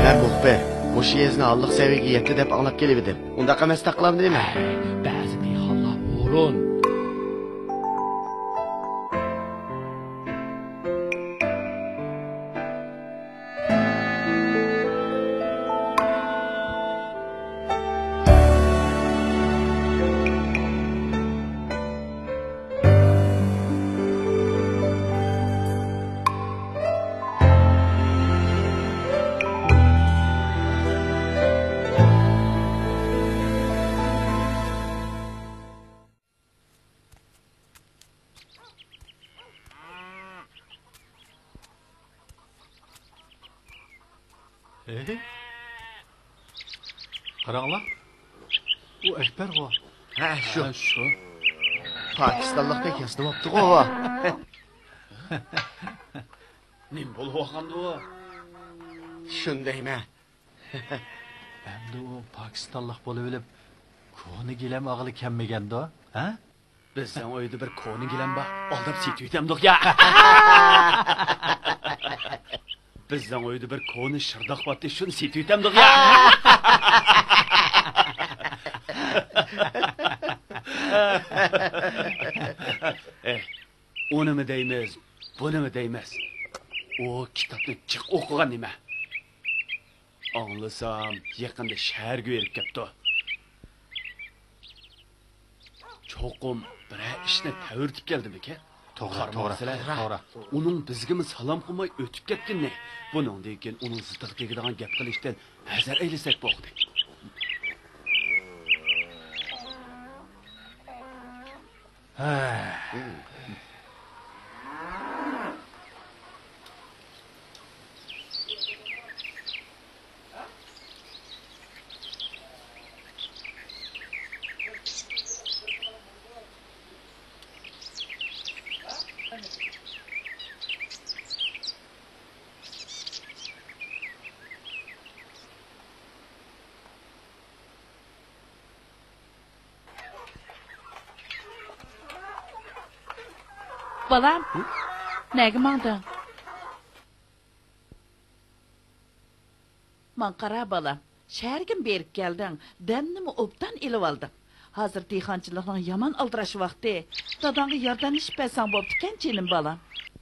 مەن مۇخبىر، مۇشۇ يېزىنى ھاللىق سەۋىيەگە يەتتى دەپ ئاڭلاپ كېلىۋىدىم. ئۇنداق ئەمەس، تاقلامدىمەن. بەزى دېھقانلار ھۇرۇن. ھەي، قاراڭلار، ئۇ ئەكبەرغۇ. ھە، شۇ. ھە، شۇ. پاكىستانلىقتەك ياسىنىۋاپتىغۇ ئۇ. نېمە بولۇۋالغاندۇ ئۇ؟ شۇندايمەن. ئەمدى ئۇ پاكىستانلىق بولۇۋېلىپ، كونا گىلەم ئاغىلى كەلمىگەندۇ، ھە؟ بىزنىڭ ئۆيدە بىر كونا گىلەم بار، ئالداپ سېتىۋېتەمدۇق يا؟ بىزنىڭ ئۆيدە بىر كونا شىرداق بارتى، شۇنى سېتىۋېتەمدۇق يا؟ ئۇنىمۇ دەيمىز، بۇنىمۇ دەيمىز. ئۇ كىتابنى جىق ئوقۇغان نېمە؟ ئاڭلىسام، يېقىندا شەھەرگە بېرىپ كەپتۇ. چوقۇم بىرەر ئىشنى تەۋرىتىپ كەلدىمىكىن؟ توغرا، توغرا، توغرا. ئۇنىڭ بىزگىمۇ سالام قىلماي ئۆتۈپ كەتكىنىنى، بۇنىڭدىن كېيىن ئۇنىڭ زىتىغا تېگىدىغان گەپ قىلىشتىن ھەزەر ئەيلىسەك بولدى. بالام، نەگە ماڭدىڭ؟ ماڭا قارا، بالام، شەھەرگىمۇ بېرىپ كەلدىڭ، دەمنىمۇ ئوبدان ئېلىۋالدىڭ. ھازىر دېھقانچىلىقنىڭ يامان ئالدىراش ۋاقتى. داداڭغا ياردەملىشىپ بەرسەڭ بوپتىكەن، جېنىم بالام.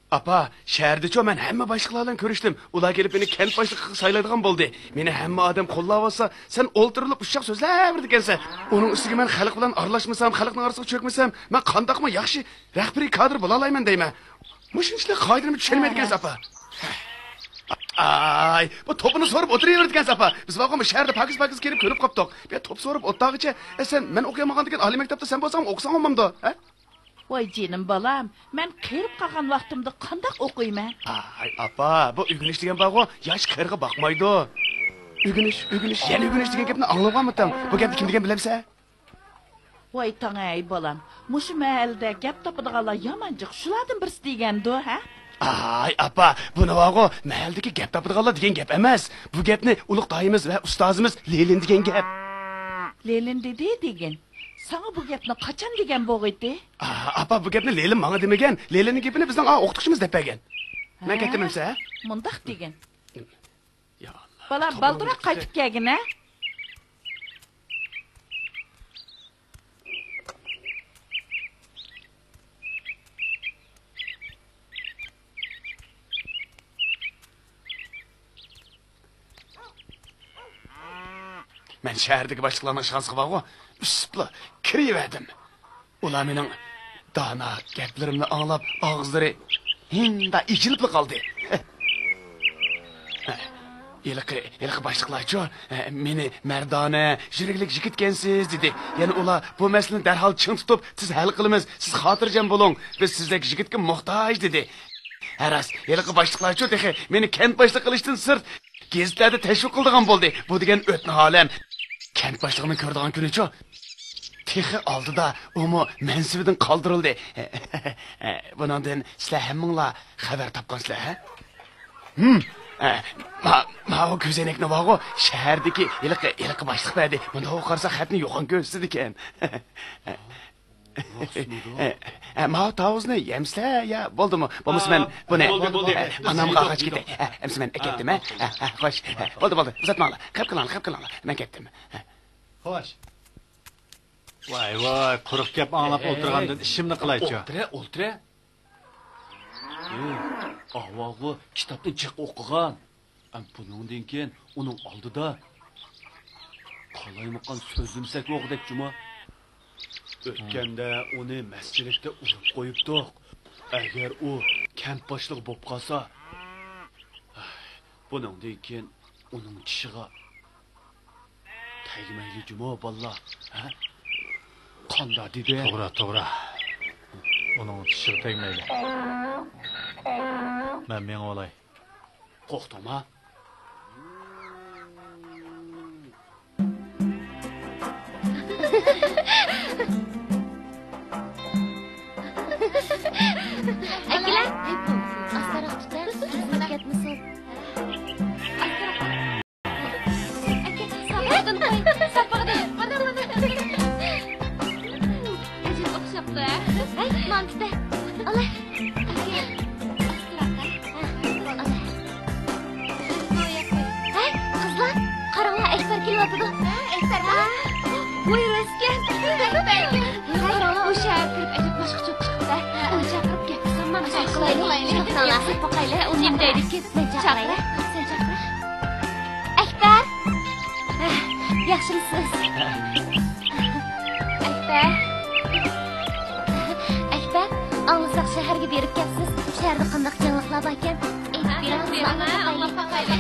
ئاپا، شەھەردىچۇ مەن ھەممە باشلىقلار بىلەن كۆرۈشتۈم. ئۇلار كېلىپ مېنى كەنت باشلىقىغا سايلايدىغان بولدى. مېنى ھەممە ئادەم قوللاۋاتسا، سەن ئولتۇرۇلۇپ ئۇششاق سۆزلەۋېرىدىكەنسەن. ئۇنىڭ ئۈستىگە مەن خەلق بىلەن ئارىلاشمىسام، خەلقنىڭ ئارىسىغا چۆكمىسەم، مەن قانداقمۇ ياخشى رەھبىرىي كادىر بولالايمەن دەيمەن. مۇشۇنچىلىك قائىدىنىمۇ چۈشەنمەيدىكەنسىز، ئاپا. ئاي، بۇ توپىنى سورۇپ ئولتۇرۇۋېرىدىكەنسىز، ئاپا. بىز بارغۇ شەھەردە پاكىز-پاكىز كىرىپ كۆنۈپ قاپتۇق. بۇ توپ سورۇپ ئولتۇرغىچە، ئە، سەن مەن ئوقۇيالمىغاندىكىن ئالىي مەكتەپتە سەن بولساڭ ئوقۇساڭ بولمامدۇ، ھە؟ ۋاي جېنىم بالام، مەن قېرىپ قالغان ۋاقتىمدا قانداق ئوقۇيمەن؟ ئاي ئاپا، بۇ ئۆگىنىش دېگەن بارغۇ، ياش قېرىغا باقمايدۇ. ئۆگىنىش، ئۆگىنىش، يەنە ئۆگىنىش دېگەن گەپنى ئاڭلىۋالمىدىڭ. بۇ گەپنى كىم دېگەن بىلەمسەن؟ ۋاي تاڭ ئەي بالام، مۇشۇ مەھەلدە گەپ تاپىدىغانلار يامانجىق شۇلاردىن بىرسى دېگەندۇ، ھە؟ ئاي ئاپا، بۇنى بارغۇ، مەھەلدىكى گەپ تاپىدىغانلار دېگەن گەپ ئەمەس. بۇ گەپنى ئۇلۇغ داھىيىمىز ۋە ئۇستازىمىز لېنىن دېگەن گەپ. لېنىن دېدى دېگىن. ساڭا بۇ گەپنى قاچان دېگەن بولغىيتى؟ ئا، ئاپا، بۇ گەپنى لېنىن ماڭا دېمىگەن. لېنىننىڭ گېپىنى بىزنىڭ ئا، ئوقۇتقۇچىمىز دەپ بەرگەن. مەن ھە؟ كەتتىم ئەمسە، ھە؟ مۇنداق دېگىن. يا ئاللا، بالام، بالدۇرراق قايتىپ كەلگىن، ھە؟ مەن شەھەردىكى باشلىقلارنىڭ ئىشخانىسىغا بارغۇ، ئۈسۈپلا كىرىۋەردىم. ئۇلار مېنىڭ دانا گەپلىرىمنى ئاڭلاپ، ئاغزىلىرى ھىڭدا ئېچىلىپلا قالدى. ھېلىقى، ھېلىقى باشلىقلارچۇ، مېنى مەردانە، يۈرەكلىك يىگىتكەنسىز، دېدى. يەنە ئۇلار، بۇ مەسىلىنى دەرھال چىڭ تۇتۇپ، سىز ھەل قىلىمىز، سىز خاتىرجەم بولۇڭ، بىز سىزدەك يىگىتكە موھتاج، دېدى. ھە راست، ھېلىقى باشلىقلارچۇ تېخى مېنى كەنت باشلىقى قىلىشتىن سىرت، گېزىتلەردە تەشۋىق قىلىدىغان بولدى. بۇ دېگەن ئۆتنە ئالەم. كەنت باشلىقىنى كۆرىدىغان كۈنىچۇ؟ تېخى ئالدىدا ئۇمۇ مەنسىپىدىن قالدۇرۇلدى. بۇنىڭدىن سىلەر ھەممىڭلار خەۋەر تاپقانسىلەر، ھە؟ ھىم. ئە، ما-، ماۋۇ كۆزەينەكنى بارغۇ، شەھەردىكى ھېلىقى، ھېلىقى باشلىق بەردى. مۇنداق قارىسا خەتنى يوغان كۆرسىتىدىكەن. ئە، ئە، ماۋۇ تاۋۇزنى يەمسىلە يا بولدىمۇ؟ بولمىسا مەن بۇنى، بولدى، بولدى. ئە، ئانامغا ئاغاچ كېتەي. ئە، ئەمسە مەن ئەكەتتىم، ھە؟ ئە، ئە، خوش. ئە، بولدى، بولدى. ئۇزاتماڭلار. قېپ قىلىڭلار، قېپ قىلىڭلار. مەن كەتتىم. ھە. خوش. ۋاي، ۋاي، قۇرۇق گەپ ئاڭلاپ ئولتۇرغاندىن ئىشىمنى قىلايچۇ. ئولتۇرە، ئولتۇرە. ئاۋۋالغۇ كىتابنى جىق ئوقۇغان. ئەم، بۇنىڭدىن كېيىن ئۇنىڭ ئالدىدا قالايمىقان سۆزلىمىسەك بولغۇدەك جۇما. ئۆتكەندە ئۇنى مەسچىتلىكتە ئۇرۇپ قويۇپتۇق. ئەگەر ئۇ كەنت باشلىقى بولۇپ قالسا، بۇنىڭدىن كېيىن ئۇنىڭ چىشىغا تەگمەيلى جۇمۇ بالىلار، ھە؟ قاندا دېدى؟ توغرا، توغرا. ئۇنىڭ چىشىغا تەگمەيلى. مەن مېڭىۋالاي. قورقتۇڭما؟ ئەكىلە، ئاستىراق تۇتە، سۈزۈلۈپ كەتمىسۇن. ئەكە، ساپىغىدىن قوي، ساپىغىدىن. مانا، مانا. ئەجەب ئوخشاپتۇ، ھە؟ ھەي، مانا تۇتە. ئالا. ئەكە، ئاستىراق، ھە؟ ھە، قىزلار، قاراڭلار، ئەكبەر كېلىۋاتىدۇ. ھە، ئەكبەرمۇ؟ ھە. ۋوي، راستكەن. ئەكبەر. ھەي، قاراڭلار، ئۇ شەھەرگە كىرىپ ئەجەب باشقىچە بولۇپ چىقىپتۇ. ھە. ئۇنى چاقىرىپ گەپ قىلسام، مانا شۇنداق قىلايلى. شۇنداق قىلايلى. شۇنداق قىلايلى. ئۇ نېمە دەيدۇ ئىكەن؟ مەن چاقىراي. سەن چاقىر. ئەكبەر! ياخشىمۇسىز؟ ئەكبەر! ئەكبەر، ئاڭلىساق شەھەرگە بېرىپ كەپسىز. شەھەردە قانداق يېڭىلىقلار باركەن؟ ئېيتىپ بېرىڭ، ئاڭلاپ باقايلى.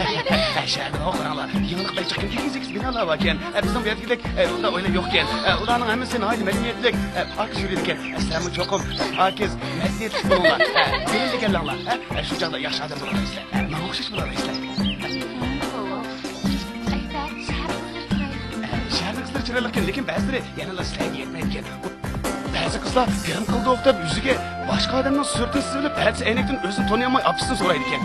ھە، شەھەردە قاراڭلار، يېڭىلىق بەك جىق، كۈندە يېزىكسىز بىنالار باركەن. ھە، بىزنىڭ بۇ يەردىكىدەك ئۇنداق ئۆيلەر يوقكەن. ئۇلارنىڭ ھەممىسى ناھايىتى مەدەنىيەتلىك، پاكىز يۈرىدىكەن. سىلەرمۇ چوقۇم پاكىز، مەدەنىيەتلىك بولۇڭلار. بىلىم دېگەنلەڭلار، شۇ چاغدا ياخشى ئادەم بولۇۋېرىسىلەر. ماڭا ئوخشاش بولۇۋېرىسىلەر. شەھەرنىڭ قىزلىرى چىرايلىقكەن، لېكىن بەزىلىرى يەنىلا سىلەرگە يەتمەيدىكەن. بەزى قىزلار گىرىم قىلدۇق دەپ يۈزىگە باشقا ئادەمنىڭ سۈرىتىنى سىزىۋېلىپ، ئەتىسى ئەينەكتىن ئۆزىنى تونۇيالماي ئاپىسىدىن سورايدىكەن.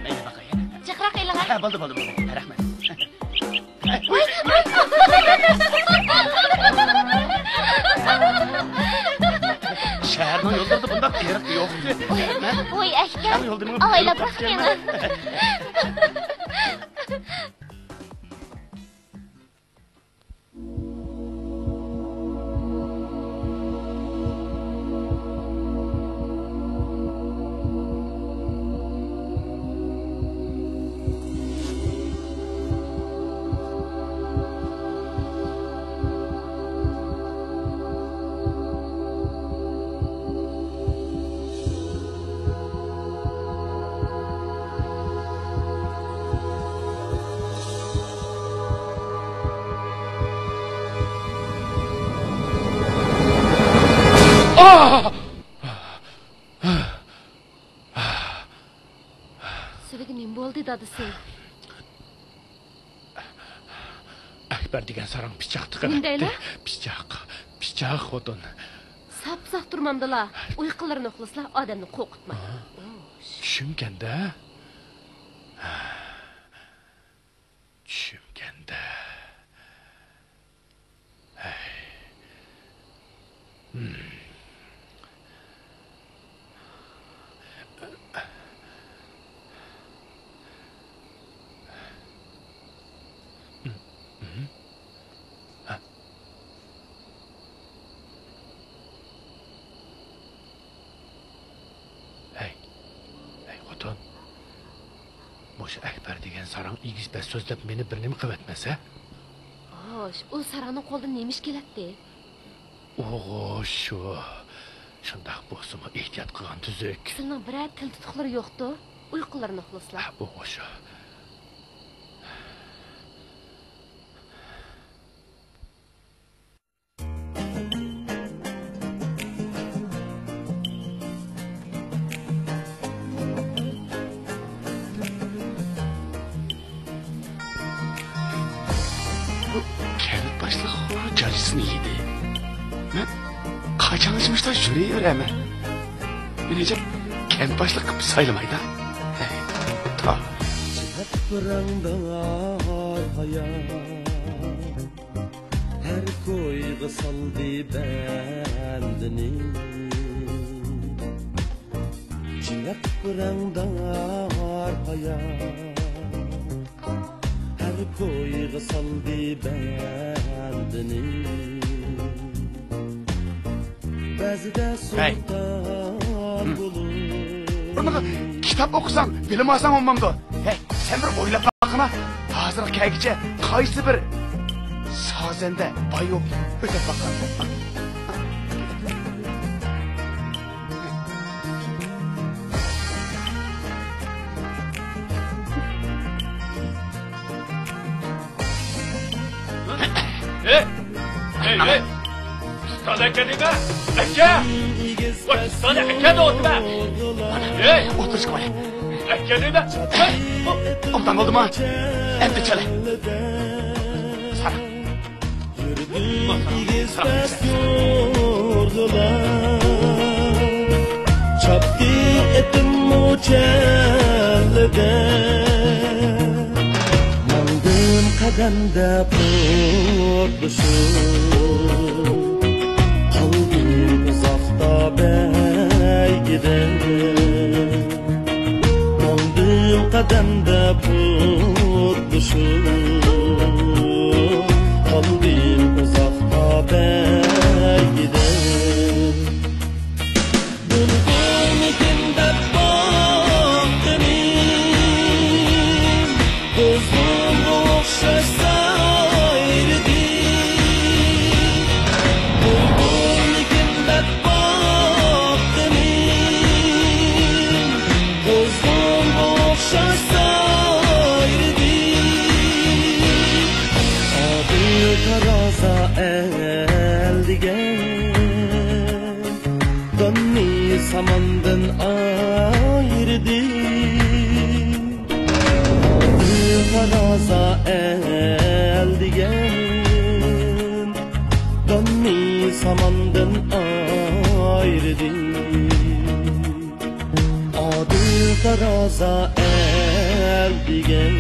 مەيلى باقاي. جىقراق ئېلىڭە. ھە، بولدى، بولدى، بولدى. رەھمەت. شەھەرنىڭ يوللىرىدا بۇنداق ئېرىق يوقتى. ۋوي، ئەكەم. ئاۋايلاپ باققىنا. دادىسى. ئەكبەر دېگەن ساراڭ پىچاق تىقىۋەتتى. نېمە دەيلا؟ پىچاق، پىچاق خوتۇن. ساپساق تۇرمامدىلا، ئۇيقۇلىرىنى ئۇخلىسىلا ئادەمنى قورقۇتمايدۇ. ھا؟ ئوش. چۈشۈمكەندە. چۈشۈمكەندە. ھەي. ھىم. ھەي، ھەي خوتۇن، مۇشۇ ئەكبەر دېگەن ساراڭ ئېگىز-پەس سۆزلەپ مېنى بىر نېمە قىلىۋەتمەس ھە؟ خوش، ئۇ ساراڭنىڭ قولىدىن نېمە ئىش كېلەتتى؟ ئوغۇ شۇ. شۇنداق بولسىمۇ ئېھتىيات قىلغان تۈزۈك. سىلىنىڭ بىرەر تىل تۇتۇقلىرى يوقتۇ؟ ئۇيقۇلىرىنى ئۇخلىسىلا. ھە، ئوغۇ شۇ. بۇ كەنت باشلىقى جاجىسىنى يېدى. مەن قاچانغىچە مۇشۇنداق يۈرۈۋېرەمەن؟ مېنى ھېچ كەنت باشلىقى قىلىپ سايلىمايدا. ھەي، تا. چىقىپ رەڭدار ھايات. ھەر كويغا سالدى بەندىنى. چىلىق رەڭدار ھايات، ھەر كويغا سالدى بەندىنى. بەزىدە ھەي. سۇلتان ھىم. بولۇپ. بۇنىڭغا كىتاب ئوقۇساڭ، بىلىم ئالساڭ بولمامدۇ؟ ھەي، سەن بىر ئويلاپ باققىنا، ھازىرغا كەلگۈچە قايسى بىر سازەندە باي بولۇپ ئۆتۈپ باققان؟ ھەي! ھەي، ھەي! ئۇستاز ئەكەلدىڭمۇ؟ ئەكە! ۋاي، ئۇستاز ئەكەلدى ئوتۇما! ھەي! ئولتۇرۇشقا بار. ئەكەلدىڭمۇ؟ ئوبدان بولدىمۇ؟ ئەمدى چالە. سارا. يۈردۈم ئېگىز پەس يوللار، چاپتى ئېتىممۇ چەللىدە. ماڭدىم قەدەمدە پۇتلىشىپ، قالدىم ئۇزاقتا بەيگىدە. ماڭدىم قەدەمدە پۇتلىشىپ، قالدىم ئۇزاقتا بەيگىدە. بولغۇمىكىن دەپ باققىنىم، قۇزغۇنغا ئوخشاش سايرىدى. بولغۇمىكىن دەپ باققىنىم، قۇزغۇنغا ئوخشاش سايرىدى. ئادىل تارازا ئەل دېگەن داننى ساماندىن ئايرىدى. ئادىل تارازا ئەل دېگەن داننى ساماندىن ئايرىدى. ئادىل تارازا ئەل دېگەن